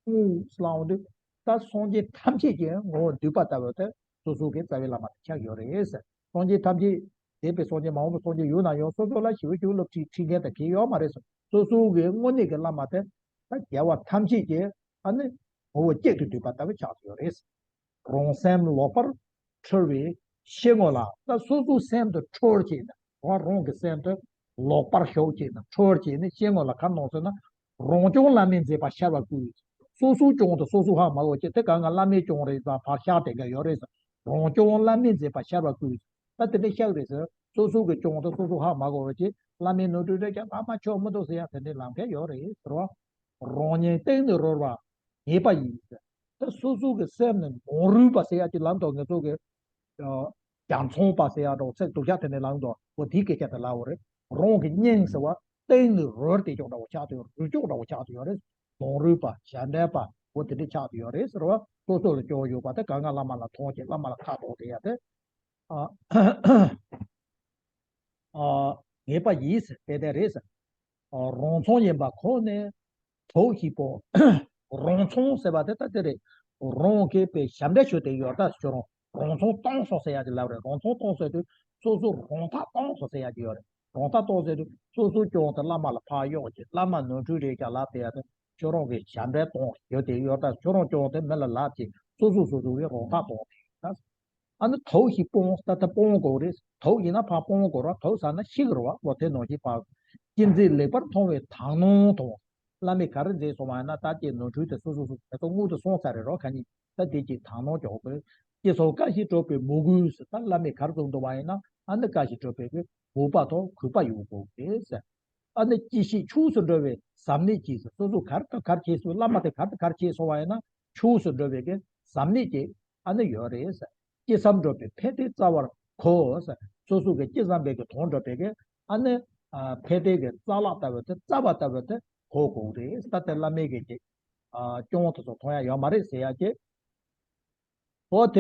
ཨུ་ལབ་འོང་དུས། ད་སངས་རྒྱས་ཐམས་ཅད་ཀྱི་ངོ་བོ་འདུས་པ་ལྟ་བུ་དེ་སོ་སོ་གི་རྩ་བའི་བླ་མ་དེ་ཆགས་ཡོད་རེད། སངས་རྒྱས་ཐམས་ཅད་འདས་པའི་སངས་རྒྱས་མ་འོངས་པའི་སངས་རྒྱས་ཡོད་ན་ཡང་སོ་སོ་ལ་ཞི་བའི་ཆོས་སློབ་ཁྲིད་ཁྲིད་མཁན་དང་གལ་ཡོད་མ་རེད། སོ་སོ་གི་དངོས་གནས་ཀྱི་བླ་མ་དེ་ད་རྒྱལ་བ་ཐམས་ཅད་ཀྱི་ཨ་ནི་ངོ་བོ་གཅིག་ཏུ་འདུས་པ་ལྟ་བུ་ཆགས་ཡོད་རེད། རང་སེམས་ལོག་པར་འཁྲུལ་བའི་ཕྱི་ངོ་ལ། ད་སོ་སོའི་སེམས་དེ་འཁྲུལ་བྱས་ནས། རང་རང་གི་སེམས་དེ་ལོག་པར་ཞོག་བྱས་ནས་འཁྲུལ་བྱས་ནས་ཕྱི་ངོ་ལ་ག་རེ་སྣང་ཟེར་ན། རང་བྱུང་བླ་མའི་མཛད་པ་ཤར་བར་བསྐུལ། སོ་སོའི་སྐྱོན་དེ་སོ་སོས་ཧ་མ་གོ་བྱས། དེ་ག་ང་བླ་མའི་སྐྱོན་རེད་ཟེར་ཕར་བཞག་བསྡད་མཁན་ཡོད་རེད་ཟེར། རང་བྱུང་བླ་མའི་མཛད་པ་ཤར་བར་བསྐུལ། ད་དེ་འདྲ་ཤར་རེད་ཟེར། སོ་སོ་གི་སྐྱོན་དེ་སོ་སོས་ཧ་མ་གོ་བ་བྱས། བླ་མའི་ནོར་འཁྲུལ་རེད་ཀྱང་བླ་མ་ཆོག་མི་འདུག་ཟེར་ཡ་དེ་འདྲའི་ལམ་ཁ་ཡོད་རེད་ཟེར་བ། རང་ཉིད་གཏིང་ནས་རོལ་བ་ངེས་པ་ཡིས། ད་སོ་སོ་གི་སེམས་ནི་ནོར་རུལ་བ་ཟེར་ཡ་གི་ལམ་དུ་ང་ཚོ་གི་རྒྱ་མཚོ་པ་ཟེར་ཡ་འདྲ་བོ་ཚིག་སྡུག་ཅག་དེ་འདྲའི་ལམ་དུ་འོ་དེའི་སྐད་ཆ་དེ་ལབ་པ་རེད། རང་གི་སྙིང་ཟེར་བ་གཏིང་ནས་རོལ་བསྡད་ཀྱོག་འདྲ་བོ་ཆགས་ཏེ། རུལ་ཀྱོག་འདྲ་བོ་ཆགས་ཏེ་ཡོད་རེད། ནོར་རུལ་པ། ཞབས་འདྲེན་པ། འོ་དེ་འདྲ་ཆགས་ཏེ་ཡོད་རེད་ཟེར་བ། སོ་སོ་ལ་སྐྱོན་ཡོད་པ་དེ་ག་ང་བླ་མ་ལ་མཐོང་བྱས། བླ་མ་ལ་ཁ་དོག་དེ་ཡ་དེ། ཨ། ཨ། ངེས་པ་ཡིས་དེ་ལྟར་རེད། ཨ། རང་མཚང་ཡིན་པ་ཁོ་ནས་དོགས་ཤིག་སྤོང་། རང་མཚང་ཟེར་བ་དེ་ད་དེ་རེད། རང་གིས་དཔེ་ཞབས་འདྲེན་ཞུས་ཏེ་ཡོད་ད་ཁྱོད་རང་རང་མཚང་བཏང་སོང་ཟེར་ཡ་ཅིག་ལབ་རེད། རང་མཚང་བཏང་ཟེར་དུས་སོ་སོ་རང་ཐག་བཏང་སོང་ཟེར་ཡ་ཅིག་ཡོད་རེད། རང་ཐག་བཏང་ཟེར་དུས་སོ་སོའི་སྐྱོན་དེ་བླ་མ་ལ་ཕར་གཡོག་བྱས། བླ་མ་ནོར་འཁྲུལ་རེད་ཀྱང་ལབ་བསྡད་ཡ་དེ། ཁྱོད་རང་གིས་ཞབས་འདྲེན་བཏང་ཡོད་དེ་ཡོད་ད། ཁྱོད་རང་སྐྱོན་དེ་མི་ལ་ལབ་བྱས། སོ་སོ་སོ་སོ་གིས་རང་ཐག་བཏང་བསྡད་ཡོད་ད། ཨ་ནི་དོགས་ཤིག་སྤོང་། ད་ལྟ་སྤོང་དགོས་རེད། དོགས་ཡིན་ན་ཕར་སྤོང་དགོས་ར། དོགས་ཟེར་ན་ཤེས་དགོས་ར། འོ་དེ་ནང་བཞིན་ཕར་ཅི་མཛད་ལེགས་པར་མཐོང་བའི་དག་སྣང་དང་། བླ་མས་ག་རེ་མཛད་སོང་བ་ཡིན་ན། ད་ཀྱི་ནོར་འཁྲུལ་དེ་སོ་སོ་སོ་སོ་ངོ་དེ་སོང་ཚར་རེད་རོ། ག་ནི་ད་དེ་ཀྱི་དག་སྣང་ཅིག་དགོས། ཅི་སོགས་བཀའ་བཞིན་སྒྲུབ་པའི་མོས་གུས་ཟེར། ད་བླ་མས་ག་རེ་གསུངས་འདུག་བ་ཡིན་ན། ཨ་ནི་བཀའ་བཞིན་སྒྲུབ་པའི་གི་མོས་པ་དང་གུས་པ་ཡོད་དགོས་རེད་ཟེར། ཨ་ནི་ཅི་ཞིག་ཕྱོགས་སུ་འགྲོ་བའི་ཟབ་གནད་ཀྱིས་ཟེར། སོ་སོ་ག་རེ་དང་ག་རེ་བྱས་སོང་། བླ་མ་དེ་ག་རེ་དང་ག་རེ་བྱས་སོང་བ་ཡིན་ན། ཕྱོགས་སུ་འགྲོ་བའི་གི་ཟབ་གནད་ཀྱི་ཨ་ནི་ཡོད་རེད་ཟེར། ཅི་བསམ་འགྲུབ་པའི་ཕན་བདེ་བསྩལ་བར་གོ་ཟེར། སོ་སོ་གི་ཅི་བསམ་པའི་གི་དོན་འགྲུབ་པའི་གི་ཨ་ནི་ཨ་ཕན་བདེ་གི་རྩ་ལག་ལྟ་བུ་དེ། བསྩལ་བ་ལྟ་བུ་དེ་གོ་དགོས་རེད། ད་དེ་བླ་མའི་གི་ཅིག་ཨ་སྐྱོན་དེ་ཚོ་མཐོང་ཡ་ཡོད་མ་རེད་ཟེར་ཡ་ཅིག་འོ་དེ།